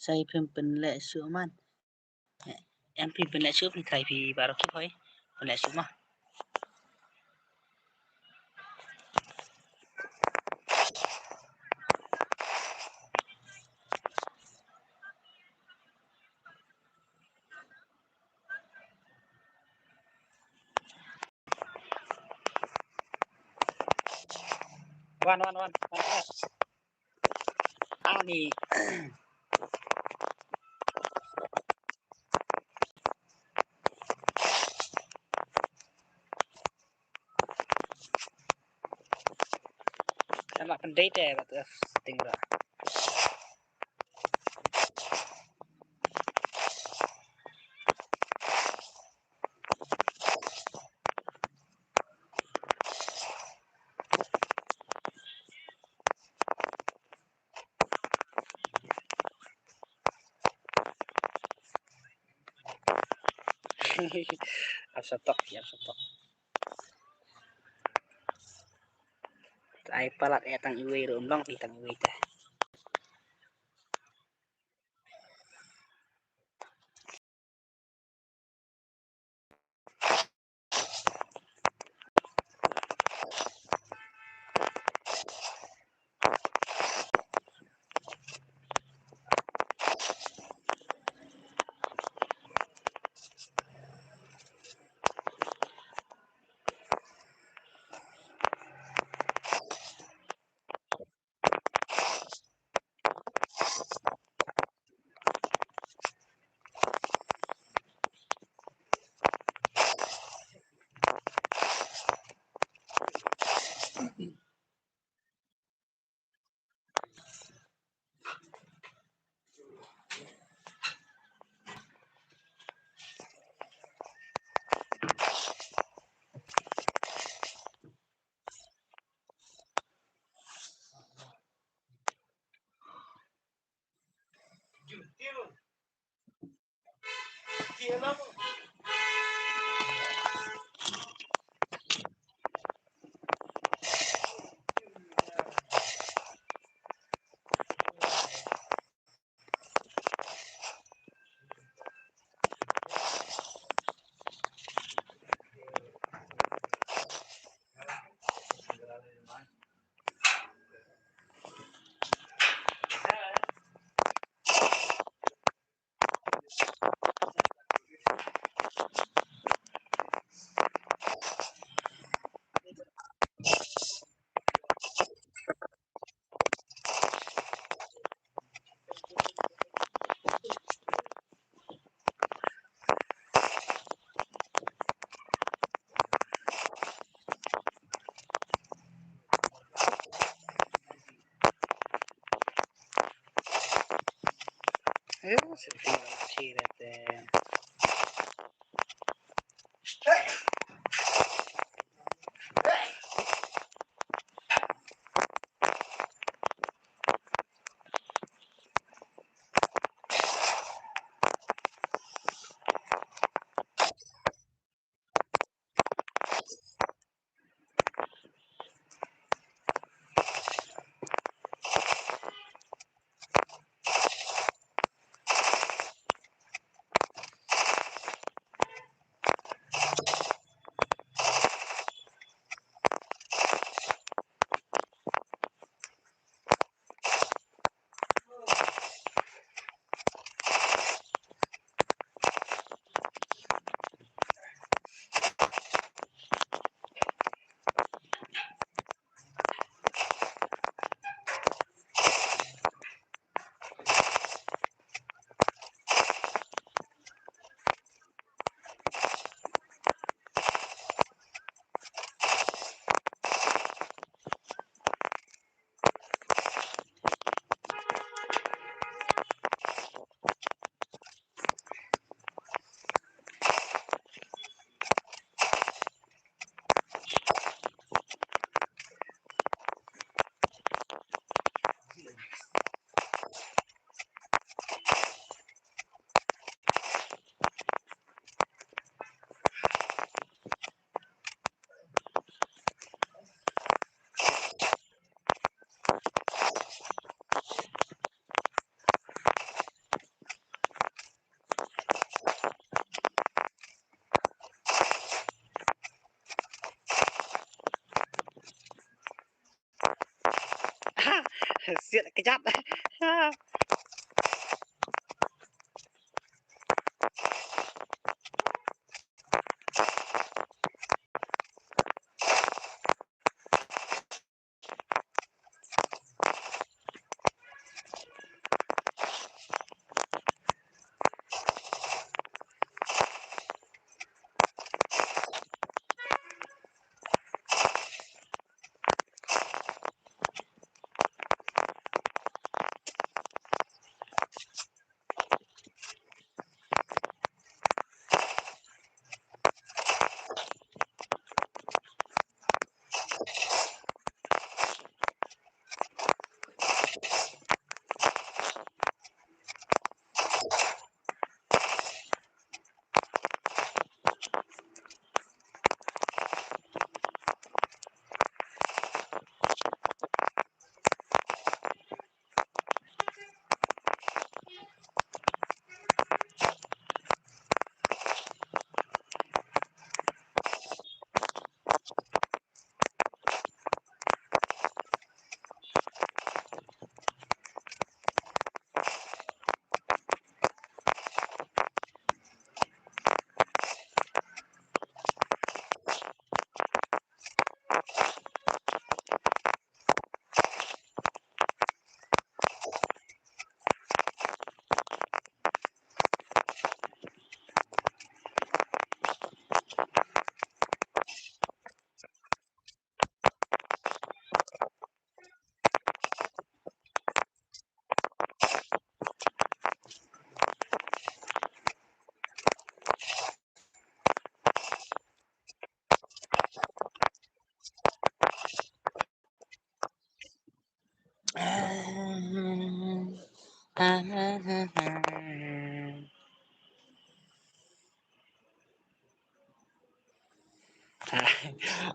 sa i phim pynleh shuh man. Em phi pynleh shuh, phi try phi baroh ki hoi. Pynleh shuh ma. Wan, wan, wan, wan, wan. Ani. Em lah pyndait te, bad tu setting dah. Ap sa tok, ap sa tok. Ai palat eh tang iwei ruh, ym long phi tang iwei te. Siat kejap.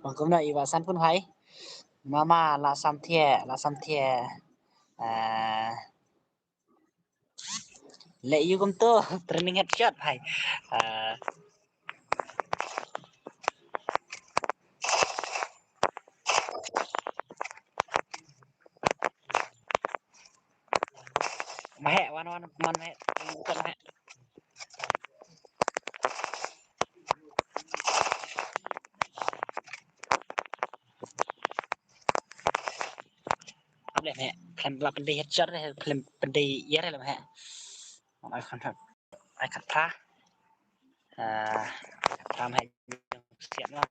Ong kumno i Bah San Pun Hai. Mama la sam thiah, la sam thiah. Ah, leh ïa kumto training headshot hai. Ah. Maheh, wan, wan, wan, maheh. Bukan maheh. Khlem la pyndei headshot, khlem pyndei ïa re lam he. Ai khan thak. Ai khat phra. Ah, khat phra ma he. Siat ma.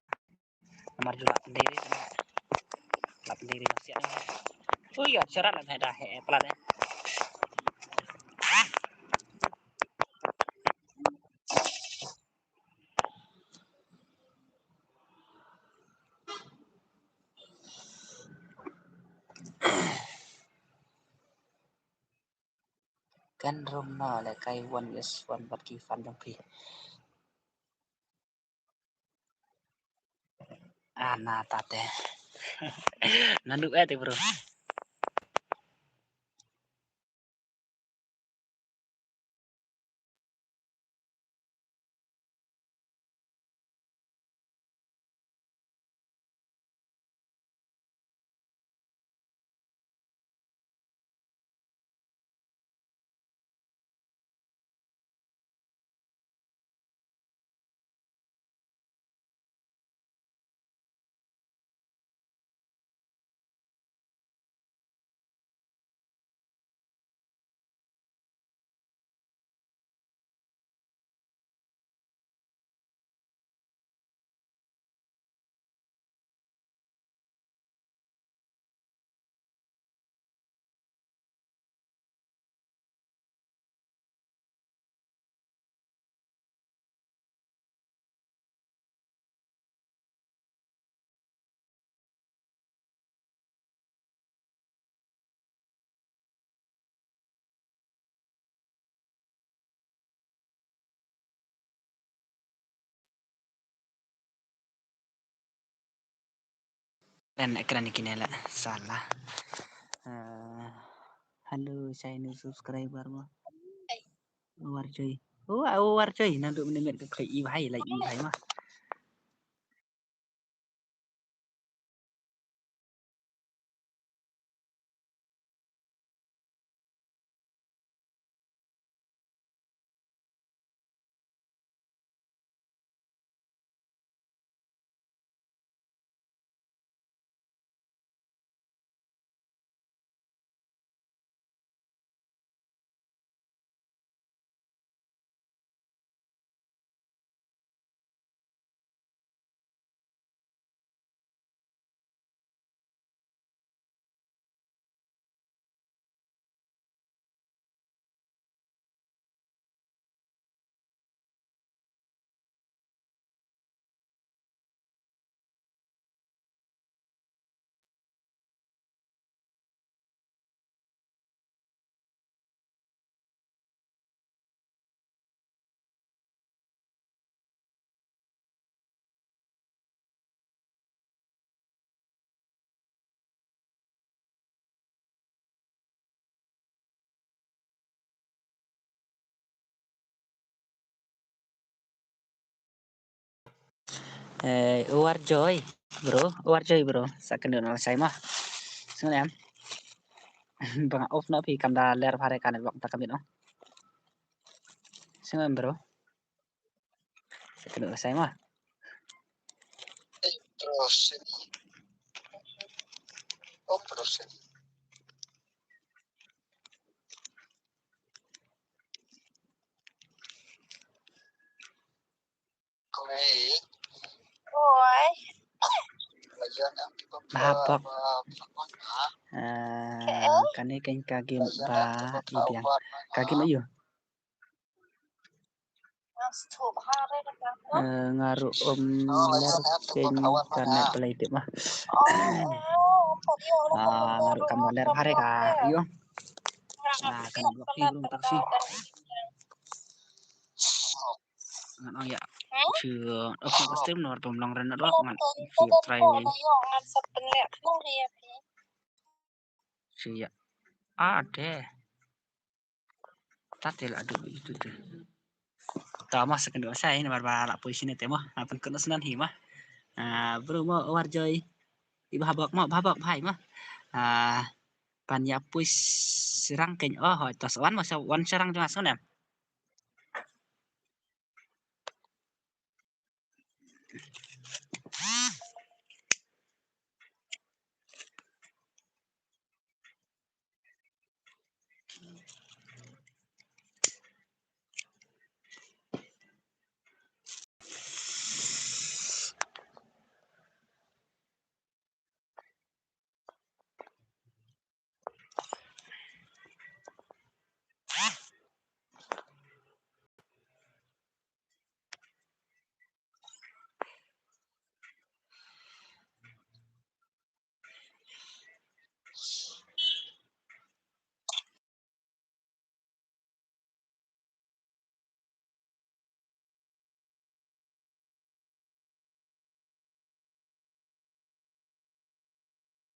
Namar ju la pyndei re. La pyndei re siat ma. Ui, ya, sharat lam he da he, plat he. Kan rung no le kai one is one bad ki fan jong phi. Ana tate. Nanu eh te bro. Len ekran ni kine la sala. Eh, hello, shai new subscriber mo. Warjoi. Oh, oh, Warjoi. Nang duk minit ka khlei i bhai, like i bhai ma. Eh, Warjoi, bro, Warjoi, bro. Sa kynduh na lashai ma. Sngewbha em. Ba nga off na phi kam da ler bha re ka network ta ka bit no. Sngewbha em, bro. Sa kynduh lashai ma. Bha bok. Ah, kane kane ka game ba i biang. Ka game aïu? Eh, nga ruh um ler kane ka net balei tip ma. Ah, nga ruh kam ler bha re ka aïu. Ah, ka network phi rung tak shi. Ngan ong ïa. Shu off ka stream namar pom long ren network ngan shu try. Shu ïa. Ah, de. Ta te la duk itu te. Ta ma sa kynduh sa namar ba la poi shine te ma. Nga pynkut noh snan hi ma. Ah, bro mo Warjoi. I bha bok ma, bha bok bhai ma. Ah, pan ïa poi syrang kein. Oh, hoi, to sa wan ma sa wan syrang jong nga sngewbha em.